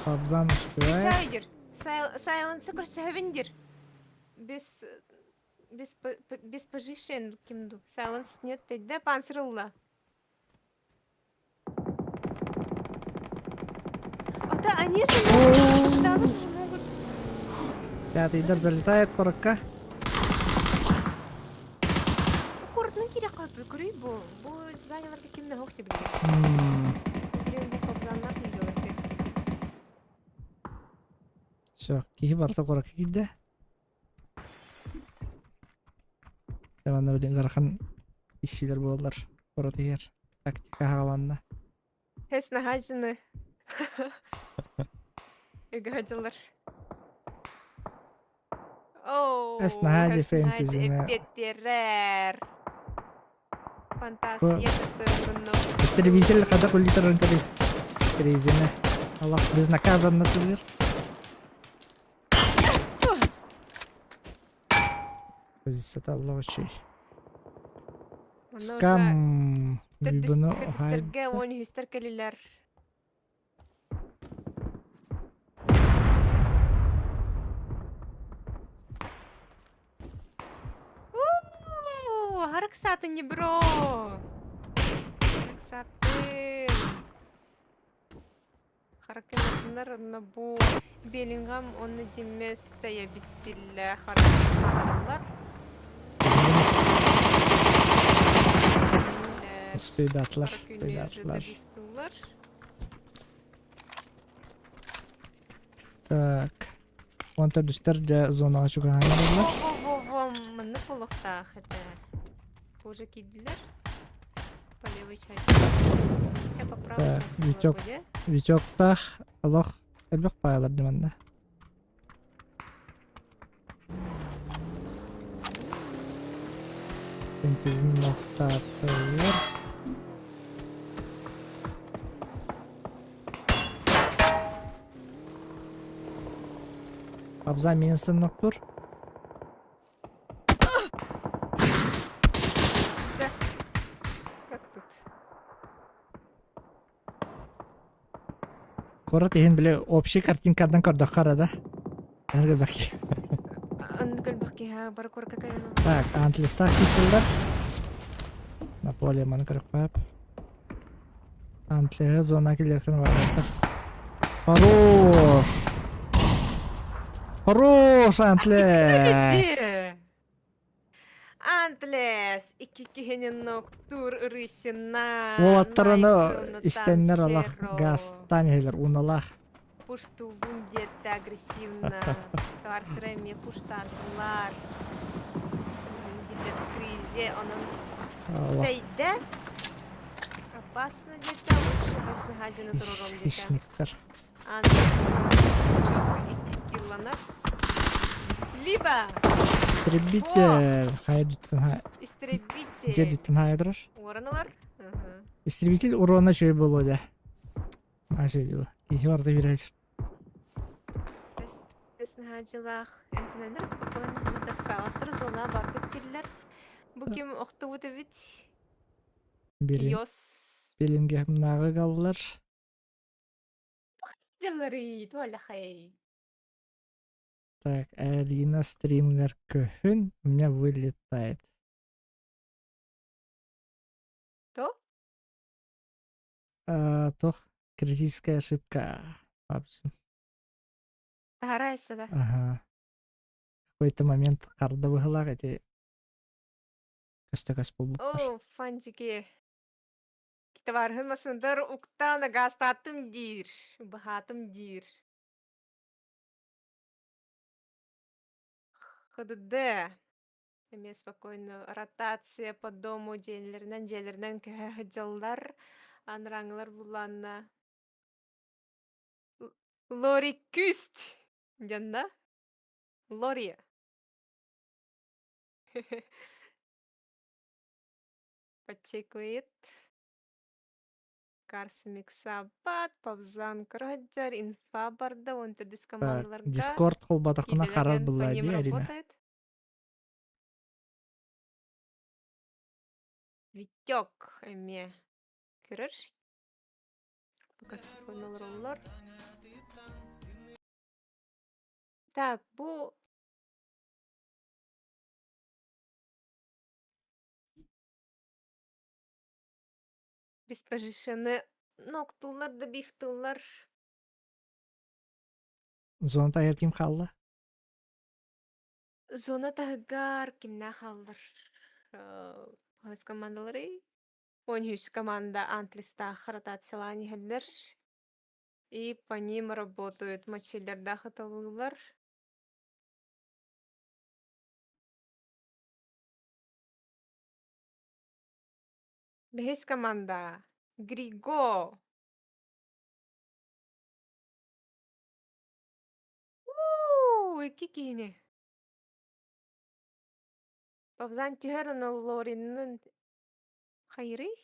Пабзан успевает. Встречаю дир. Сайленсы көрсөһөбүн дир. Без без без position кимду. Silence нет тедде панцирылла. А то они же могут, да, же могут. Пятыйдар залетает коротко. Куораттан киириэххэ көрүй бу. Бу зданияларга ким да суох билигин. Билигин бу кобзаннар видеолар Все, киһи барыта куоракка киирдэ. Манна билин ыарахан иссилэр буоллар куорат иһэр тактика хааланна. Хэс наһаажыны. Ыгыһадьылар. Оу, Эс наһаа хэс фэнтезини. эппиэттиэрэр. Фантазия кытыргынну. Истребитель хада куллитарын көрүс. Скризине. Аллах безнаказанно тылыр. Позицията Аллах үчүй. Скам. Бұны Төрдүстэргэ он үһүстэр кэлилэр. Уу, харыксаатын не бро. Харыксаатын. Харакынатыннар онно бу Беллингам онно Диммес тайабиттиллэ харакыналар. Успейдатлар, успейдатлар. Так. Он төрдүстэр дьэ зонаҕа чугаһаан эрэллэр. Во-во-во, маннык буолуохтаах этэ. Уже киирдилэр. По левой части. Я по правой Так, части Витек. вроде. Витектаах олох элбэх паайлар дии манна. Синтезин нохтаатылар. Абза минустан ноктур. Да. Как тут? Куорат иһин били общий картинкадан көрдөххө эрэ да. Энергобахи. Ангельбахкиха бар куоракка кэлэн Так, антлистах кисыллар. На поле маны көрөхпөп. Антлеһы зона килиэхтэн барбаттар. Хорош! Хорош, Антлес! Антлес! Икки киһини ноктуур ырыысына. Уолаттар аны истэннэр алах газтаан иһэлэр уналаах. Пуштуубун диэтэ агрессивно. Товарыстара эмиэ пуштаатылар. Дилер скризе онон тэйдэ. Опасно диэтэ, лучше хаснахаадьыны турором диэтэ. Хищниктэр. Четко икки килланар. Либо Истребитель. Хайдуттан хай. Истребитель. Дьэдиттэн хайдырар. Уораналар. Истребитель урона үчүгэй буолуо дьэ. Наша дьиба. Киһи барыта билээччи. Наһаадьылаах эмтэнэллэр спокойно тахсаалаттар зона барбыт дииллэр. Бу ким охтубут эбит? Билин. Йос. Билингемнааҕы галлар. Дьалларый, туалахай. Так, Алина стримгар көһүн у меня вылетает. То? А, тох критическая ошибка. PUBG. Таһарайса да. Ага. Какой-то момент карда быһылаах эти көстө-көс буолбуппар. О, фанчики. Товарыһын масындар уктаан гаастааттым диир, быһаатым диир. ХДД. Эмиэ спокойно ротация по дому дьиэлэринэн дьиэлэринэн көһө сылдьаллар. Анарааҥҥылар буллаанна Лори Күүст диэн да? Лори. Подчекует. Карс Миксабат, Павзан Кроджер, Инфа барда, он төрдүс Так, командаларга. Дискорд холбатаххына харар Киирдилэр по булла ним дии, Арина. работает. Витек эмиэ көрөр. Пока спокойно олороллор. Так, бу Беспожишены ноктуллар да бифтыллар. Зона таһыгар ким хаалла? Зона таһыгар кимнээх хааллар? Хаһыс командаларый? 13 команда антлистаах ротациялаан иһэллэр. И по ним работают мочилердаах ыталыылар. Бэһис команда Григо. Уу, икки киһини. Богдан түһэр ону Лориннын хайырый?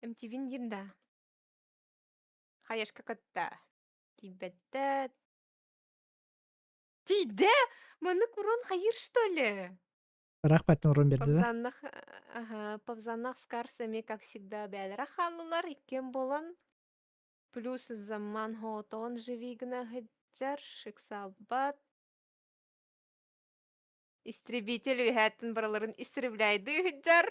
MTV-н диир да. Хаешка кытта. Тиийбэттэ. Тиийдэ? Маннык урон хайыр, что ли? Ыраах баттан урон берди да? Павзаннах, ага, Павзаннах Скарс эмиэ, как всегда, бээлэрэ хааллылар, иккиэн буолан. Плюс Заман Хотон живи гына сылдьар, Шиксабат. Истребитель үһээттин барыларын истребляйдыы сылдьар.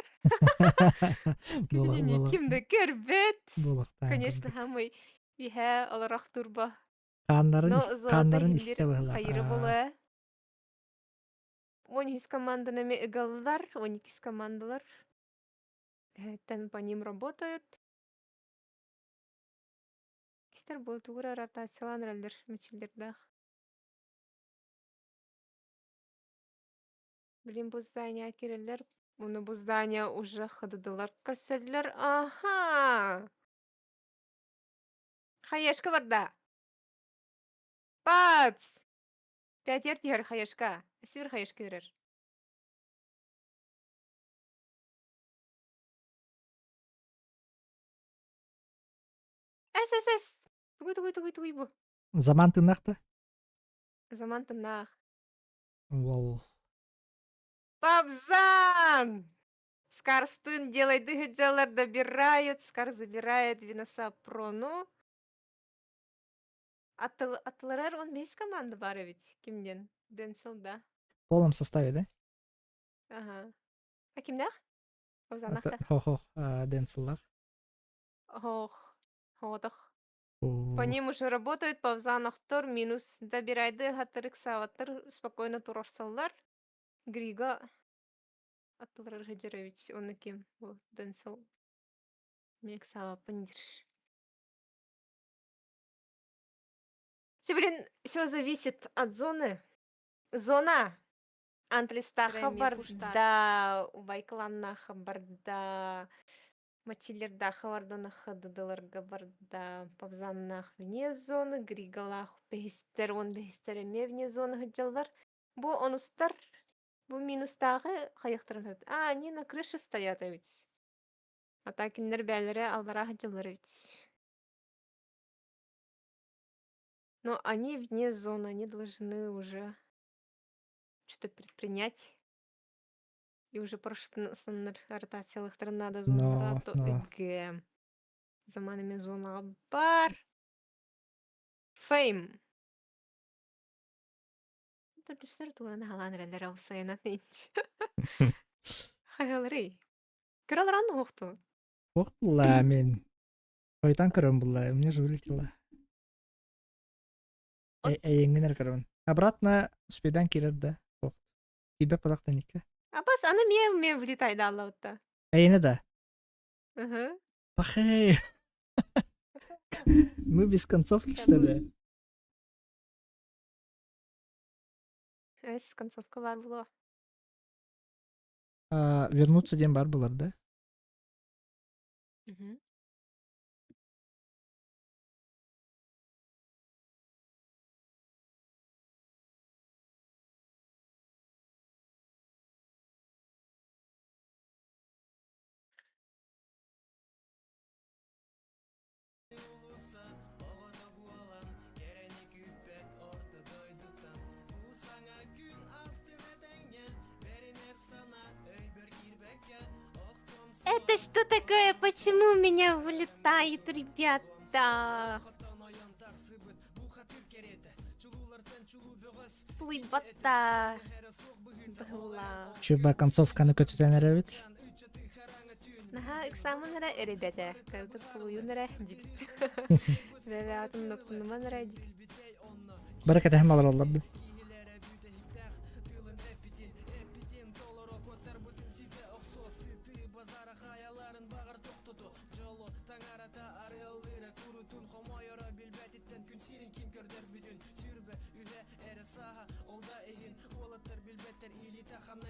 Буолах Кинини буолах ким да көрбөт. буолуохтаах Конечно, курдук. хамый үһээ олорох турба. Хааннарын Но ис золото хааннарын иһиллир истэ быһылаах. хайыры Аа. буолуо. 13 команданы эми ыгаллар, 12 командалар. Эһэттэн по ним работают. Кистер буолтугура ротациялаан эрэллэр мичиллэрдээх. Блин, бу здание кирэллэр. Уну бу здание уже хыдыдылар көрсөллөр. Аха! Хаешка барда. Пац! Пятер түһэр хаешка. Сибир хаешка үрэр. Эс, эс, эс! Тугуй, тугуй, тугуй, тугуй бу. Заман тыыннаах да? Заман тыыннаах. Вау. Пабзан! Скарстын делайды дьалар добирают, Скар забирает Винаса Прону. Атыл, атыларар он весь команда бар ведь кимден? Денсел, да. В полном составе, да? Ага. А кимдах? Пабзанахта. Хо-хо, Денселлах. Ох, хотох. По ним уже работают, Павзанахтор минус добирайды хатырык саваттар спокойно турарсаллар. Грига Аттылар Хаджарович, он ким? Бу Денсел. Мек саваппын дир. Все, блин, все зависит от зоны. Зона! Антлистаха барда, убайкланнаха барда, Мачилердаха бардана хадыдыларга барда, Павзаннах вне зоны, Григалах бэһистэр, он бэһистэр эмиэ вне зоны сылдьаллар. Бу онустар, бу минустааҕы хайыахтарын сөп. А, они на крыше стоят эбит. А так кинилэр бээлэрэ аллараа сылдьаллар эбит. Но они вне зоны, они должны уже что-то предпринять. И уже прошлый ротациялыхтарын надо зоналара Но, то но. г. Заманами зонаҕа бар. Фейм. Төрдүстэр тугунан аһалаан эрэллэр аусайынан инч. Хайаларый. Көрөлөрөн уохту. Ох булла мен. Хойтан көрөн булла, у меня же вылетело. Эйиңин көрөн. Обратно успедан кирер да. Ох. Кибе палактан икки. Абас аны мен мен влетай да аллабытта. Эйини да. Угу. Пахэй. Мы без концовки, что ли? Эс концовка бар було. А, вернуться ден бар булар, да? Угу. Это что такое? Почему у меня вылетает, ребята? Слыбата была. Чуба концовканы көтүтэн эрэбит. Наһаа ыксаамын эрэ эрэйбэтэ. Кырдык тулуйун эрэ дибит. Бэбэҕитин ноккунуман эрэ дибит. Бары кэтэһэн олороллор дуу.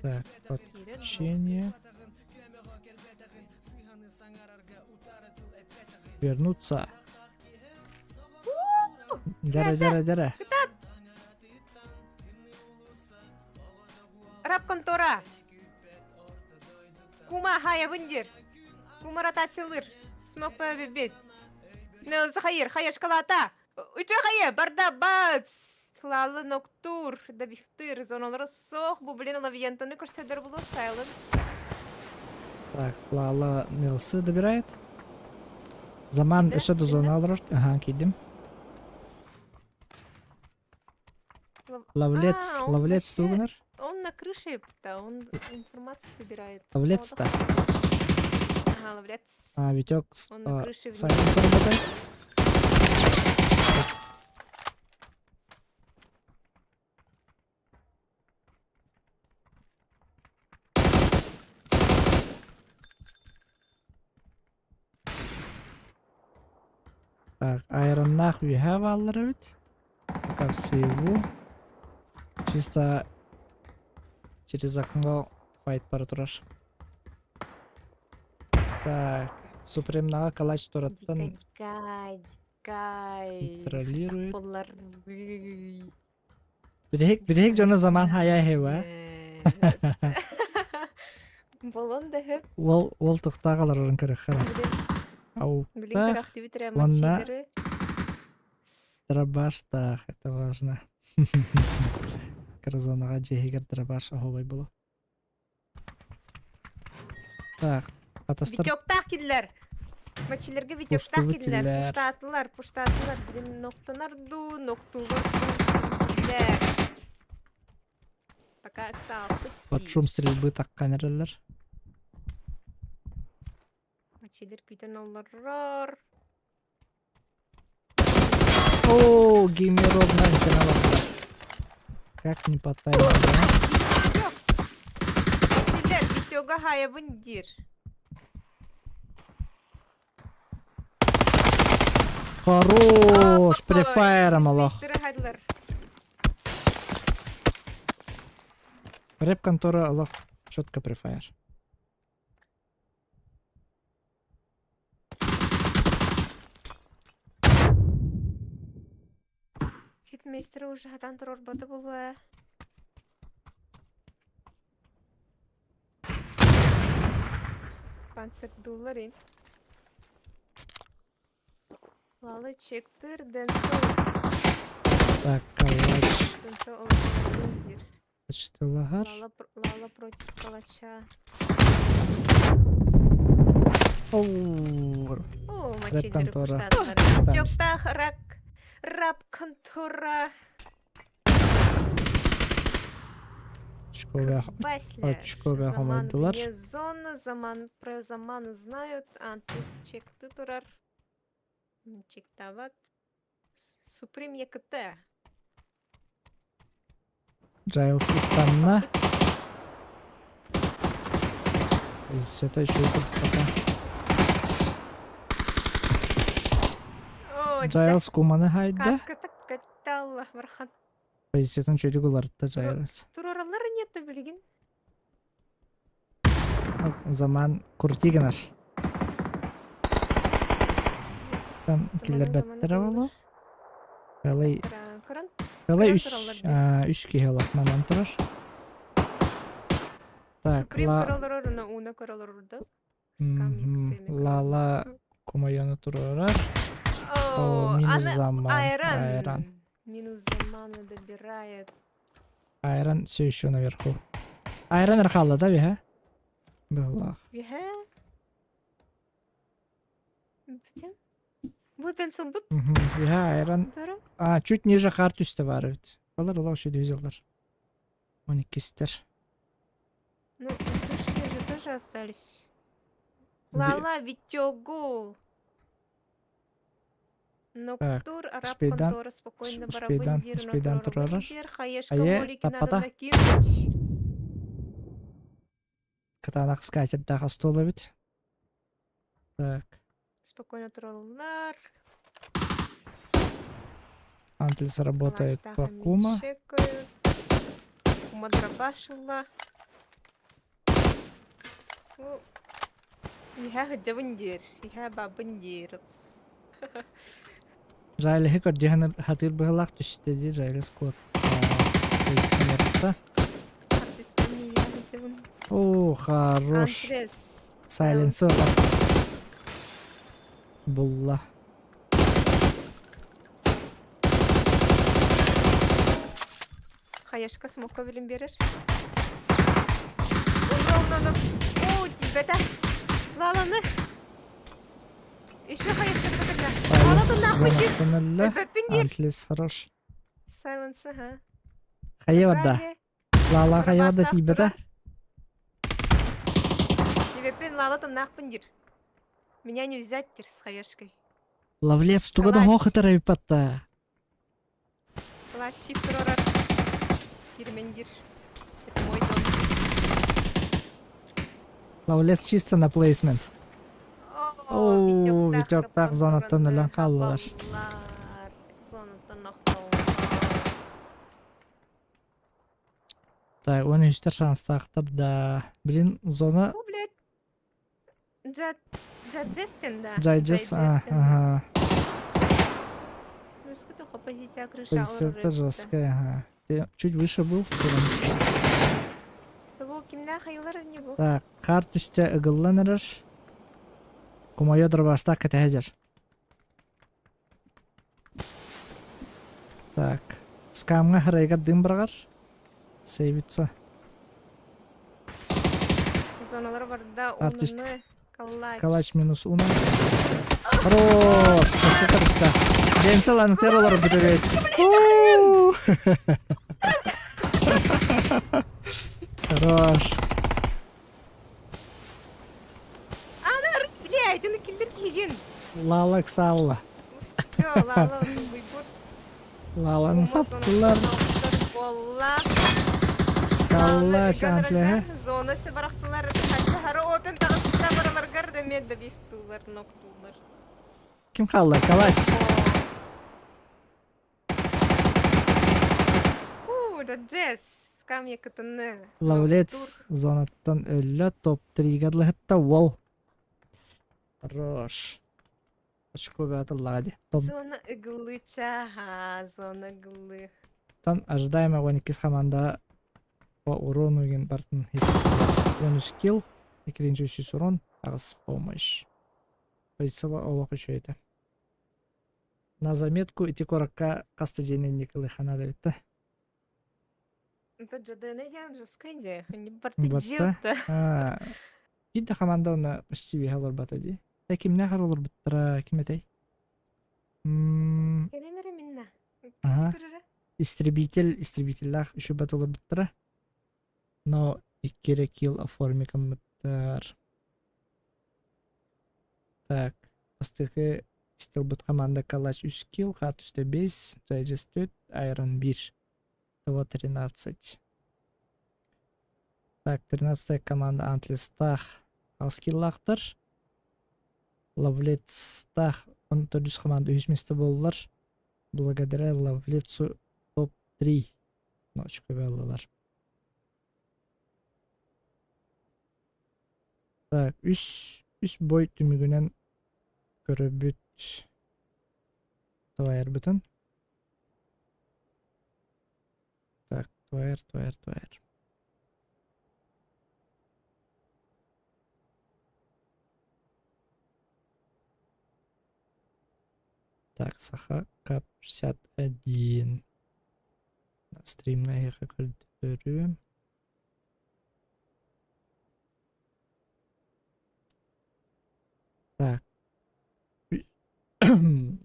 Так, подключение. Вернуться. Дара, дара, дара. Раб контора. Кума хаябын дир. Кума ротациялыр. Смок бит. Хайыр, хайыр шоколада. Үчө хайы, барда бац. Лалы ноктур, добивтыр, зоналары сох, бу блин лавиентаны көрсөдөр булу сайленс. Так, Лала Нилсы добирает. Заман Да, өссө да киирдэ? зона олорор. Ага, киирдим. Лав- Ловлец, А, он ловлец вообще- тугунар. Он на крыше, да, он информацию собирает. Ловлец-то. Ага, ловлец. А, Витек с Он на крыше внизу. Сайленсом работает. Так, айраннаах үөһээ бааллар эбит. Пока всего. Чисто через окно файт бара турар. Так, Супремнаҕа калач тураттан Дикай, дикай, контролирует. Полларбый. Бүтэһик бүтэһик дьоно заман хайа эһэва. Болон да хөп. Уол уол тохтаах олорорун көрөххө Блин, Ау. блин, Так, харахтыбит Уонна мачилары. дробаштаах, это важно. Кырзонаҕа дьиэһигэр дробаш оһуобай булу. Так, атастар Витектаах киллэр. Мачилерге витектаах Пуштубут киллэр. киллэр. Пуштаатылар, пуштаатылар. Блин, ноктонар дуу, ноктуулар дуу. Киллэр. Пока ыксаалпыт под дии. шум стрельбы таккан эрэллэр. Мачилер күүтэн олорор. О, геймеровна антенна Как не по таймингу, а? Киллэр, Витега хайабын диир. Хорош! Префайром олох. Сырыхадылар. Рэп контора олох четко префайр. Ситмейстері уже хатан турорбото буолуо. Концерт дуллар ин. Лалы чектыр денсел. Так, калач. Денсел олохтур. Почталахар. Лала, Лала против калача. Оу. О, Рэп мачилеры контора. пуштаатылар. Там. Витектах рак. Рап контора. Очковая Басля. очковая Заман хомойдулар. вне зоны, заман про заман знают, Антус чекты турар. Чектават. Суприм ЕКТ. Джайлс истанна. Это еще тут пока. О, Джайлс куманы хайда. Каска так катталла, Мархан. Позициятын чөйдүк уларытта Джайлс. Тураралар нет билигин. Заман крутигенаш. Там киллер бәттер болу. Калай Көрөн Калай Көрөн үс тураллар дии. үс киһи олох манан турар. Так, Суприм ла көрөлөр уна уна көрөлөр Мгм. Лала кумайону турарар. О, О, минус аны заман. Айран. Айран. Минус замана добирает. Айран все еще наверху. Айран архалла, да, виха? Баллах. Виһэ. Бүтэн. Бу сылбыт. Виха Айран. Тара. А, чуть ниже хар түсті бар ведь. Алар олар еще двизелдер. Он иккистер. Ну, на крыше же тоже остались. Лала Витёгу! Так, Ноктур араб успейдан, контора спокойно успейдан, барабындир, успейдан турарар. ноктур хаешка Айе, молики надо таппата. накинуть. Кытаанах скатердаах остуол эбит. Так, Спокойно тураллар. Антлис работает по Кума. Чекают. Кума дробашила. Ну, иһэ сылдьабын диир, иһэ баабын диир. Жайлиһы көрдүһэн хатыыр быһылаах түстэ дии Жайлис куот. Артистан иһэ сылдьабын. О, хорош. Антрес. Сайленсы булла. Хаешка смока билин берер. Ура, О, тибета. Лаланы. Еще хаешка скотaka. Лаланы нахуй дир. Сайленс Өпөппүн дир. Антлис хорош. Сайленс, ага. Хайа барда. Лала хайа барда тиийбэтэ. Тибеппин лалатын нахпын дир. Меня не взять дир с хаешкой. Лавлец туга да Калач. хоох ытар эбиппатта. Калач щит турарар. Кирмендир. Это мой дом. Лавлец чисто на плейсмент. О, Оо, Витектах зонаттан өлөн хааллылар. Зонаттан охтоллар. Так, он үстер шанстаахтар да. Блин, зона О, блядь. Джа... Джаджестин, да. Джайджес, ага. Ну, сколько позиция крыша Позиция жесткая, ага. Ты чуть выше был? Того кимнә хайлар не бу? Так, хаар түстэ ыгыллан эрэр. Кумайо дробаштаах кэтэһэ Так, скамҥа харайгар дым быраҕар. Сейвится. Зоналар барда Артист. уныны калач. Калач минус уна. Хорош! Какой красота. Денсел антеролар бүтэрет. Хорош. Ана, блядь, аны киллер киген. Лала ксалла. Все, лала выйбут. Лаланы саптылар. Болла. Калач антлеhe. Зона се барахтылар. Хары опен тагыста баралар гарда медда бифтулар, ноктулар. Ким хаалла? Калач. Уу, да джесс. Скамья кытыны. Лавлец зонаттан өллө топ-3 лыһытта уол. Хорош. Очко бәтыллаға ди. Топ Зона иглы чаха, зона иглы. Тан ожидаемо 12 команда по урону ген бартын 13 килл, 2 урон, ағыс помощь. Позиция олох үчүгэй На заметку ити коракка хаста дьиэнин Николы хана да Это джадена я жесткая идея. Не барты Батта. джелта. Биир да команда онно почти биһэ олорбото дии. Э кимнээх олорбуттара ким этэй? М, Келемере минна. Ага. Истребитель, истребителлээх үчүгэй олорбуттара. Но икки эрэ килл оформикаммыттар. Так, бастакы истылбыт команда Калач үс килл, хаар түстэ 5, Джайджес 4, Айрон 1. Того 13. Так, 13 команда Антлистах аҕыс киллаахтар. Лавлецтах он төрдүс команда үһүс место буоллар. Благодаря Лавлецу топ-3 очко ыллылар. Так, үс, үс бой түмүгүнэн көрөбүт твайербытын. Так, твайер, твайер, твайер. Так, Саха Кап 61. Стримҥа эһиэхэ көрдөрүөм. Так.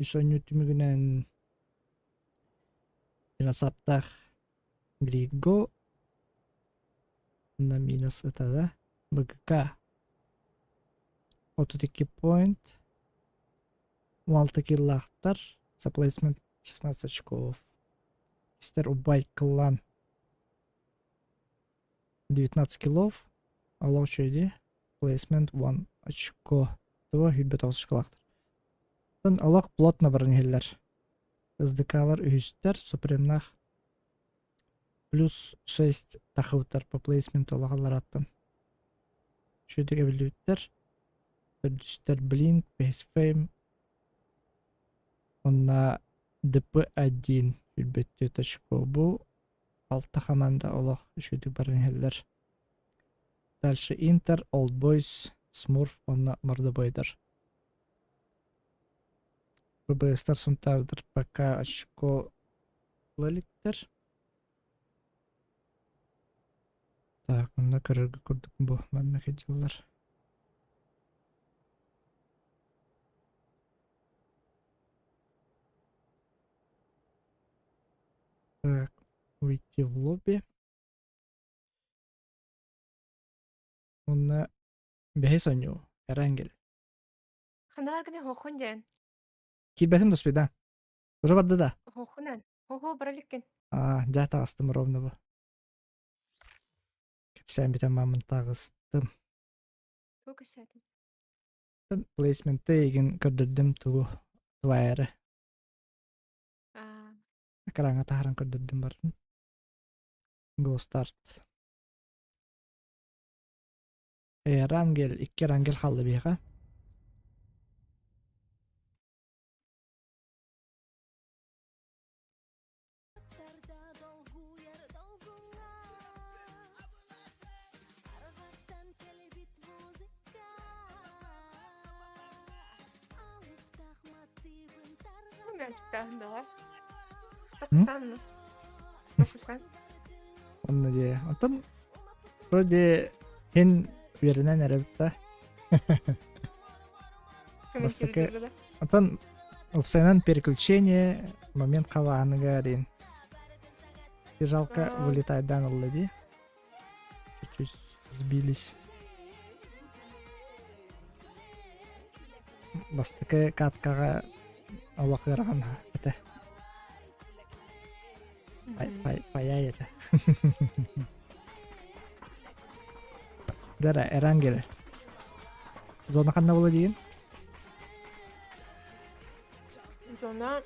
Үс оонньуу түмүгүнэн минусаптаах Григо на минус ытада БГК. 32 point. 16 киллаахтар. За плейсмент 16 очков. Истер Убай Клан 19 киллов. Олох үчүгэй Плейсмент 1 очко. Того сүүрбэ тоҕус очколаахтар. Оттон олох плотно баран иһэллэр. СДК-лар үһүстэр, Супремнаах плюс 6 тахыбыттар по плейсменту улахаллараттан. Үчүгэйдик эбиллибиттэр. Төрдүстэр Blink, бэһис Fame уонна ДП1 сүүрбэттүү очко. Бу алта хамаанда олох үчүгэйдик баран иһэллэр. Дальше Интер, Old Boys, Смурф уонна Мордобойдар. ПБС-тар Сунтаардар пока очко ыла иликтэр. Так, онно көрөргө курдук бу манна дьыллар. Так, выйти в лобби. Онно бэһис оонньуу, Эрангель. Ханна баргыны хохон диэн. Киирбэтим да Уже барда да? Хоохунан. Хо-хо бара иликкин. Аа, дьэ таҕыстым ровно бу. Кэпсээн бүтэн маамын таҕыстым. Тугу кэпсээтиҥ? Плейсменты эйигин көрдөрдүм тугу твайары. Аа. Экраҥҥа таһааран көрдөрдүм барытын. Go start. Э, Рангель, икки Рангель хаалла биһиэхэ. Онно дии. Оттон вроде һин үөрэнэн эрэбит да. Бастакы Оттон уопсайынан переключение момент хабааныгар диэн. Жалко вылетайдаан ылла дии. Чуть-чуть сбились. Бастакы каткаҕа олох ыарахан этэ. Паяй этэ. Дара, Эрангель. Зона ханна була диин? Зона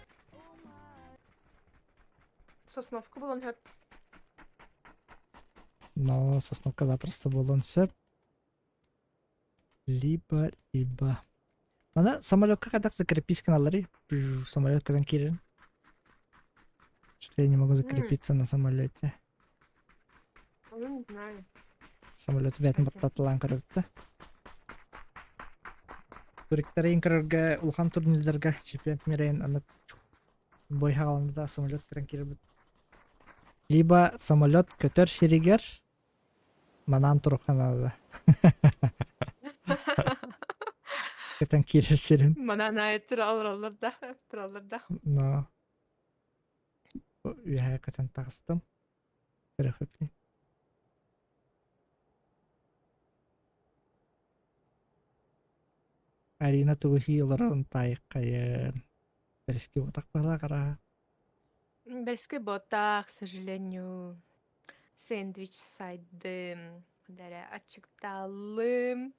Сосновка булан хөп. Но сосновка запросто буолуон сөп. Либо, либо. Мана самолетка хайдах закрепись гыналларый? Самолет кэлэн киирэн. Что-то я не могу закрепиться на самолете. Ну, не знаю. Самолет бэйэтин баттатылаан көрөбүт да. Туриктарын көрөргө улахан турнирдарга чемпионат мирайын аны бой хаҕаланна да самолет кэлэн киирбит. Либо самолет көтөр сиригэр манаан туруохха наада. Көтөн киирэр сирин. Манаан аайы тураллар да, тураллар да. Но үөһээ көтөн таҕыстым. Көрөхпүн. Арина тугу сии олорорун таайыххайын. Бэрэски буотах быһалаах Бэрэски буотах, к сожалению. Сэндвич сайдым, дэрэ аччыктааллым.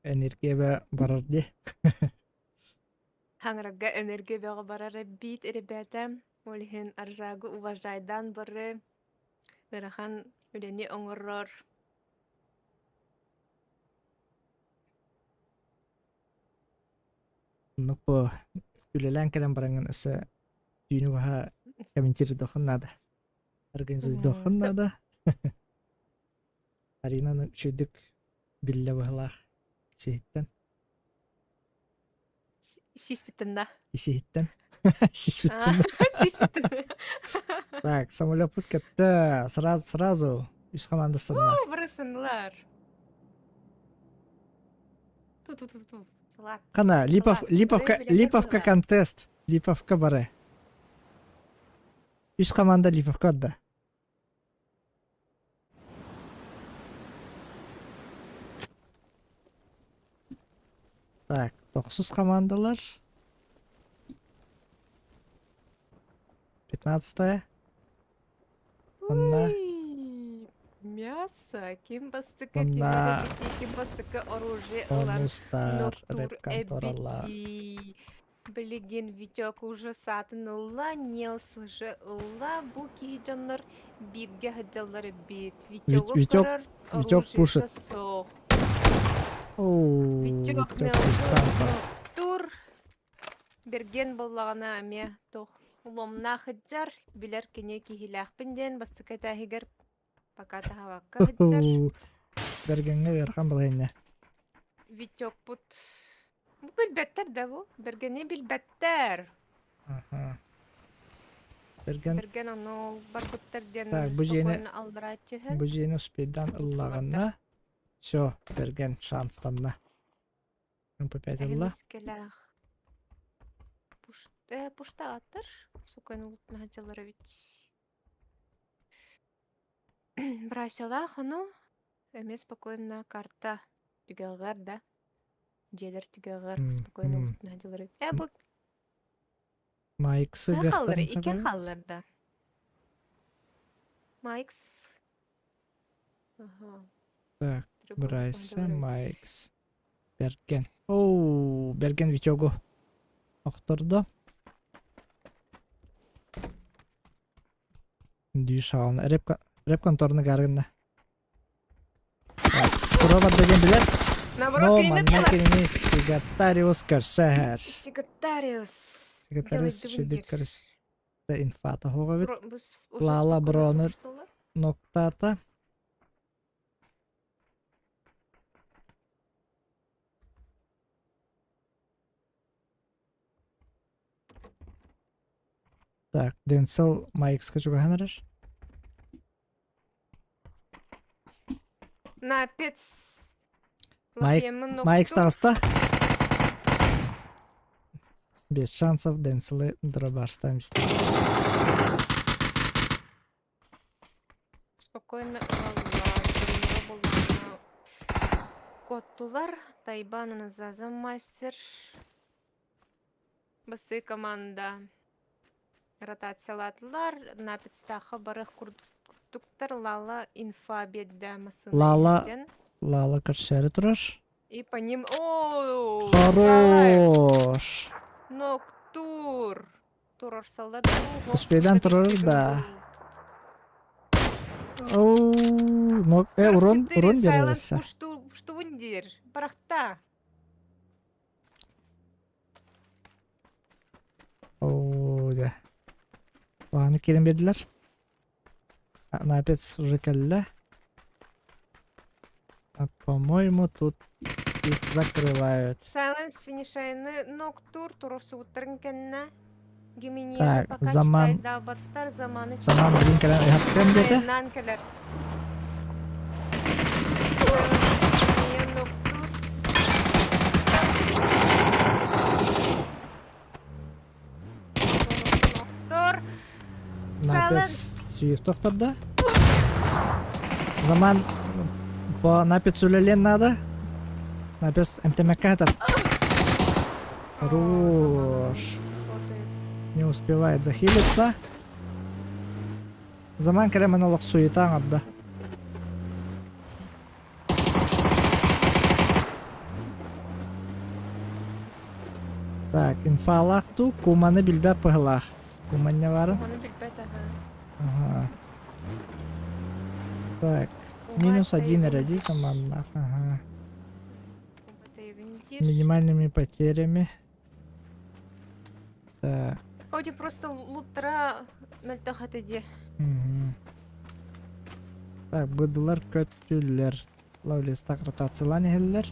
Энергия барар дии. Хаҥырарга энергия бөҕө барар эбит, ребята. Ол иһин Аржагы уважайдаан бары ыарахан үлэни оҥорор. Оннук бу үлэлээн кэлэн бараҥҥын өссө түүнү быһа комментируйдуоххун наада. Организуйдуоххун наада. Аринаны үчүгэйдик биллэ быһылаах сиһиттэн. Сиспиттэн да. Исиһиттэн. Сиспиттэн. Сиспиттэн. Так, самолеппут кытта сразу сразу үс команда станна. Бырысынлар. Ту-ту-ту-ту. Салат. Хана, Липов, Липовка, Липовка контест. Липовка бары. Үс команда Липовка орда. Тохсус командалар. 15-е. Онна Уй, Мясо, ким бастыкы, ким Онна эбити, ким бастыкы оружие ылан бонустар, ноктуур рэп-конторалар. эбити. Билигин Витек уже саатын ылла, Нелс уже ылла, бу киһи дьоннор бииргэ сылдьаллар эбит. Витегу Витек, көрөр Витек оружиета пушит. суох. Оу, Витек Витек Нелгу без шансов. ноктуур. Берген буоллаҕына эмиэ туох уломнаах сылдьар, билэр кини киһилээхпин диэн бастакы этээһигэр пока таһабакка сылдьар. Бэргэҥҥэ ыарахан балаһыанньа. Витекпут бу билбэттэр да бу Бэргэни билбэттэр. Аха. Бэргэн Бэргэн ону барбыттар диэн Так, бу дьиэни спокойно алдара түһэн бу дьиэни успейдаан ыллаҕына все, Бэргэн шанстанна. МП5 ылла. Эмискэлээх пушта пуштааттар сука улутнаһачалар эбит. Брасилаах ону эмиэ спокойно карта түгэҕэр да дьиэлэр түгэҕэр спокойно улутнаһачалар эбит. Э бу Майксы хааллар икки хааллар да. Майкс. Ага. Так, Брайса, Майкс. Бэргэн. Оу, Бэргэн Витёгу охтордо. Дүү шаҕана. Рэп, рэп конторны гаргынна. Тура барда диэн билэр. Но манна кинини Сигатариус көрсөһөр. Сигатариус. Сигатариус үчүгдүк көрүстэ инфата хоҕобит. Лала Броны ноктата. Так, Денсел Майкска чугаһан эрэр. Напец. Майк, Майк староста. Без шансов Денселы дробаштан исти. Спокойно ылаллар, дьонноро буоллаҕына куоттулар. Тайбан Заза мастер. Бастыы команда ротациялаатылар. Напецтаахха барых курдуктар Лала инфа биэрдэ массыына Лала иһиттэн. Лала көрсөөрү турар. И по ним... О, Хорош! Ноктур! Турарсаллар Успейдан турар да. Оу, но э урон урон берерсе. Штундир, барахта. Оу, да. Аны кирен бердилер. Напец уже кэллэ. А, по-моему, тут их закрывают. Silence финишайны ноктур турурсубуттарын кэннэ Гиминияны Так, пока заман читайдаабаттар заманы заман билин кэлэн ыһаттыам диэтэ. Айаннаан кэлэр. Гиминия ноктур. Ноктур. Напец сүйүк тохтордо. Заман по напец үлэлиэн надо. Напец эмтэмэккэ сытар. Хорош. Не успевает захилиться. Заман кэлэн олох суета оҥордо. Так, инфалаах туу, куманы билбэт быһылаах. Куманньа баарын? Куманы билбэт, аха. Ага. Так, минус один эрэ заманнаах, ага. Минимальными потерями. Так. Оди просто луттара мөлтөх этэ дии. Так, быдылар көттүлэр. Лавлестах ротациялаан иһэллэр.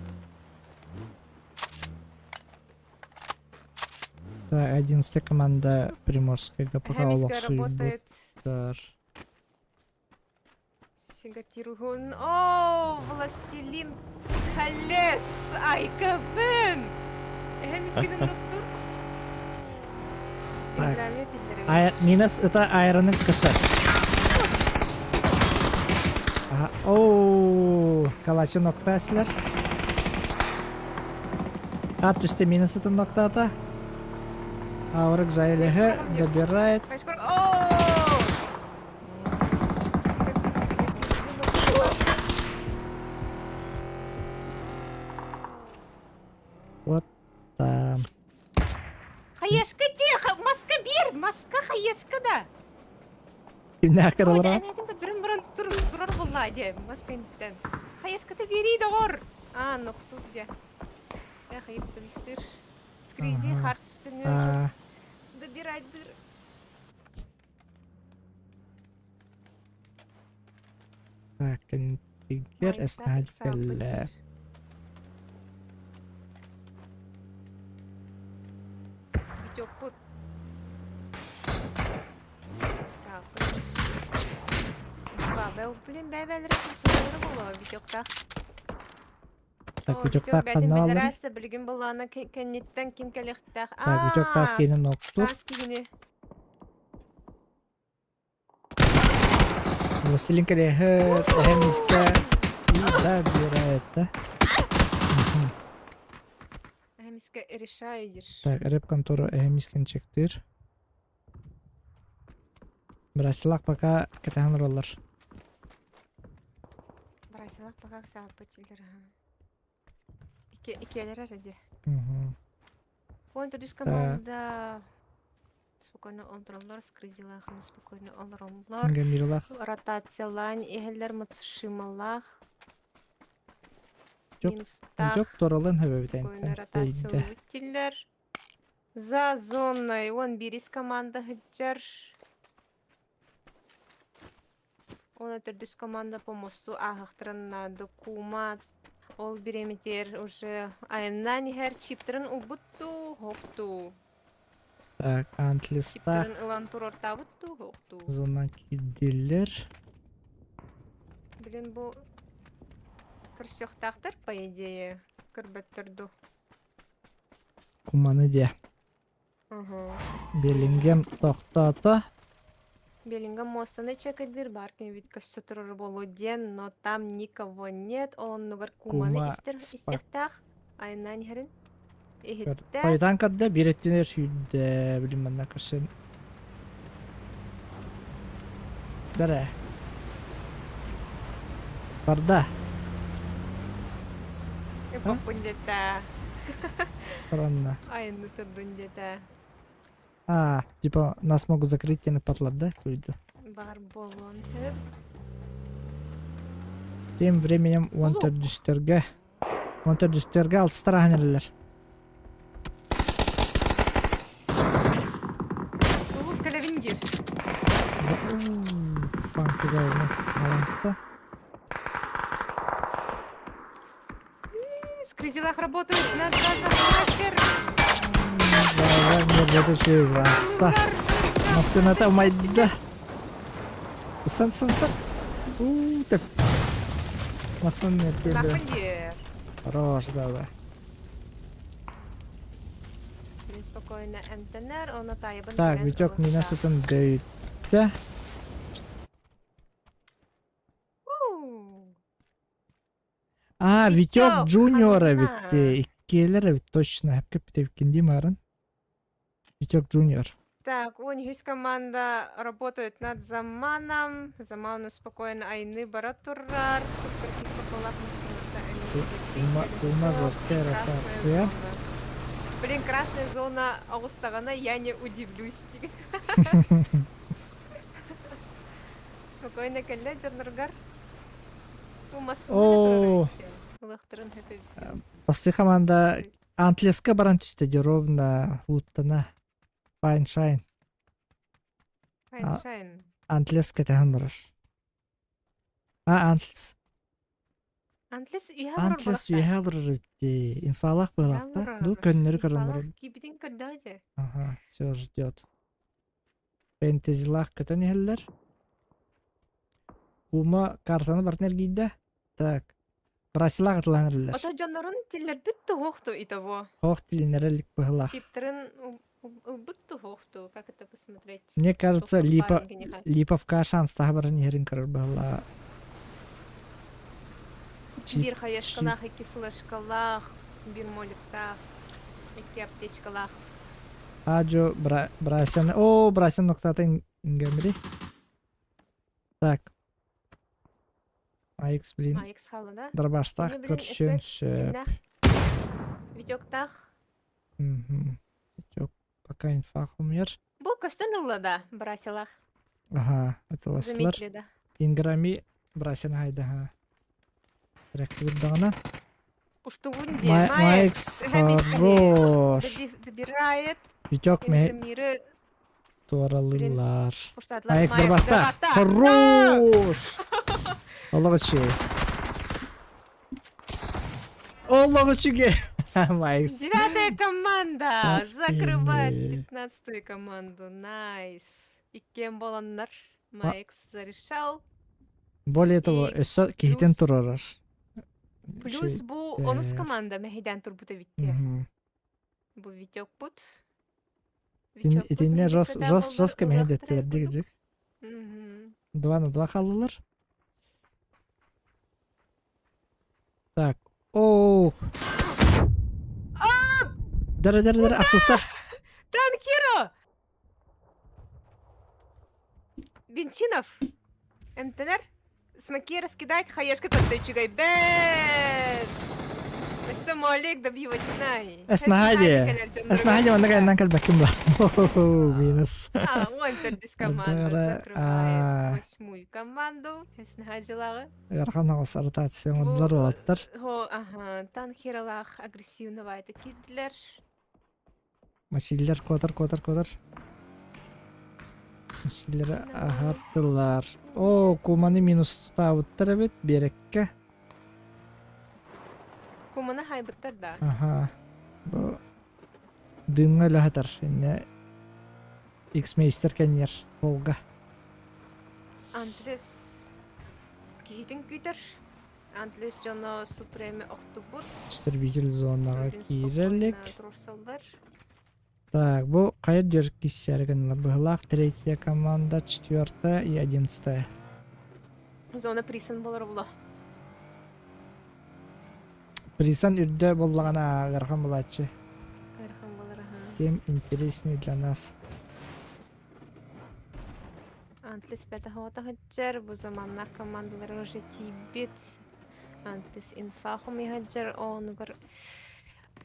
Так, 11 команда Приморская ГПК олохсуйбуттар. Сигатиргун. О, Властелин колес! Айкабын! Эһэ мискинин доктор. Так. Минус это айраны кышар. Ага. Оу, калачын октаслар. Хат түсте минус ытын ноктаата. Аурык Жайлеһы добирает. Вот там. Хаешка тихо, маска бир, маска хаешка да. Кимнээх кыралара? Турун баран турар булла дьэ, маска интен. Хаешката биэрии доҕор. А, ноктук дьэ. Эх, ыйыттым Скризи харчытыны добирать дыр. Так, кэнтигэр эснаадь кэллэ. Витёкпут. Павел, блин, бэбэлэр суоллара буолуо Витёктаах. Так, Витёктаах ханна баалларый? Билигин былаана кэнниттэн ким кэлиэхтээх? Так, Витёк таас киһини ноктуур. Таас киһини. Властелин кэлиэһэр, эһэм искэ и добирает, да? Эһэм искэ решает. Так, рэп контора эһэм искэн чектир. Брасилак пока кэтэһэн олороллор. Брасилак пока сааппыт тиллэр. Иккиэлэр эрэ дии. Он төрдүс команда спокойно олороллор, скрызилаахын спокойно олороллор. Гамиралаах. Ротациялаан иһэллэр Мацушималаах. Жок, Минустаах. жок торалан хөбөбүтэн. Спокойно ротациялабыт тиллэр. За зоной он бирис команда сылдьар. Уонна төрдүс команда по мосту ааһыахтарын наада кума ол бириэмэтигэр уже айаннаан иһэр чиптэрин ылбыт дуу, суох дуу? Так, антлистаах Чиптэрин ылан туруортаабыт дуу, суох дуу? зона киирдилэр. Блин, бу көрсүөхтээхтэр, по идее, көрбөттөр дуу? Куманы диэ. Беллингем тохтоото. Беллингем муостаны чекайдыыр баар ким көссө турар буолуо диэн, но там никого нет, ол оннугар куманы Кума истэр спа. истиэхтээх айаннаан иһэрин иһиттэ. Хойутаан көрдө, биир өттүнэр сүүрдэ, билим манна көрсөн. Дэрэ. Барда. Эпоппун диэтэ. Странно. Айанны турдун диэтэ. А, типа нас могут закрыть тени потлар, да? Туйду. Бар буолуон сөп. Тем временем он төрдүстэргэ он төрдүстэргэ алтыстар ахан эрэллэр. Улук кэлэбин диир. Фанка заодно аваста. Скризилах работают на нахер. Да, нет, это еще и Раста. Массыната майда. Стан, стан, стан. У, так. Мастан нет, Хорош, да, да. Спокойно эмтэнэр, оны тайыбын Так, Витек меня сытын дөйттэ. А, Витек Джуниор эбит иккиэлэр эбит точно эпкэппит дии марын. Витек Джуниор. Так, он команда работает над Заманом. Заману спокойно айны бара турар. Ума жесткая ротация. Блин, красная зона оҕустаҕына я не удивлюсь. Спокойно кэллэ дьонноргар. О, Басты команда Антлеска баран түстэ дии ровно луттана. Fine Shine. Fine Shine. Антлес кэтэһэн барар. А, Антлес. Антлес үһэ Антлес үһэ олорор эбит дии. Инфалаах быһалаах Ду көннөрү көрөн олорор. Киипитин көрдөөх дии. Ага, все ждет. Фэнтезилаах көтөн иһэллэр. Кума картаны барытын эргийдэ. Так. Брасилаах атылаан эрэллэр. Ото дьоннорун тиллэрбит туһуохту итого. Хоох тилинэрэ илик быһылаах. Типтэрин ылбыт туһуохту, как это посмотреть? Мне кажется, Липа, Липовка шанс таһа баран иһэрин көрөр быһылаа. Биир хаешкалаах, икки флешкалаах, биир моликтаах. Икки аптечкалаах. Аджо Брасян. О, Брасян ноктата ингемри. Так. Аякс, блин. Аякс хаалла да? Дробаштаах Мне, блин, көрсөн эффект сөп. кимнээх? Витектаах. Мгм. Витек пока инфа хумер. Бу көстөн ылла да, Брасилах. Ага, атыластылар. Заметили да. Инграми Брасян хайда ха. Рәктүрдәгәнә. Уштугун де. Майкс хорош. Добирает. Витек ме Миры туаралылар. Уштадлар. Майкс дробаштах. Хорош. Аллаһ үчүгэй. Аллаһ үчүгэй. Майкс. Девятая команда закрывает Аскини. пятнадцатую команду. Найс. Иккиэн буоланнар. Майкс зарешал. Более того, И өссө киһитин плюс турарар. Плюс бу онус Шейдер. команда мэһэйдээн турбута битте. Мгм. Бу Витек-пут. Итин- Витек-пут Итинне жос билбэтэх жос буоллар жестко ылыахтара мэһэйдэттилэр курдук. дигдик. Мгм. Два на два хааллылар. Так. Оу. Дара дара дара ахсыстар. Танхиро! Винчинов! Эмтэнэр Смоки раскидать, хаешка көттө үчүгэй бэт! Өссө Молик добивочнай. Эснаһади. Эснаһади манна кайнан кэлбэккин ба. Минус. А, он төрдүс команда Дара, закрывает восьмую команду. Эснаһадилаҕы. Ыарахан оҕус ротация оҥордулар уолаттар. Хо, ага, танхералаах агрессивного это киирдилэр. Масиллер куотар куотар куотар. Масиллеры аһартылар. О, куманы минустаабыттар эбит биэрэккэ. Куманы хайбыттар да. Аха. Бу дымҥа үлэһэтэр. Инне X-мейстер кэннир Волга. Андрес киһитин күүтэр. Антлес дьоно Супреме охтубут. Истребитель зонаҕа Блин, киирэ илик. спокойно туруорсаллар. Так, бу хайа дьэр киссээр гыннылар быһылаах третья команда, четвертая и одиннадцатая. Зона присан болар була. Присан үрдэ буоллаҕына ыарахан булааччы. Ыарахан болар, аха. Тем интереснее для нас. Антлес пятаһота сылдьар, бу заманнаах командалар уже тиийбит. Антлес инфахум иһаддьар оонугар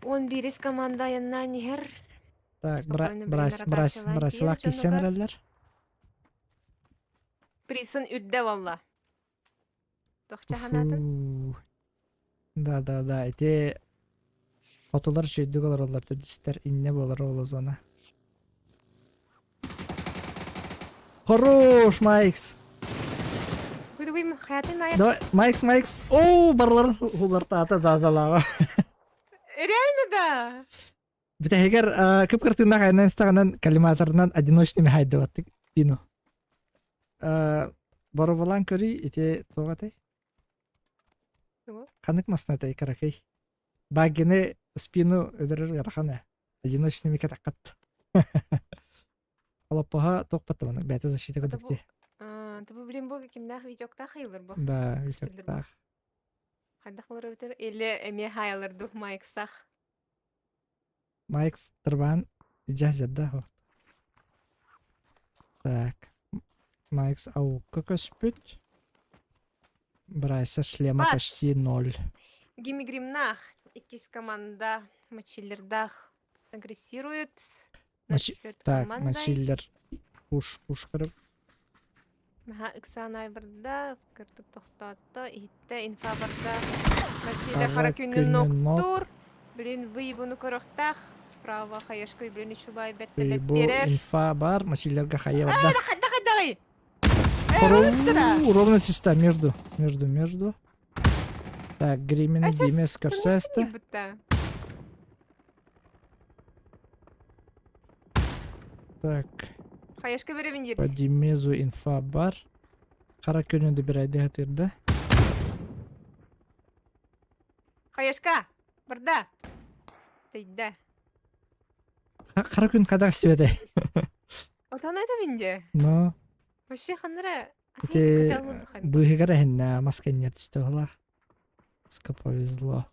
11 команда айаннаан иһэр. Так, бра, Спокойно брась, билинэр брась, атааччылаан брасилах тиийэр киссен дьонугар. эрэллэр. Присын үрдэ буолла. Тохчаханаатын. Фу. Да, да, да, ити хотулар үчүгэйдик олороллор төрдүстэр иннэ буолар ол зона. Хорош, Майкс! Давай, Майкс, Майкс! Оо, барларын хулартаата зазалаава. Реально да! Бүтэһигэр кып-кыртыыннаах айаннан истэҕинэн коллиматорынан одиночными хайдыбаттык пину. Бороболаан көрүй ити туох этэй? Ханнык маснатай каракый? Баггины спину өлөрөр ыарахан ээ. Одиночными кэтаххат. Олоппоһо туох баттаманы бэйэтэ защита Это бу көрдүктэ. Это бу блин бу кимнээх видеоктаах ыйылыр бу. Да, Көрсүллэр бу. видеоктаах. Хайдах болар эбитер или эмиэ хаайалар дух майкстах. Майкс Трбан ижазерда Так. Майкс аукка көспүт. Брайса шлема Бат. почти ноль. Гимигримнах иккис команда Мачиллердах агрессирует. Мачи... Четвертый Так, командай. Мачиллер пуш пуш көрүп. Наһаа ыксаан айбарда, кыртык тохтоотто, иһиттэ инфа барда. Мачиллер Хара хара күнүн күнүн нок. ноктуур. Блин, выебуну көрөхтаах. Справа хаешка блин үчүбай бэттэлэт Бу биэрэр. инфа бар, Мачиллерга хайа барда. Хайдах хайдагый? Э, ровно түстэ Ровно түстэ, между, между, между. Так, Гримин, Димес, Корсеста. Так. Хаешка беребин По Димезу инфа бар. Хара күнү добирайды хатырда. Хаешка, барда. Тейда. Хара күн кадак сибеде. Отон это винде. Но. Вообще ханра. Ити быыһыгар эһиннэ мас кэнньэ түстэ оһолаах. Маска повезло.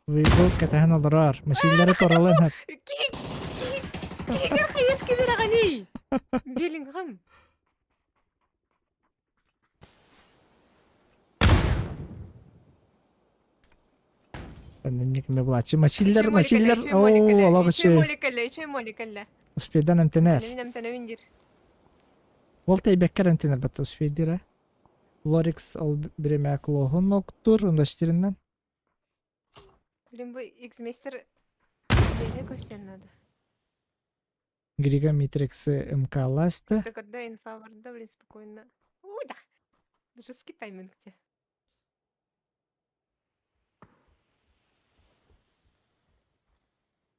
Выйгул кэтэһэн олорор. Машиналары торалан хап. Киһигэр хайыс кибирэҕиний? Беллингхэм. Эмне кеме булааччы. Машиналар, машиналар, оо, олох үчүгэй. Үчүгэй моли кэллэ. Успейдан эмтэнэр. Эмтэнэбин, эмтэнэбин диир. Ол тэйбэккэр эмтэнэр батта успейдир а. Лорикс ол биремэ клоһун октур, ундаштериннан. Блин, бу X-мейстер бэйэ көрсөн надо. Грига Митриксы МК-ласты. Это когда инфа барда, блин, спокойно. Ой, да. Жесткий тайминг где.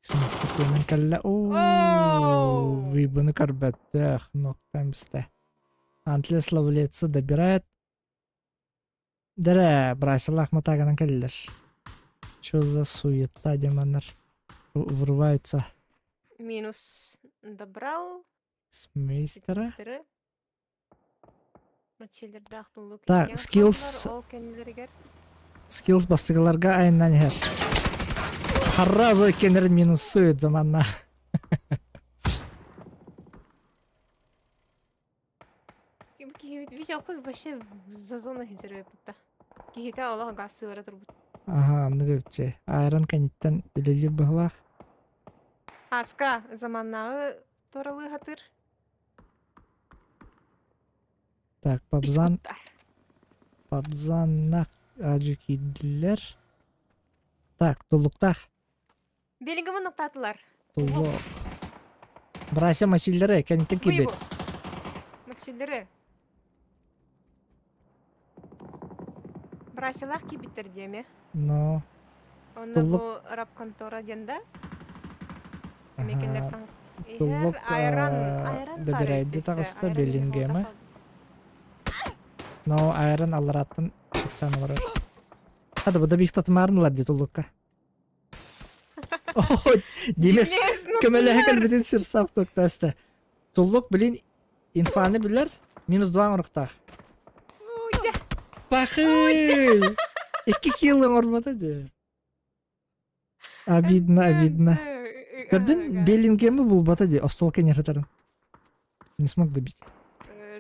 Сместикенин кэллэ. Оо, Вибаны көрбөттөх. Ноктан бистэ. Антлес ловлеца добирает. Дэрэ, бросилах матаганан кэллэр. Чё за суета, демоннар? Врываются. Минус добрал. С мейстера. Так, skills. Skills бастыгыларга айынан иһэр. Харразы кенерин минусует заманна. Видео вообще за зона хиджереппитта. Киһитэ олох газ сыыра турбут. Аха, оннук эбитчи. Айрон кэнниттэн үлэлиир быһылаах. Аска заманнааҕы туоралыы хатыр. Так, Пабзан... Пабзаннах ажы киирдилэр. Так, туллуктаах. Белингімін ноктатылар. Туллук. Брася мачиллеры, кэнниттэн киирбит. Мачиллеры. Брасилах киирбиттэр диэми. Но. Онно бу рабконтора диэн да? Туллук добирайды таҕыста Беллингема. Но айран аллараттан тахтан олорор. Хада бу да бихтатымаарын ылар ди туллукка. Димес көмөлөһө кэлбитин сирсав токтаста. Туллук билин инфаны билер минус 2 оҥоруктаах. Пахый! Икки килл оҥорбото дии. Обидно, обидно. Көрдүн Беллингемы булбата дии, остуол кэннирэтэрин. Не смог добить.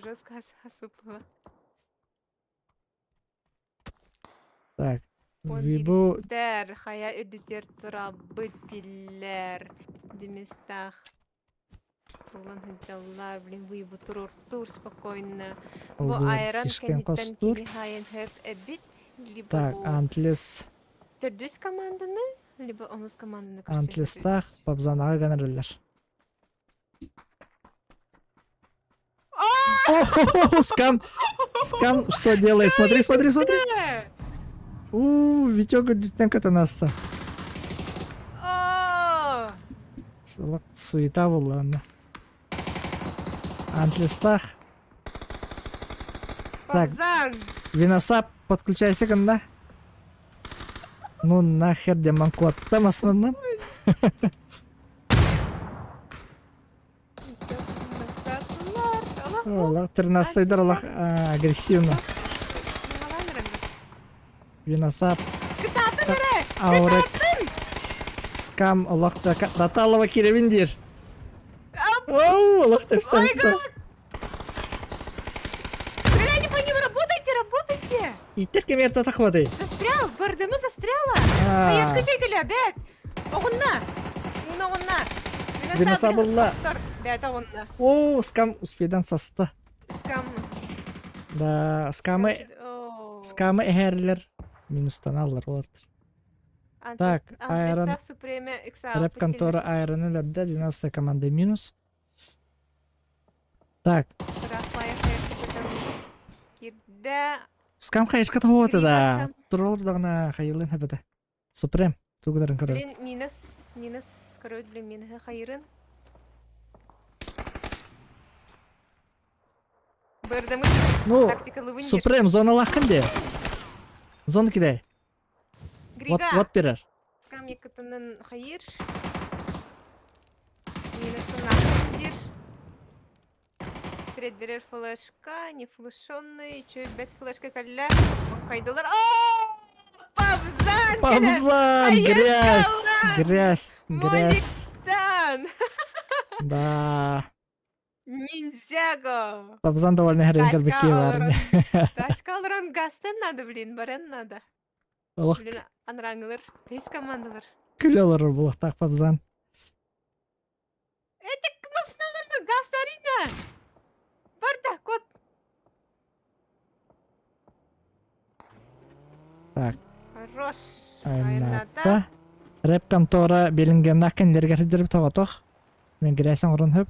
Жестко хас выпала. Так. Вибу... хайа үрдүтер турабыт диллер. Диместах. Тыллан сылдьаллар, блин, выебу туруортуур спокойно. Бу айран кэнниттэн кини хайан хөп эбит, либо Так, Антлес. Төрдүс команданы, либо онус команданы Антлестах Пабзанаға гонораллар. О, скам! Скам что делает? Смотри, смотри, смотри! У, Витек Дютненко наста. Суета буолла онно. Антлестах. Так. Виносап, подключайся гынна. Ну нахер демон куоттам основном. Олох тринадцатыйдар олох агрессивно. Виносап. Аурек. Скам олох Таталова кирэбин диир. Оу, олох тэпсаста. Гляньте по ним, работайте, работайте! Иттер кемер татахвады. Застрял, бардымы застряла. А я скачай бэт. Оҕунна! Уна оҕунна! Винаса булла. Бэт оҕунна. О, скам успедан саста. Скам. Да, скамы скамы эһэрлер минустаналлар олортор. Так, Айрон Рэп контора Айрона лэбдэ 12 команда минус. Так. Скам хайышка тоҕуота да. Туролор даҕана хайылын хэбэтэ. Супрем, тугударын көрөбүт. Блин, минус, минус, көрөбүт, блин, минуһы хайырын. Бырдымы Ну, тактикалы вынешь. Супрем, зоналахкын де. Зона кидай. Вот, Грига, вот берер. скам якытынын хайыр. Минусын ахтыр. Среддерер флешка, не флешонный, чё бет флешка калля. Кайдылар. О, Пабзан! Пабзан! Пабзан! Грязь! Грязь! Грязь! Моликтан! Да. Ниндзяго! Пабзан довольно херен Тачка кэлбикки олорон, баар. тачка олорон гастан надо, блин, баран надо. Олох Блин, анраңылар, весь командалар. күлэ олорор буолуохтаах Пабзан. Этик масыналар гастарина! Барда, кот! Так. Хорош. Айната. Рэп контора Белингеннах кэннилэригэр сылдьарбыт тоҕотох. Мен грязь оҥорон хөп.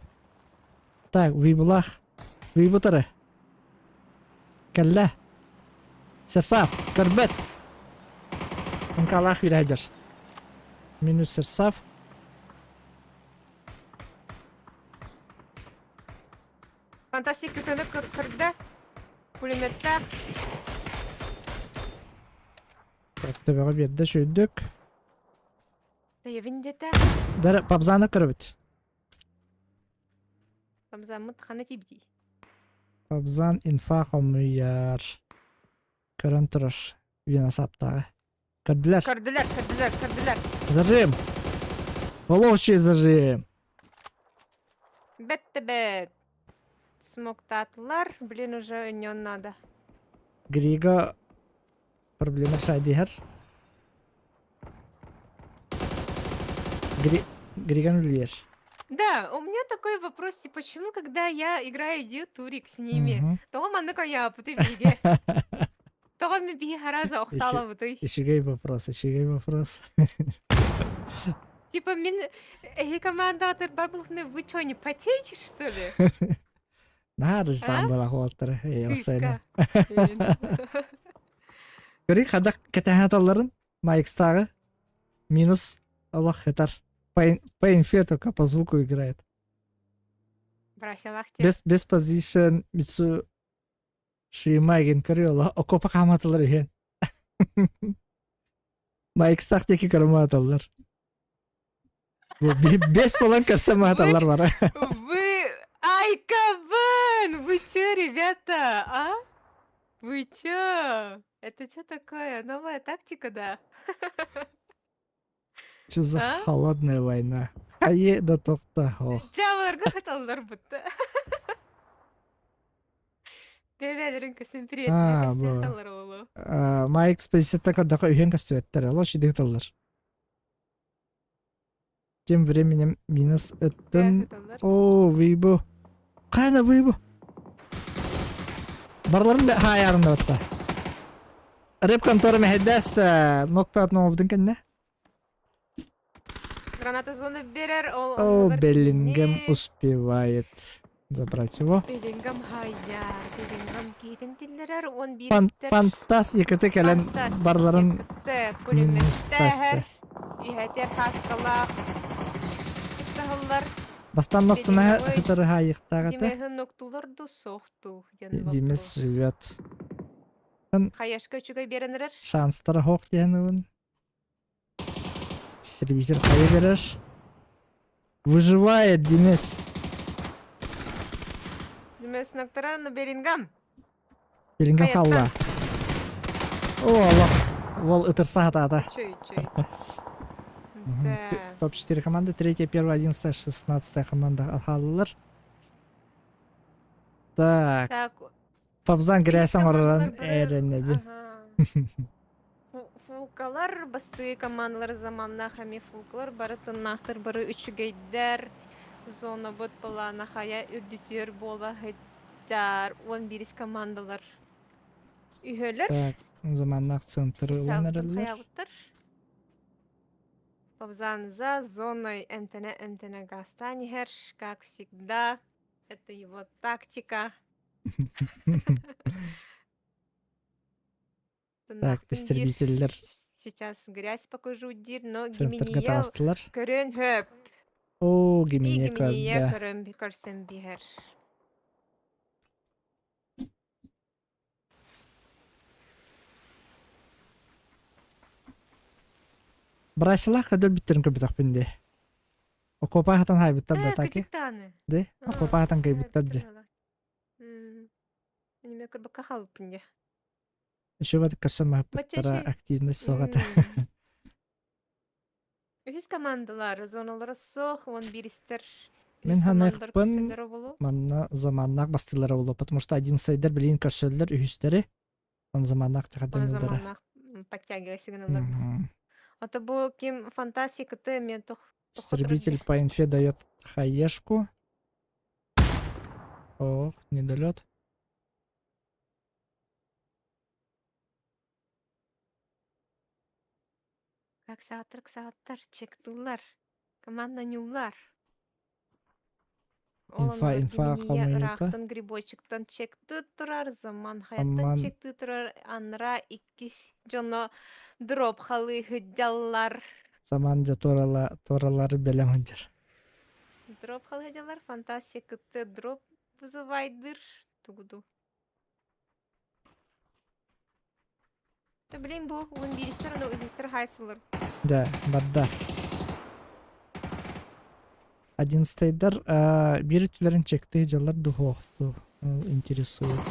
Так, Вибулах. Вибутары. Кэллэ. Серсав, көрбөт. Мкалаах бирэдьэр. Минус Серсав. Фантастик көтөнү көрдө. Пулеметтаах. Так, төбөҕө биэрдэ сүүрдүк. Тэйэбин диэтэ. Дара Пабзаны көрөбүт. Пабзаммыт хана тиибитий? Пабзан инфа хомуйар. Көрөн турар. Вина саптааҕы. Көрдүлэр. Көрдүлэр, көрдүлэр, көрдүлэр. Зажим. Воловчий зажим. Бэт да бэт. Смоктаатылар. Блин, уже өнньөн надо. Григо проблема шайдиһэр. Гри... Григан үлүйэр. Да, у меня такой вопрос, типа, почему, когда я играю Турик с ними, Мгм. то маннык ойаапыты биһиги. Тоҕо ми биһи хараза охтаалабытый? Үчүгэй вопрос, үчүгэй вопрос. Типа мин эһи командатор бар булхны вы чё, не потеете, что ли? Наһаа А? там была хуоттара. Эй, Кыыска. Көрүй хадак кэтэһэ аталларын Майкстааҕы минус Аллах хытар. По, по инфе только по звуку играет. Бросилах те. Без, без позишн Митсу Шимайгин көрү окопа хааматылар үһүн. Майкстаах диэки көрөмө Бу бес болан көрсө мааталлар бара. Вы... Ай, кабан! Вы чё, ребята, а? Вы чё? Это что такое? Новая тактика, да? Что за А? холодная война? Хайы да тохта ох. Чааларга хаталлар бутта. Бэбэлэрин көсөн привет. А, бу. Майк Спейсетте көрдөхө үһүн көстүбэттэр. Олох шидыгыталлар. Тем временем минус ыттын. О, выбу. Қайда выбу? Барларын да хаярында батта. Рэп контора мэхэдэстэ. Нокпат нобдын кэннэ. Граната зоны берер, ол О, Беллингем успевает забрать его. Беллингем хайяр, Беллингем киитин тиллерер, он Фан биристер. Фантастика кэлэн барларын минус тасты. Үһэтер хаскалаах таһыллар. Бастан ноктуна хытары хайыктагата. Димеһин ноктулар ду сохту диэн Димес живет. Хаяшка үчүгэй беренерер. Шанстара хок диэн Истребитель хайа берер. Выживает Димес. Димес ноктара но Беллингам. Беллингам халла. О, Аллах. Вол ытырса хатаата. Чөй, чөй. Да. Топ-4 команды. Третья, первая, 11, 16 команда халлар. Так. Так. Пабзан грясам оророн эренебин. Фулкалар басы командалар заманна хами фулкалар бары тыннаахтар бары үчүгэйдэр зона бут была хая үрдүтүөр буола сылдьар он бирис командалар үһөлөр. Так, заманнаах центр ылан Пабзан за зоной эмтэнэ эмтэнэ гастанихер, как всегда. Это его тактика. Так, истребителлер. Сейчас грязь покажу дир, но Центр гиминие гатаастылар. көрөн хөп. О, гиминие Гиминие көрдө. көрөн көрсөн биһэр. Брасилах кадыр бүттерин көрбүтөхпүн де. Окопа хатан хайбыттар да Э, таки. кычыктааны. Де, окопа хатан кайбыттар де. Неме көрбөккө халыппын де. Еще вот көрсөн маһыппыттара активность суох этэ. Үһүс командалар зоналара суох, он биристер Мин ханыахпын манна заманнаах бастыылара буолуо, потому что один сайдар билигин көрсөллөр үһүстэри, он заманнаах чахаданылара. Заманнаах подтягивайся гыналар. А то бу ким фантастика ты мен тух Истребитель по инфе дает хаешку. Ох, недолет. Как сааттар сааттар чектылар. Команда нюллар. Инфа, инфа хомуйута. Ыраахтан грибочектан чекты турар, заман хаяттан чекты турар, анра иккис дьоно дроп халы хыдьаллар. Заман дьэ туоралары бэлэм сылдьар. Дроп халы хыдьаллар, фантастикаты дроп вызывайдыр. Тугуду. Да блин, бу уон бииристэр, ону үһүстэр хайсылар. Да, барда. Одиннадцатайдар биир өттүлэрин чектыы дьаллар дуһуохту интересует.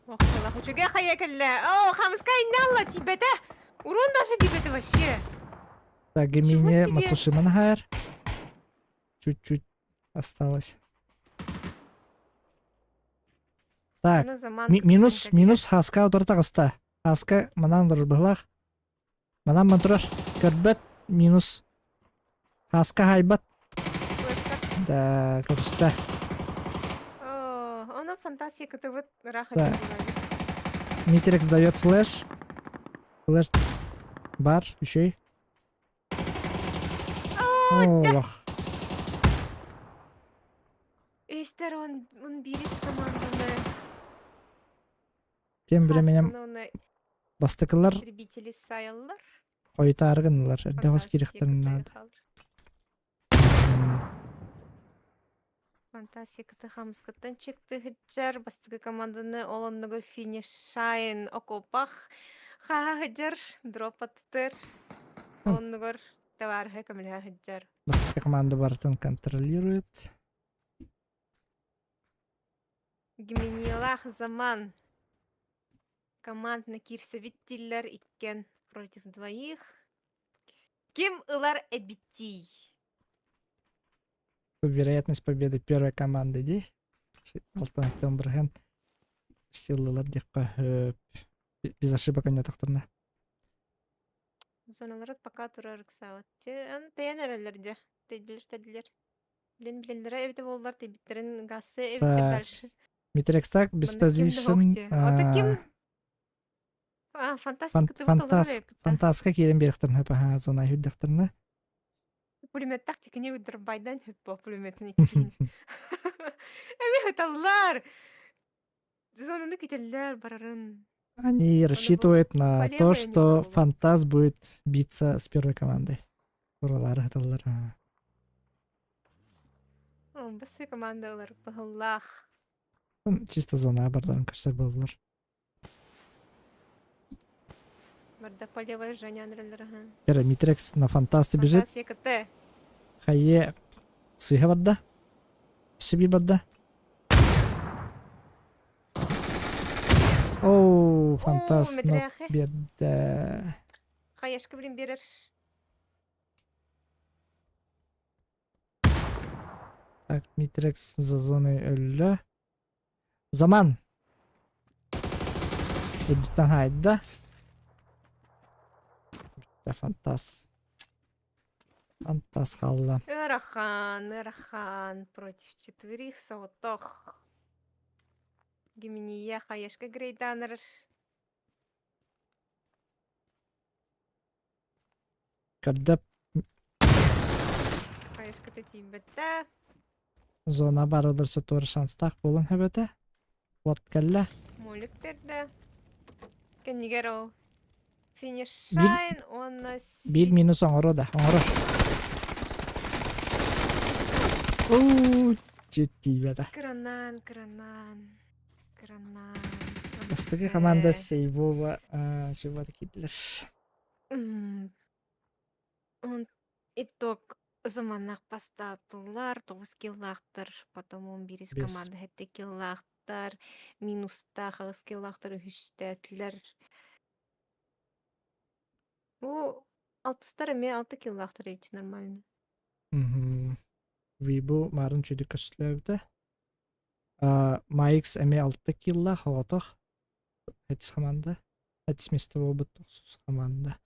Ох, үчүгэй хайа кэллэ. О, хамска инналла тибете. Урон даже бибете вообще. Так, Гемине Мацушима нахайр. Чуть-чуть осталось. Так, минус, минус Хаска утары таҕыста. Хаска манан быһылаах. Манан мантурар. Көрбөт минус. Хаска хайбат. Да, көрүстэ. Оно фантастика вот Да. Митрекс дает флеш. Флеш бар, еще и. Олох. Үстер он, он бирис команданы. Тем временем бастыкылар Истребители сайыллар. Хойутаары гыннылар. Эрдэ хос кириэхтэрин наада. Фантастикаты хамскыттан чыкты хыджар бастыкы команданы олоннугу финишайн окопах хаха хыджар дроп аттыр олоннугар товарыһы көмөлөһө хыджар. Бастакы команда барытын контролирует. Гимениялаах заман командны киирсэбит дииллэр иккен против двоих. Ким ылар эбитий? Вероятность победы первой команды дии. Алтан бырыһан сыллылар диэххэ без ошибок ойнотохторуна. Зоналарыт пока турар ыксаабат. Тэйэн эрэллэр дьэ. Тэйдилэр тэдилэр. Билин билэллэрэ эбитэ буоллар тэйбиттэрин гасты эбиттэр дальше. Митрекстак без позишн. ким Фантастика Фантастика киирэн биэрэхтэрин хөп зона үрдэхтэринэ. Пулеметтах тикини удырбайдан хөп пулеметин иккин. Эми хыталлар. Зонаны күтэллэр барарын. Они рассчитывают на то, что Фантаз будет биться с первой командой. Уралары хыталлар. Басы командалар быһыллаах. Чисто зона барларын көрсөр болдулар. Барда полевой Женя Андреллер. Кера Митрекс на Фантасты бежит. Фантас Хайе сыһа барда. Сиби барда. Оу, Фантас но биэрдэ. Хаешка блин берер. Так, Митрекс за зоной өллө. Заман. Үрдүттэн хаайда. Бүтэ Фантас. Фантас хаалла. Ыарахан, ыарахан против четверых соҕотох. Гимения хаешка грейданер. Көрдөп Хаешката тиийбэттэ. Зона барылар сотуор шанстаах буолан хөбөтө. Вот кэллэ. Молик бердэ. Кэннигэр ол финишайн уонна Биир минус оҥоро да, оҥоро. Уу, чуть тиийбэтэ. Кыранан, кыранан, кыранан. Бастакы команда Сейбова чего киирдилэр. Итог заманнах бастаатылар, 9 киллаахтар, потом 11 команда 7 киллаахтар. киллаахтар, минустаах 8 киллаахтар үһүстээтилэр. Бу алтыстар эмиэ 6 киллаахтар эбит нормально. Мгм. Вибу марын чүдү көстүлээбитэ. Майкс эмиэ 6 киллаах оҕотох. Этис хамаанда. Этис место буолбут тохсус хамаанда.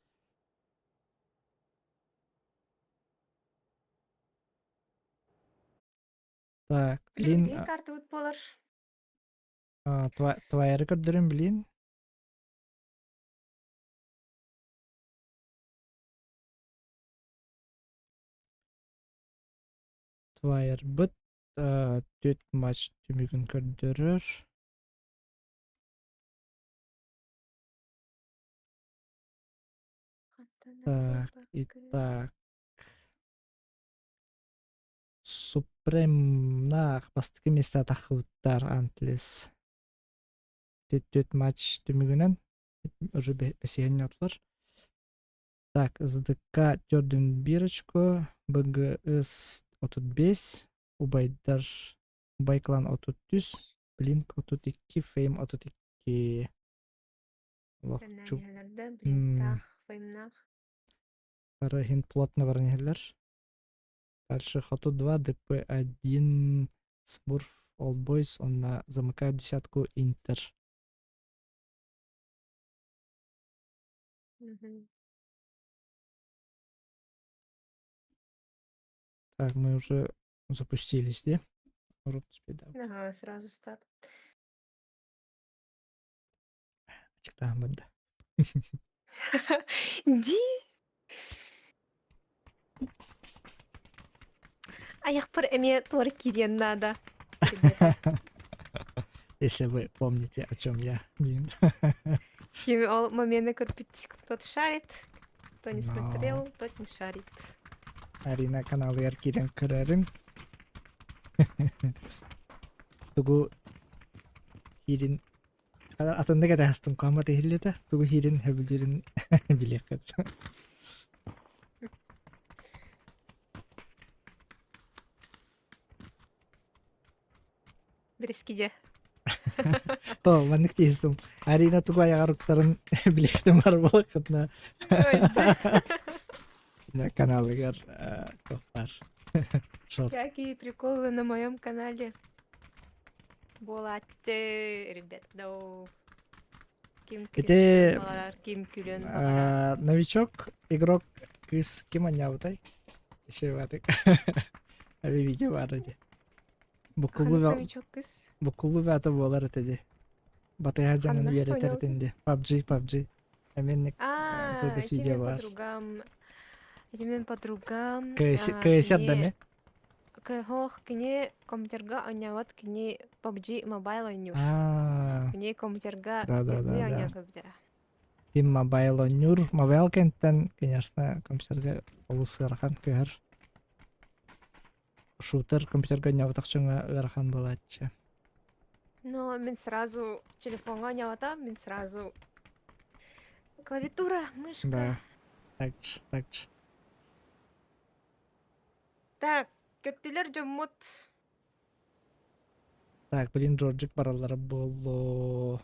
Так, Блин, блин, картабыт буолар. Твайары көрдөрөн блин. Твайарбыт түөрт матч түмүгүн көрдөрөр. Так, итак. Супремнаах бастакы миэстэ таххыбыттар Антлес. Түөрт матч түмүгүнэн уже бэсиһэн отулар. Так, СДК төрдүн бирочку, БГС 35, Убайдар Убайклан 33, Блинк 32, Фейм 32. Лохчу. Блинктаах, Феймнаах. Бары иһин плотно баран иһэллэр. Дальше Хоту 2, ДП1, Смурф, Old Boys, онно замыкают десятку Интер. Так, мы уже запустились, да? Ага, сразу старт. Ачыктааммын да. Ди. Аяқпыр эмиэ туора киириэн наада. Если вы помните, о чем я. Ким ол моменты көрбүт тот шарит, кто не смотрел, тот не шарит. Арина каналыгар киирэн көрөрүм. Тугу хиирин атыннык этэ куаммат иһиллэтэ тугу хиирин хөбүлүүрүн билиэххит. Брескиде. О, маннык тиистим. Арина тугу аяҕар уктарын билиэхтим бар буолаххытына. Каналыгар туох баар. Всякие приколы на моем канале. Буолааччы, ребят, Ким Ити баҕарар, ким күлүөн баҕарар. новичок игрок кыыс ким анньаабытай? Еще баатык. Аби видео баар ди. Буккуллу Новичок кыз. Буккуллу баата буолар этэ ди. Батыһа дьаҥын Ханна үөрэтэр понял? этин ди. PUBG, PUBG. Эмиэнник А, кылгас эти видео мен баар. подругам. Эти мен подругам. КС даме? Хох, кини компьютерга оонньообот, кини PUBG Mobile оонньуур. Аа. Кини компьютерга Да, да, да, да. оонньоон компьютера. Ким мобайл оонньуур. Мобайл кэнниттэн, конечно, компьютерга олус ыарахан көһөр. Шутер компьютерга оонньооботох дьоҥҥо ыарахан буолааччы. Но мин сразу телефоҥҥа оонньообото, мин сразу клавиатура, мышка. Да. Так ж, так ж. Так, көттүлэр дьоммут. Так, блин, Джорджик бараллара буоллу.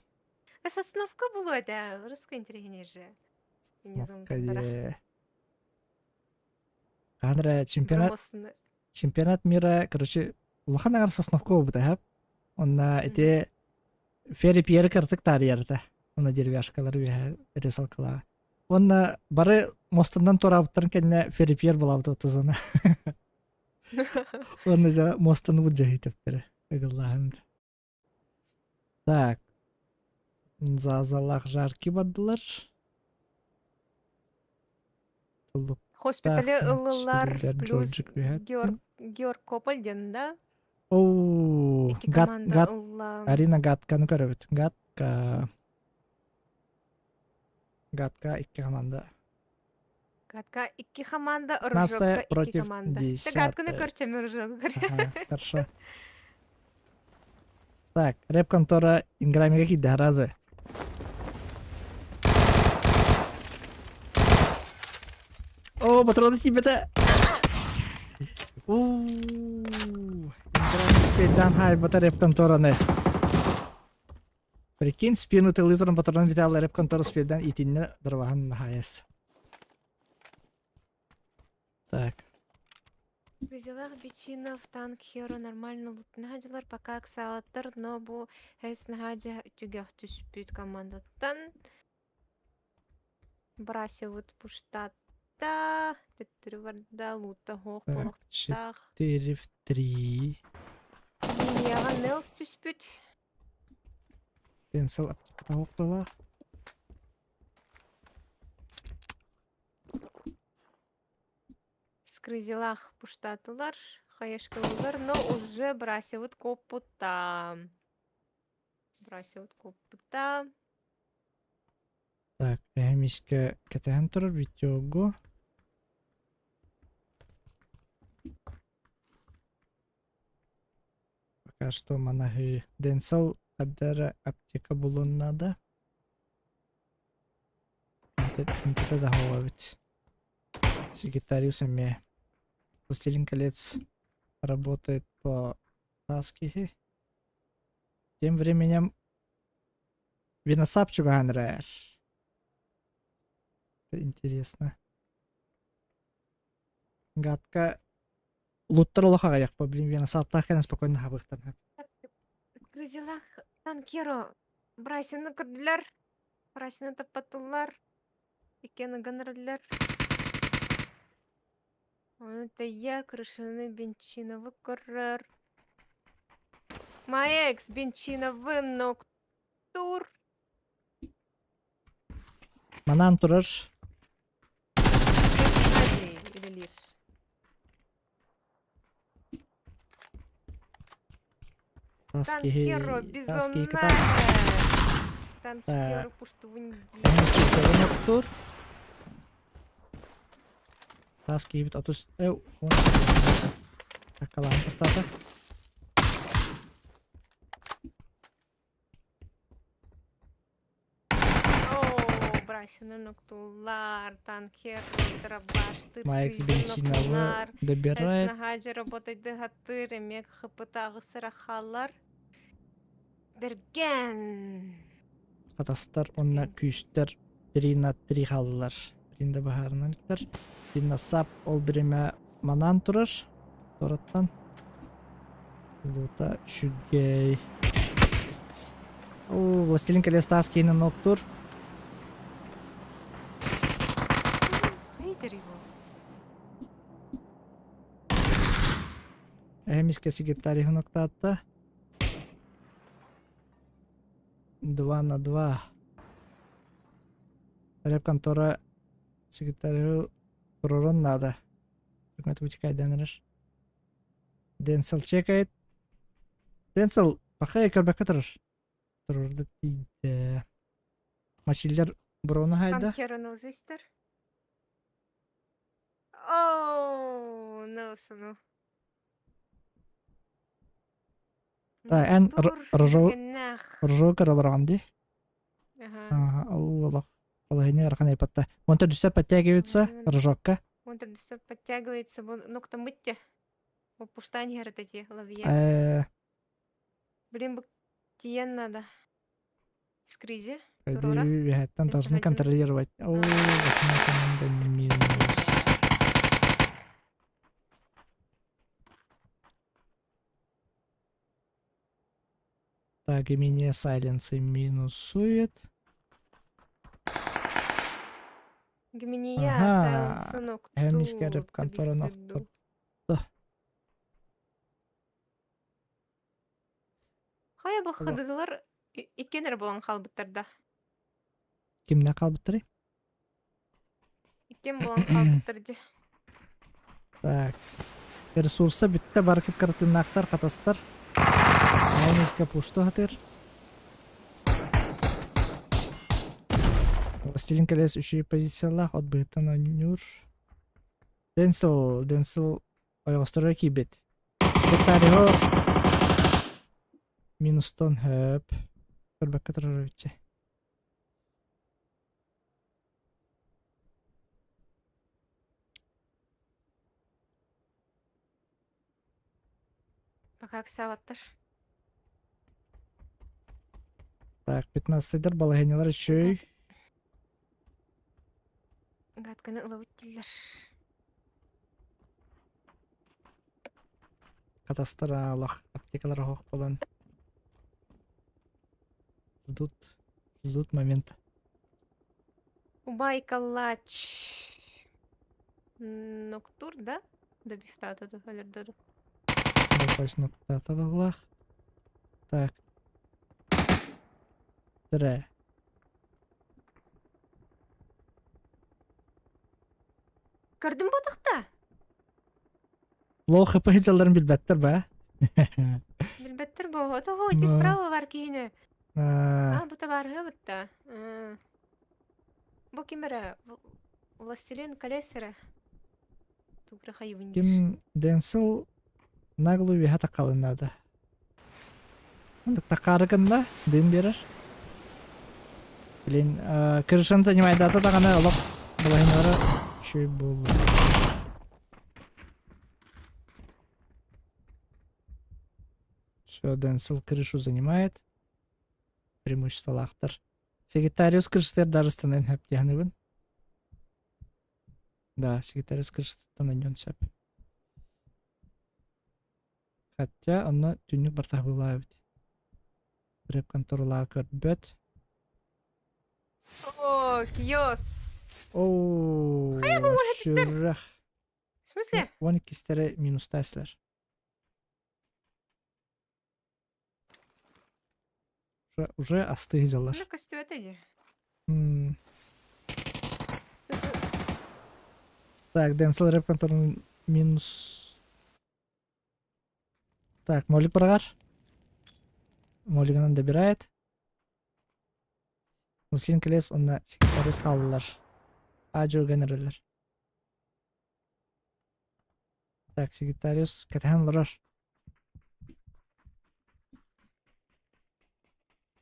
Сосновка булуо этэ, русская интэриэһинэй же. Сосновка дии. Хаһан эрэ чемпионат чемпионат мира, короче, улахан аҥар Сосновка буолбута эһэп. Онно ити Ферри Пьеры кыратык таарыйарыта. Онно деревяшкалар үөһэ ресалкалаҕа. Уонна бары муостанан туораабыттарын кэннэ Ферри Пьер булаабыт отузана. Уонна дьэ муостаны былдьаһыы ыгыллааһын. Так. Зазалаах жарки бардылар. Хоспиталы ыллылар плюс Георг Георг Кополь диэн да? Оу, Икки гат, команда гат, ылла. Арина Гатканы көрөбүт. Гатка. Гатка икки команда. Гатка икки команда, 15 Рожокка икки против команда. 10. Гатканы көрчөм Рожогу көр. Ага, хорошо. Так, рэп-контора Инграмига киирдэ разы. О, патроны тиийбэтэ. Уу, Инграм успейдаан хаайбата рэп-контораны. Прикинь, спину телевизором патрон Виталий рэп контору спидан итиннэ дровахан нахаяс. Так. Грызелах Бичинов танк Херо нормально лутнаһа пока ыксаабаттар, но бу һэс наһаа түгэх түспүт командаттан Брасивыт пуштатта, төттөрү барда, лута хоох Так, болохтаах. 4 в 3. Линияҕа Нелс түспүт. Денсел аптеката Скрызелах пуштатылар, хаешкалылар, но уже брасивыт коппута. Брасивыт коппута. Так, эмискэ кэтэһэн турар Витёгу. Пока что манаһыы. Денсел хаддара аптека булуон наада. Интете да эбит. Секретариус эмиэ. Властелин колец работает по таске. Тем временем Виносап чугаһан эрэр. Это интересно. Гадка луттар олох аҕыйахпа, блин, виносаптаах кэлэн спокойно хабыахтан. Грызелах танкеро Брасины көрдүлэр, Брасины таппатылар, иккиэн ыган эрэллэр. Ону тэйэр, крышаны бенчиновы көрөр. Маекс бенчиновы ноктур. Манаан турар. Үлэлиир. Тас киһи Танкеро тас киһи бизоннаре. кытаат. Танкеро пуштувунди. Ноктур. Тас киһибит отус Таккалаан тустаата. Оо, Брасины ноктуллар, танкер, дробаштыр, Майкс скризин бензиновы ноктуллар. добирает. Эс работать дыгатыр, эмек хпытагы сырахалар. Берген. Хатастар онна күүстэр 3 на 3 хааллылар. Ринда баһаарынан иттэр. Ринна сап ол биримэ манаан турар. Тораттан. Лута үчүгэй. О, Властелин колец таас киинин оттур. Хейтер его. Эмискэ секретарь октаатта. 2 на 2. Рэп контора секретарю пророн надо. Предмет вытекает эрэр. Денсел чекает. Денсел пахай көрбөккө турар. Турурда тиийдэ. Мачиллер брону хайда. Танкер нылзыстер. Оу, Нелсону. Та эн Тур рожо геннах. рожо көрөлөрөҕүн дии. Ага. Ага, олох. Половине ыарахан айпатта. Онто дүстэр подтягивается рожокка. Он там подтягивается, ну-ка мытте. Опуштань эти лавье. Блин, тиен надо. Скризи. Турора. Там должны контролировать. О, восьмая команда минус. Так, и меня сайленсы минусует. Гминия Ага. сайленсы Эмискэ рэп контора ноктор. Хайа бу хадылар иккенер болан халбыттар да. Кимне калбыттары? Иккен болан халбыттар ди. Так. Ресурса бүттэ баркып картыннаахтар хатастар. Эмискэ пусто хатыр. Властелин колец үчүгэй позициялаах от быһыттан оонньуур. Денсел, Денсел ойоҕосторо киирбит. Секретарь минустан хөп. Көрбөккө турар эбитчи. Пока аксаваттар. Так, 15-дар балаһыанньалар үчүгэй. Гадканы ылабыт дииллэр. Хатастар аалах, аптекалар оһох буолан ждут, ждут момента. Убай калач. Ноктур, да? Добивтаата ду, өлөрдөрү. Боппойс ноктаата баҕалаах. Так. Тре. Көрдүм ботахта. Лоу хп дьалларын билбэттэр ба? Билбэттэр бу. Отоһо, ити справа бар киһини. А, бу табаарыһа бытта. Бу ким эрэ? Властелин колес эрэ. Тугра хайыбын диир. Ким Денсел наглую үөһэ таккалыннаада. Оннук таккаары гынна, дым биэрэр. Блин, крышан занимайдаата даҕаны олох балаһыналара үчүгэй буолла. Все, Денсел крышу занимает. Преимуществолаахтар. Секретариус крышытыгар дарыстанан сөп диэхинибин. Да, секретариус крышытыттан анньыан сөп. Хотя онно түннүк бартаһыбылаа эбит. Рэп конторалаа көрбөт. О, киос. Оо, Хайа бу уһатыстар? сүрэх. В смысле? Уон иккистэри минустаслар. Уже, уже астыы дьаллар. Ну, көстүбэтэ дии. М. Так, Денсел рэп конторун минус. Так, Молик прогар. Молиганан добирает. Муслим Клес онна секретарь хааллар. Аджо генераллар. Так, секретариус кэтэһэн олорор.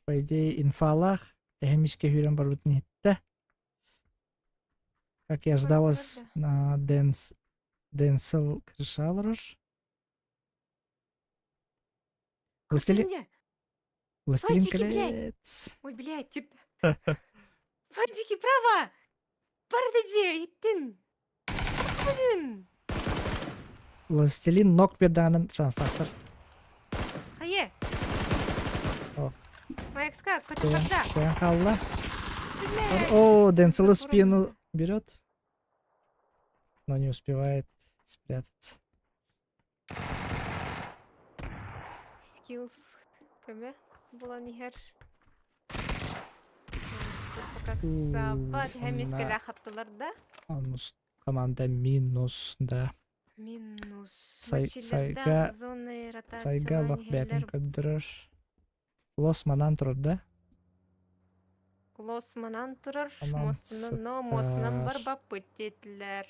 По идее, инфалаах эһэм искэ күүрэн барбытын иһиттэ. Как и ожидалось, на Дэнс Дэнсел крыша олорор. Властелин, Кырсынья! Властелин Фантики, блядь! колец. Ой, блядь, тип... Фантики, право! Барды иттин! Блин! Властелин ног пердаанын шанстаахтар. Хайе! Ох, Маякска, кыайан көтү кыайан хаалла. Блядь! О, Денселы спину берет, но не успевает спрятаться. Skills көмө булан иһэр. Пока сабат хэмискэлэ хаптылар да. Анус команда минус, да. Минус. Сай, сайга, зоны сайга лох бээтин көрдөрөр. Лос манан турар да? Лос манан турар. Манан Мостунан, но мостунан сытар. барбаппыт диэтилэр.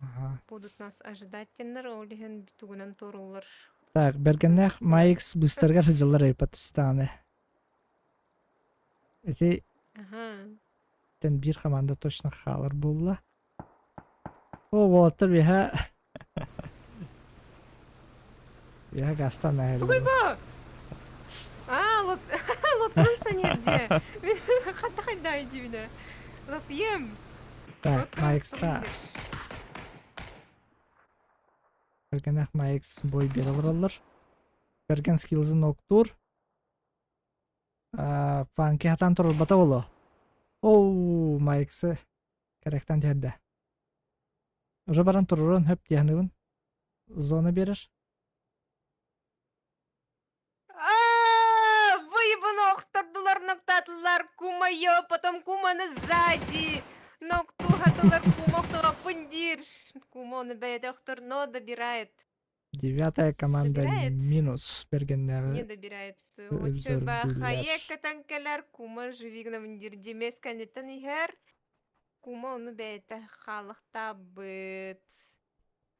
Ага. Будут нас ожидать теннер, ол иһин бүтүгүнэн туоруллар. Так, Бэргэннээх Майкс быстаргар сылдьаллар эйпаттыстаҕына. Ити Ага. тэн биир команда точно хаалар буолла. О, уолаттар биһэ биһэ гастан Тугуй аһыллар. бу? А, лот лоткун саниэрдиэ. Мин ханна хайдаай диибинэ. Лапьем. Так, Лоткун Майкста саниэр. Бэргэнэх Майкс бой биэрэ олороллор. Бэргэн скиллзын октуур. Фанки хатан турбата боло. Оу, Майксы кэрэхтэн түһэрдэ. Уже баран турурун хөп диэхныбын. Зона биэрэр. А, Выебаны охтордулар, ноктатылар, кума ё, потом куманы сзади. Нокту хатылар, кума охтора пындир. Кума оны бэйэтэ охтор, но добирает. Девятая команда Добирает? минус Не бэргэннээҕи добирает. Оччоба өлөрдүлэр. хайа катан кэлэр, кума живигна мындир димес кэнниттэн иһэр. Кума ону бэйэтэ хаалыктаабыт.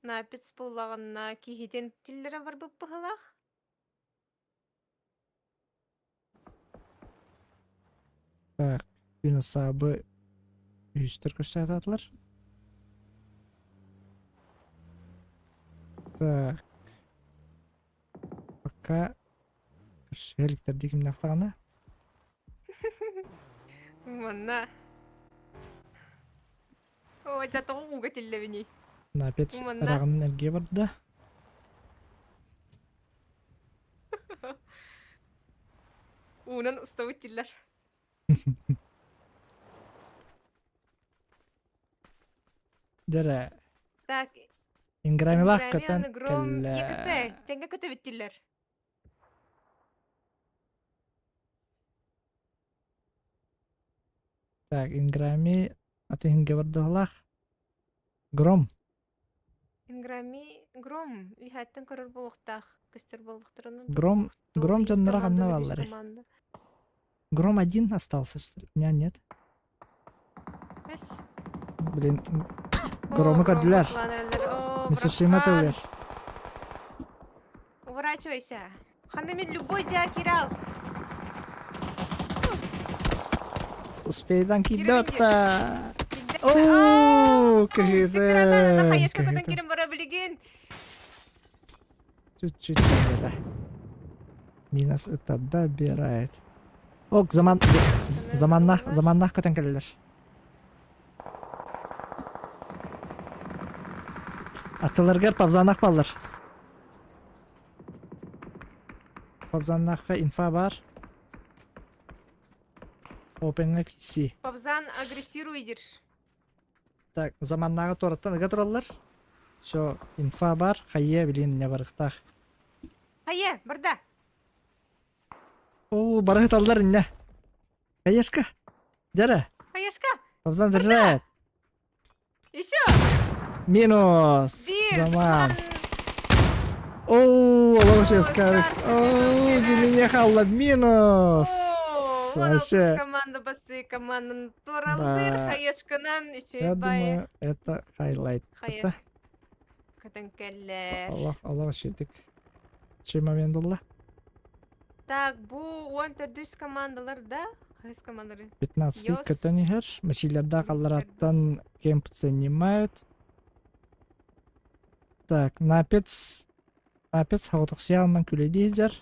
Напец буоллаҕына киһитин тиллэрэ барбыт быһылаах. Так, күн саабы үһүстэр көрсөөтаатылар. Так, пока көрсүһэ иликтэрдии кимнээх даҕаны. Манна. О, дьэ тоҕо ууга тиллэбиний? Опять Манна. ыраҕынан эргийэ барда. Уунан устабыт тиллэр. Дьэрэ, Так, Инграмилаах Инграми көтөн аны Гром кэллэ. ЕКТ тэҥҥэ көтөбүт тиллэр. Так, Инграми аты иһингэ бардыһылаах. Гром. Инграми Гром үһэттэн көрөр буолуохтаах көстөр буоллахтарына Гром, туох Гром биир дьонноро команда ханна үһүс баалларый? команда. Гром один остался, что ли? Не, нет. Өс. Блин, О, Громы Гром көрдүлэр. кылаанаралар. О, Мисушима братан. тыллар. Уворачивайся. Ханна любой дьаа кирал. Успейдан Кирбин кидота. Билдэ. Оо, Кыһыытын. кыһыытын, Хайышка көтөн кыһыытын. кирин бара билигин. Чуть-чуть где-то. Минус это добирает. Ок, заман... Заманнах, заманнах көтөн кэлэлэр. Атыларгар пабзанах баллар. Пабзаннахха инфа бар. Опенҥа киси. Пабзан агрессируйдир. Так, заманнааҕы туораттан ыга тураллар. Все, инфа бар, хайа билин не барыхтаах. Хайа, барда. Оо, барыһыталлар инне. Хаешка. Дьэрэ. Хаешка. Пабзан заряжает. Еще. Минус. Бир. Заман. Оу, Алошия Скарекс. Оу, меня халла. Минус. Вообще. Команда басы, команда Торалдыр, Да. Хаешканан, еще Я думаю, это хайлайт. Хаешка. Көтөн кэллэр. Аллах, Аллах шитик. Чей момент булла? Так, бу 14 командалар да? Хаһыс командалары? 15 Йос. көтөн иһэр. Машилерда қаллараттан кемп занимают. Так, напец. Напец хаотоксиалман күледиһдер.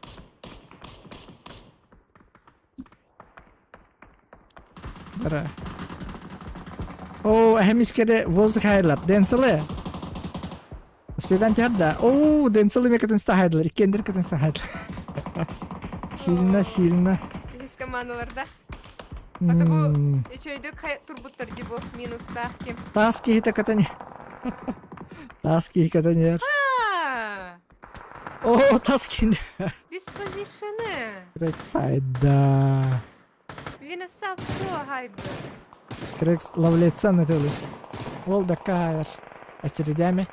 Бара. О, әһемискере воздух хайылар. Денсылы. Успедан да. О, Денсылы мекетін стахайдылар. Иккендер кетін стахайдылар. Сильно, сильно. Үһүс командаларда. М, Үчөйдүк турбуттар ди бу минустаах ким. Тас киһитэ кытын. Тас киһи кытын А, О, тас киһи. Диспозишены. Рексайда. Винасапто хайбы. Скрекс ловлеца на төлөш. Ол да кайр. Очередями.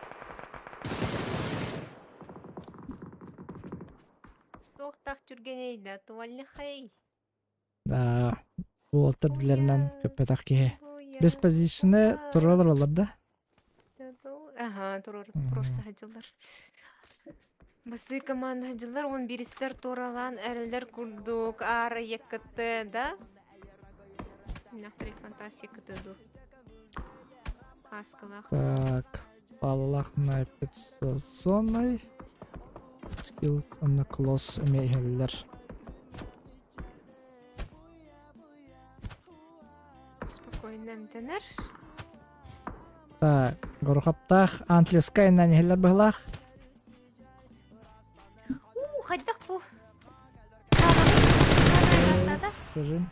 Туохтах түргэнейда туаллихай. Да. Уолтар дилеринен көппөтөх киһи. Без позишны туралар олар да. Ага, турор турор сахадьылар. Басы команда дьыллар 11-стер туралаан эрэллэр курдук аара ЕКТ да? Нахтарый фантазия КТ ду. Аскалах. Так. Балалах зоной. Скилл на клосс эмейхеллер. Спокойно эмтэнэр. Так, Горохаптаах Антлеска иннан иһэллэр быһылаах. У, хайдах бу? Сырым.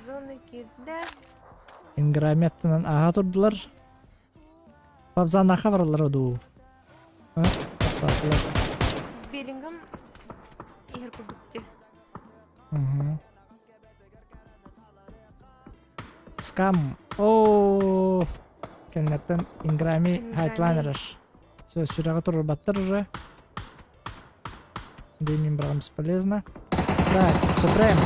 Зоны кирдэ. Инграметтынан ааһа турдулар. Пабзанаха бараллар дуу. А? Тахтаатылар. Беллингам иһэр курдук дии. Мгм. Скам. О, кэннэттэн Инграми Инграми. хайтланераш. Все, сүрэҕи турбаттар уже. Дымим брам бесполезно. Так, Супрем.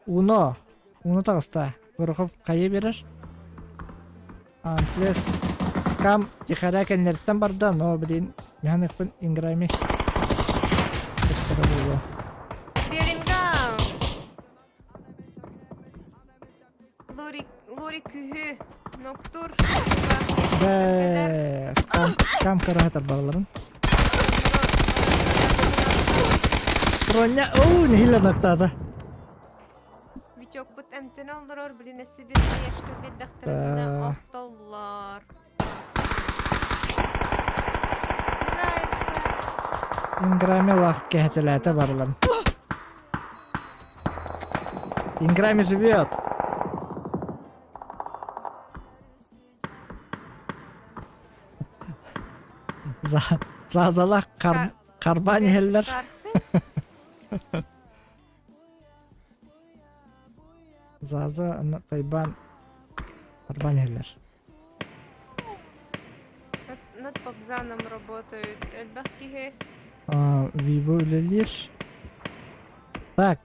Уно. Уно таҕыста. Горохов хайы берер. Антлес. Скам тихаря кэннэриттэн барда, но, блин, механикпын Инграми. Өссөрө буолуо. Беллингам! Лори, Лори күһү. Ноктур. Бэ, скам, скам караһатар бараларын. Роня, оу, нэһиилэ нактаата. Витекпут эмтэнэ олорор, блин, өссө бир хаешка биэрдэхтэринэ охтоллор. Инграми лах кэһэтэлээтэ барылан. Инграми живет! Зазалах карбан иһэллэр. Заза Тайбан карбан иһэллэр. Над Бабзаном работают. Элбэх киһи. Вибо үлэлиир. Так,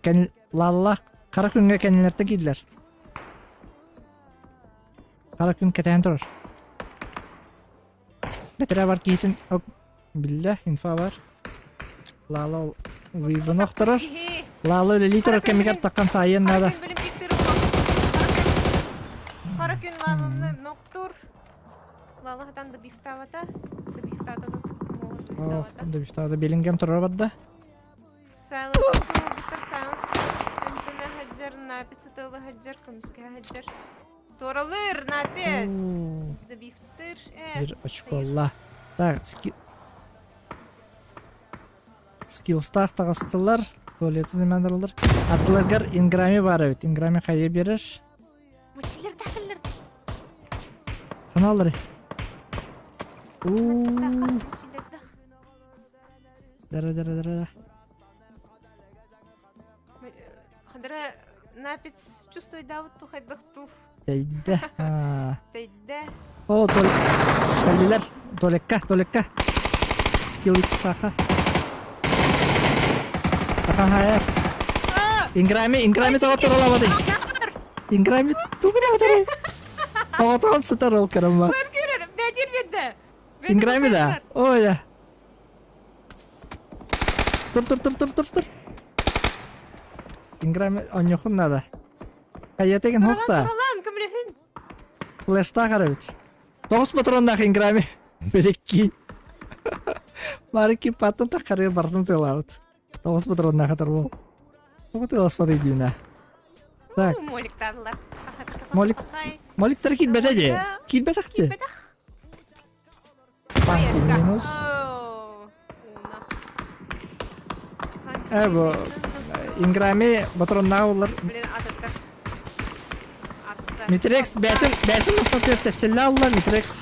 лаллах хара күҥҥэ кэннилэртэн киирдилэр. Хара күн кэтээн турар. Бэтэрээ бар киһитин биллэ, инфа бар. Лала ол Вибону охторор. Лала үлэлии турар кэмигэр таххан саайыан наада. Хара күн Лаланы ноктур. Лала хатан да бифтавата. Да бифтата Ох, да бифтавата Беллингем турар барда. Silence туруорбуттар Silence эмтэнэ сылдьар, Напец сытыала сылдьар, көмүскэһэ сылдьар. Туоралыыр, Напец! Забивтыр, э. Бир очколла. Так, скиллстаах таҕыстылар, туалеты земендерлар. Аттыларгар инграми бар эбит. Инграми хайа берер? Мочилер дахыллар. Ханалары. Уу. Дара дара дара. Хадара напец чувствует да вот тухайдахтув. Тэйдэ. Тэйдэ. О, тол Кэллилэр. Туалекка, туалекка. Скилл X саха. Саха хайар. Инграми, Инграми тоҕо туралабатый? Инграми тугунаатары? Оҕотоон сытар ол карамма. Бәдир бедде. Инграми да? Ой, я. Тур, тур, тур, тур, тур, тур. Инграми онньохун надо. Хайатеген хохта. Туралан, көмөлөһүн. Флештаах эбит. Тоҕус патроннаах Инграми. Бэлекки. Барыки паттан таххарыыр бартын тыалаабыт. Тоҕус патроннаах атар буол. Тоҕо тыаласпатый дүүнэ. Так. Моликтарлар. Молик. Моликтар киирбэтэ дии. Киирбэтэх дии. Киирбэтэх. Танки минус. Э бу Инграми патроннаах улар. Блин, атыттар. Аттар. Митрекс бээтин бээтин насатыыр тэпсэллэ алла Митрекс.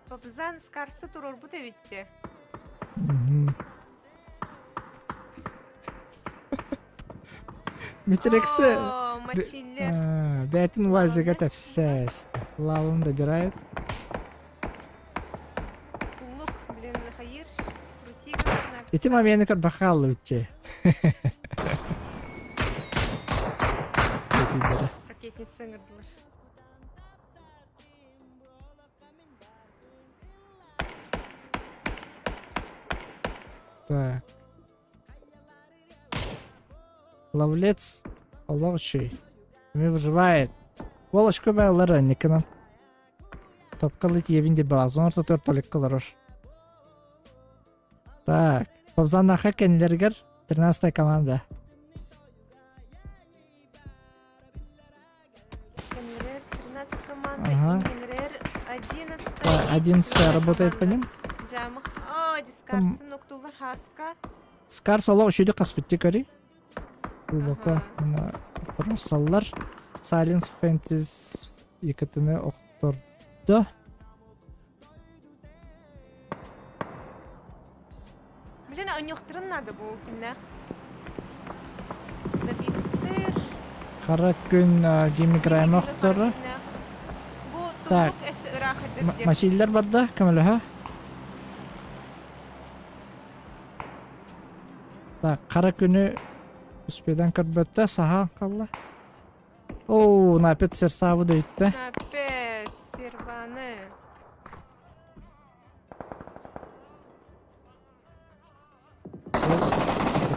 Бабзан скарсы турорбут эбитти. Митрексы О, мочилер. бээтин УАЗига тэпсэс. Лавын добирает. Туллук, блин, хайыр. Крути Ити момены көрбөхө үчче. Ракетница ыҥырдылар. Так. Ловлец оловчий. Не выживает. Волочку бэллара никынан. Топкалы тиебин деп балазон ортотор толик олорор. Так. Побзанаха кенлергер 13 команда. Генерер 13 команда, Ага. Генерер 11. 11 работает по ним. Жамах. О, дискарсы ноктулар хаска. Скар соло үшүйді қаспетте көри. Глубоко. Мына просаллар. Silence Fentis екітіні оқтырды. Блин, а оньохтырын надо бу киннэх. Добивтыр. Хара күн гемиграйм охтору. Бу Так. туллук эс ыраах дир. Масиллер барда көмөлөһө. Так, хара күнү успедан көрбөттө, саха қалла. Оу, напет серсабы дөйттө. Напет серваны.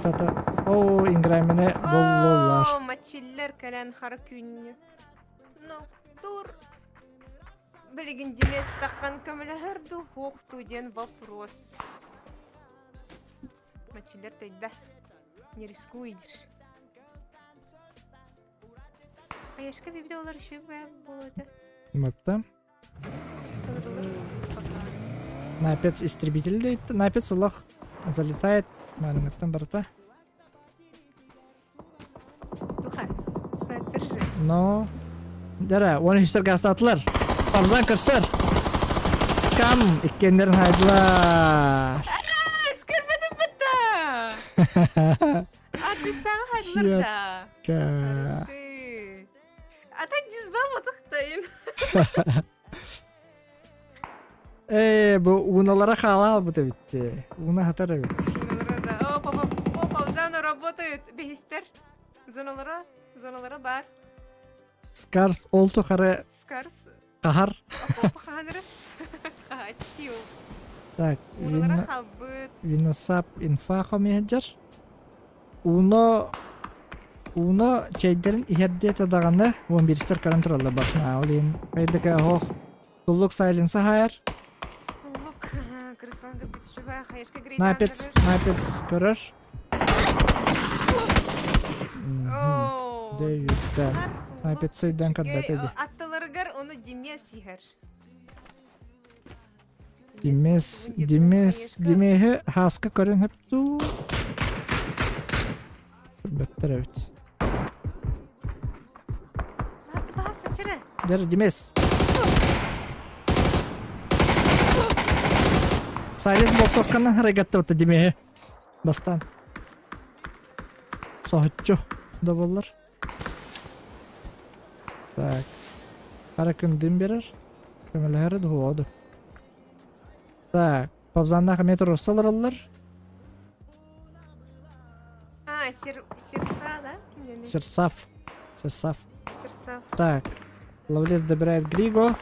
Тата. Оу, инграмине боллолар. О, мачиллер кэлэн хара күннү. Ноктур. Билигин димес таххан көмөлөһөр ду хуохту диэн вопрос. Мачилер тайда. Не рискуй дир. Хаешка бибде олар үшүг буолуо Матта. Напец истребитель дейт. Напец олох залетает. Маарыҥҥыттан барыта. Туха, снайпер же. Но... Дара, уон үстер гастаатылар. Абзан көрсөр. Скам иккиэннэрин хайдылар. Скөрбөтүм бытта! Артистаҕа хайдылар да. Чётко. А так дизба мотохтайын. Ээ, бу ууналара хаала албыт эбит. Ууна хатар эбит. О, папа, папа, зону работают. Бехистер. Зоналара, зоналара бар. Скарс ол тухары Скарс. хахар. Опа, ханыры. Хачиу. Так, Ууналара халбыт. Виносап инфа хомиһдьар. Уно Уно чэйдэрин иһэрдиэтэ даҕаны уон биристэр көрөн тураллар башына. Ол иһин хайдыка оһох Туллук сайленса хайар. Туллук Крыслан Грбичева хаешка Напец, напец көрөр. Дэвидтен. Напец өйдөн көрбөтө ди. Аттыларыгар ону Димес иһэр. Димес, Димес, Димеһи хааска көрөн хөптүү. Бөттөр эбит. Басты, басты, чыры. Дер, Димес. Сайлес болтовканан харайгаттыбыта Димеһи. Бастан. Соһуччу да боллар. Так. Хара күн дым берер. Көмөлөһөрө дуоду. Так. Пабзаннаах эмиэ туруорса олороллор. А, сер, серса, да? Кимдений? Серсав. Серсав. Серсав. Так. Ловлес добирает Григо.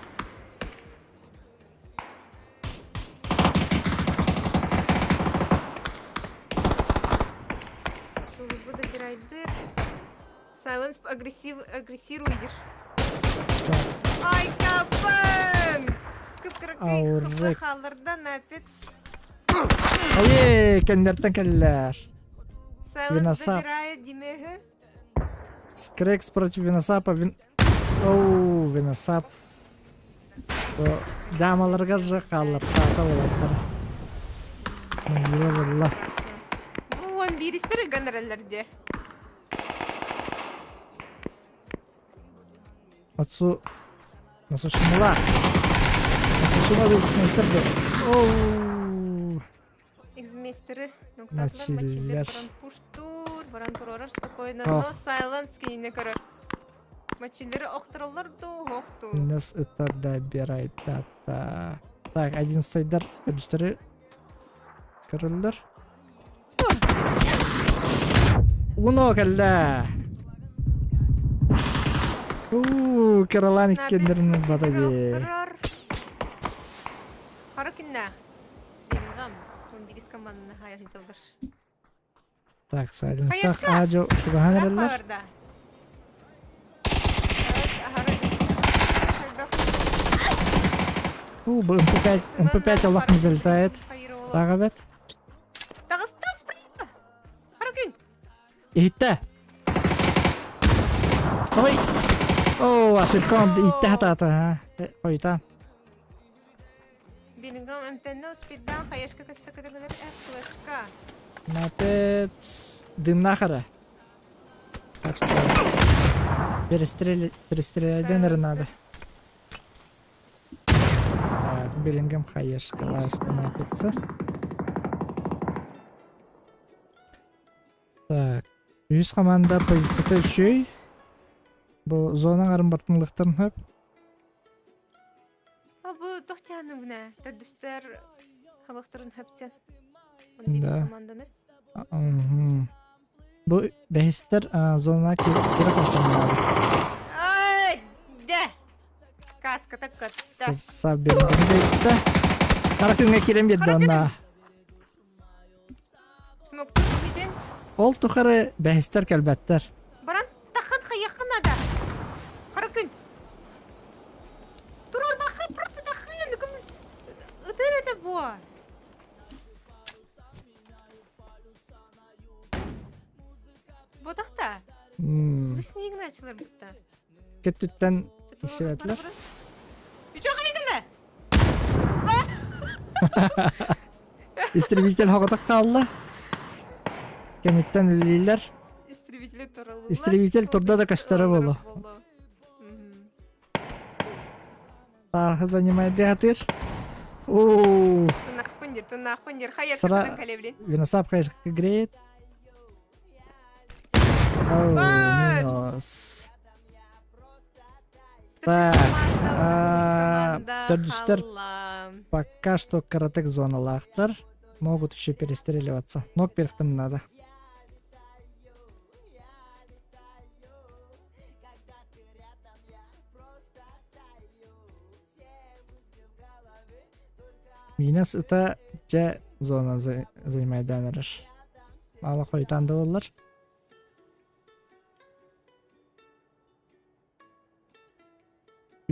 Тулубу добирайды. Сайленс агрессив, агрессируешь. Так. Ай, капан! Кып-кыракый Аурек. халларда напец. Ой, кэннэртэн кэллэр. Сайленс Виносап. забирает Димеге. Скрекс против Виносапа. Вин... Оу, Виносап. Дьаамаларыгар же хааллартаата уолаттар. Мындыра булла. Бу он биристер гонораллар де. Отцу Насушимала. Насушима Эксмейстер Оу. Эксмейстеры. Мачиллер. Пуштур, баран турорар спокойно, но Silence кинине көрөр. Мачиллери охтороллор ду, охту. Нас это добирает та Так, один сайдар өбүстэри көрөллөр. Уно кэллэ. Уу, Каролан иккеннерин бата дии. Хара күннэ. Белингам. Он бирис команданы хайатын чалдыр. Так, Сайленстах Аджо чугаһан эрэллэр. У, МП5, МП5 Аллах не залетает. Так, эбэт. Иһиттэ. Ой! Оо, ошибка иттэ хатаата. Хойутаан. Белингам эмтэннэ успейдаан хаешка көссө көтөлөр флешка. Напец дымнаах эрэ. Так что перестрелять, перестрелять наверное, надо. Так, Беллингем хаешка ласта напится. Так, үс команда позицията үчүгэй. Бу зона арымбартынлыктарын хөп. А бу тохтяны гына төрдүстэр халыктарын хөптен. Да. Команданы. Мгм. Бу бэһистэр зона кире хотоннар. Ай, да. Каска так катта. Сырса берген Хара күҥҥэ киирэн биэрдэ онна. Смоктун бүтүн. Ол тухары бэһистэр кэлбэттэр. Баран тахын хайахын ада. Хара күн. Турар бахы просто тахын. Ытыр это бо. Кытааччылар бутта. Кеттүттэн иссибэтилэр. Истребитель хоҕотох хаалла. Кэнниттэн үлэлииллэр. Истребитель тураллар. Истребитель турда да көстөрө буолуо. Тааһы занимает хатыр. Оо. Тынахпын дир, тынахпын дир. Хайа Сара кытын калеблин. Виносап хайышка греет. Оу, минус. Так, төрдүстэр пока что каратек зоналаахтар. Могут еще перестреливаться. Ног перхтым надо. Минас ыта дьэ зона занимайдаан эрэр. Ала хойутаан да буоллар.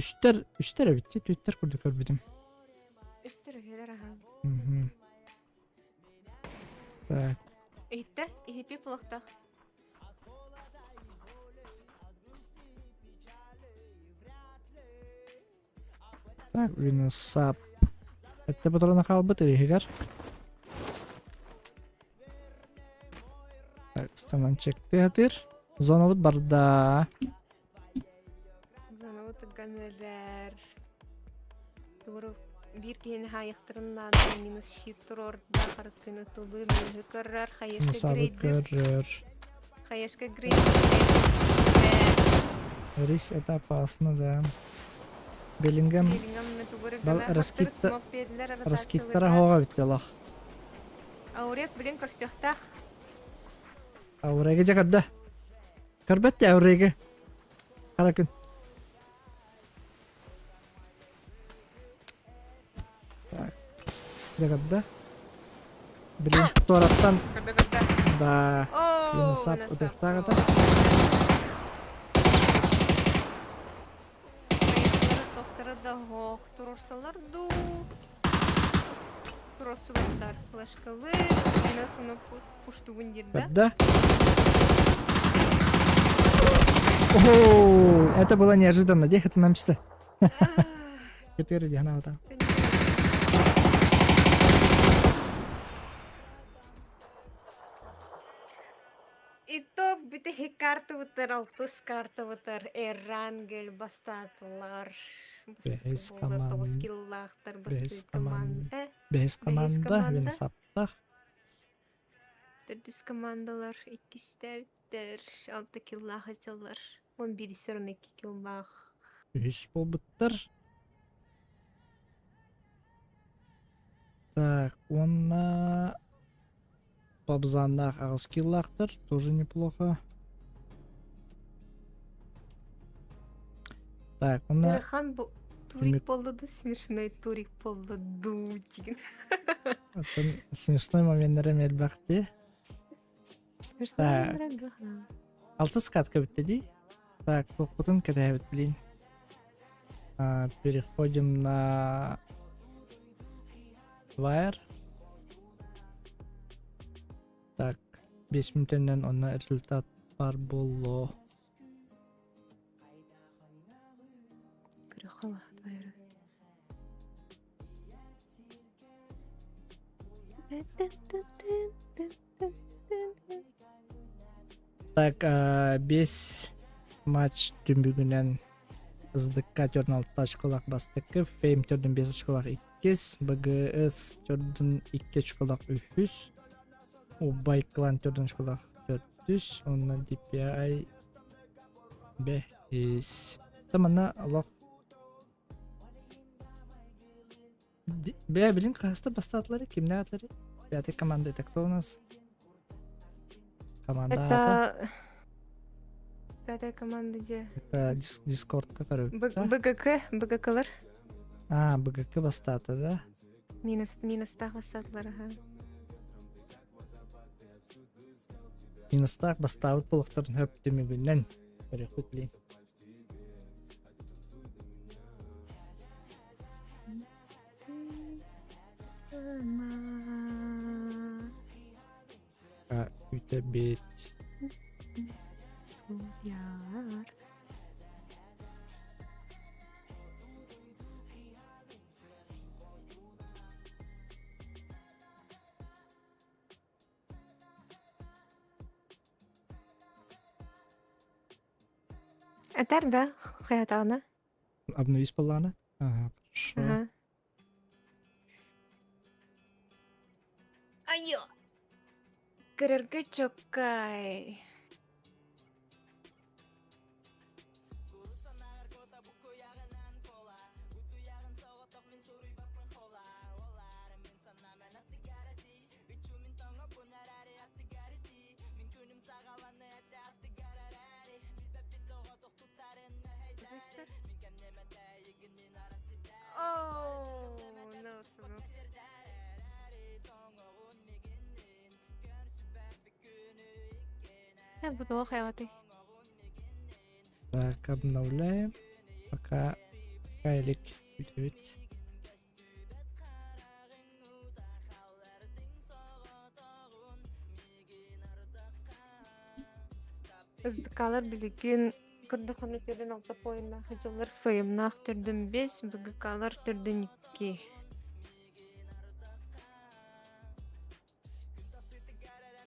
Үстэр, үстэр эбит, түттэр курдук көрбүтүм. Үстэр үһүлэр аха. Так. Иһиттэ, иһиппи пулахтах. Так, Виносап. Этте патрона хаалбыт иһигэр. Так, станан чектыатыр. Зонабыт барда. Зонабыт ыган эрэр. Тугуру биир киһини хаайыахтарын наада минус щит туруорда харыккыны тулуу минуһу көрөр хаешка Мусабы грейдир көрөр. хаешка грейдир. Рис это опасно, да. Беллингем бал раскитта раскиттара хоға бүттелах. Аурек билин көрсөхтах. Ауреге жа көрдө. Көрбөт те ауреге. Қара күн. Так. Жа көрдө. Блин, туораттан Көрдө көрдө. да Оо, Виносап Виносап. утыктагыта. Тохторы да хоох турурсалар дуу. Турурсубаттар флешкалы. Минус уну пуштугун дирда. Көрдө. О, это было неожиданно. Где это нам чисто? Теперь иди, она вот там. Итог бүтэһик картабытар, алтыс картабытар, Эрангел бастаатылар. Бэһис Бастакы тоҕус команда. киллаахтар Бэһис бастыыр команда. Бэһис Бэһис команда. команда. Виносаптах. Төрдүс командалар иккистээбиттэр, алта киллаах ачаллар. Он биирисэр он икки киллаах. Үһүс буолбуттар. Так, уонна Бабзаннаах аҕыс киллаахтар, тоже неплохо. Так, уонна Ыарахан бу турик буолла да смешной турик буолла дуу диэн. Оттон смешной моменнары элбэх дии. Смешной Так. моменнары элбэх. Алтыс катка бүттэ дии. Так, туохпутун кэтэһэбит, блин. А, переходим на Wire. Так, 5 мүнүүтэнэн онно результат бар буолло. Көрүөххэ Wire. Так, 5 матч түмүгүнэн СДК төрдүн алта очколаах бастакы, Фейм төрдүн 5 очколаах иккис, БГС төрдүн 2 очколаах үһүс, Убай Клан төрдүн очколаах төрдүс, онно DPI бэһис. Та манна олох Бля, блин, хаста бастаатылары, кимнээх атлары? Пятая команда, это кто у нас? Команда аата? Это пятая команда где? Это Дискордка көрөбүт. БГК, БГКлар. А, БГК бастаата, да? Минус, минустаах бастаатылар, аха. Минустаах бастаабыт буолуохтарын хөп түмүгүнэн. Көрүөхпүт, блин. А, үтэбит. Яр. Этэр да, хайатаҕына. Обновись поллана? Ага, хорошо. Ага. Айо! Көрөргө чоккай. Зустар. Оу, нос, нос. Э, бу туох хайаҕатай? Так, обновляем. Пока Кайлик бүтүбүт. СДК-лар билигин көрдөххүнэ төрүн алта поиннаах дьыллар ФМ-наах төрдүн бес, БГК-лар төрдүн икки.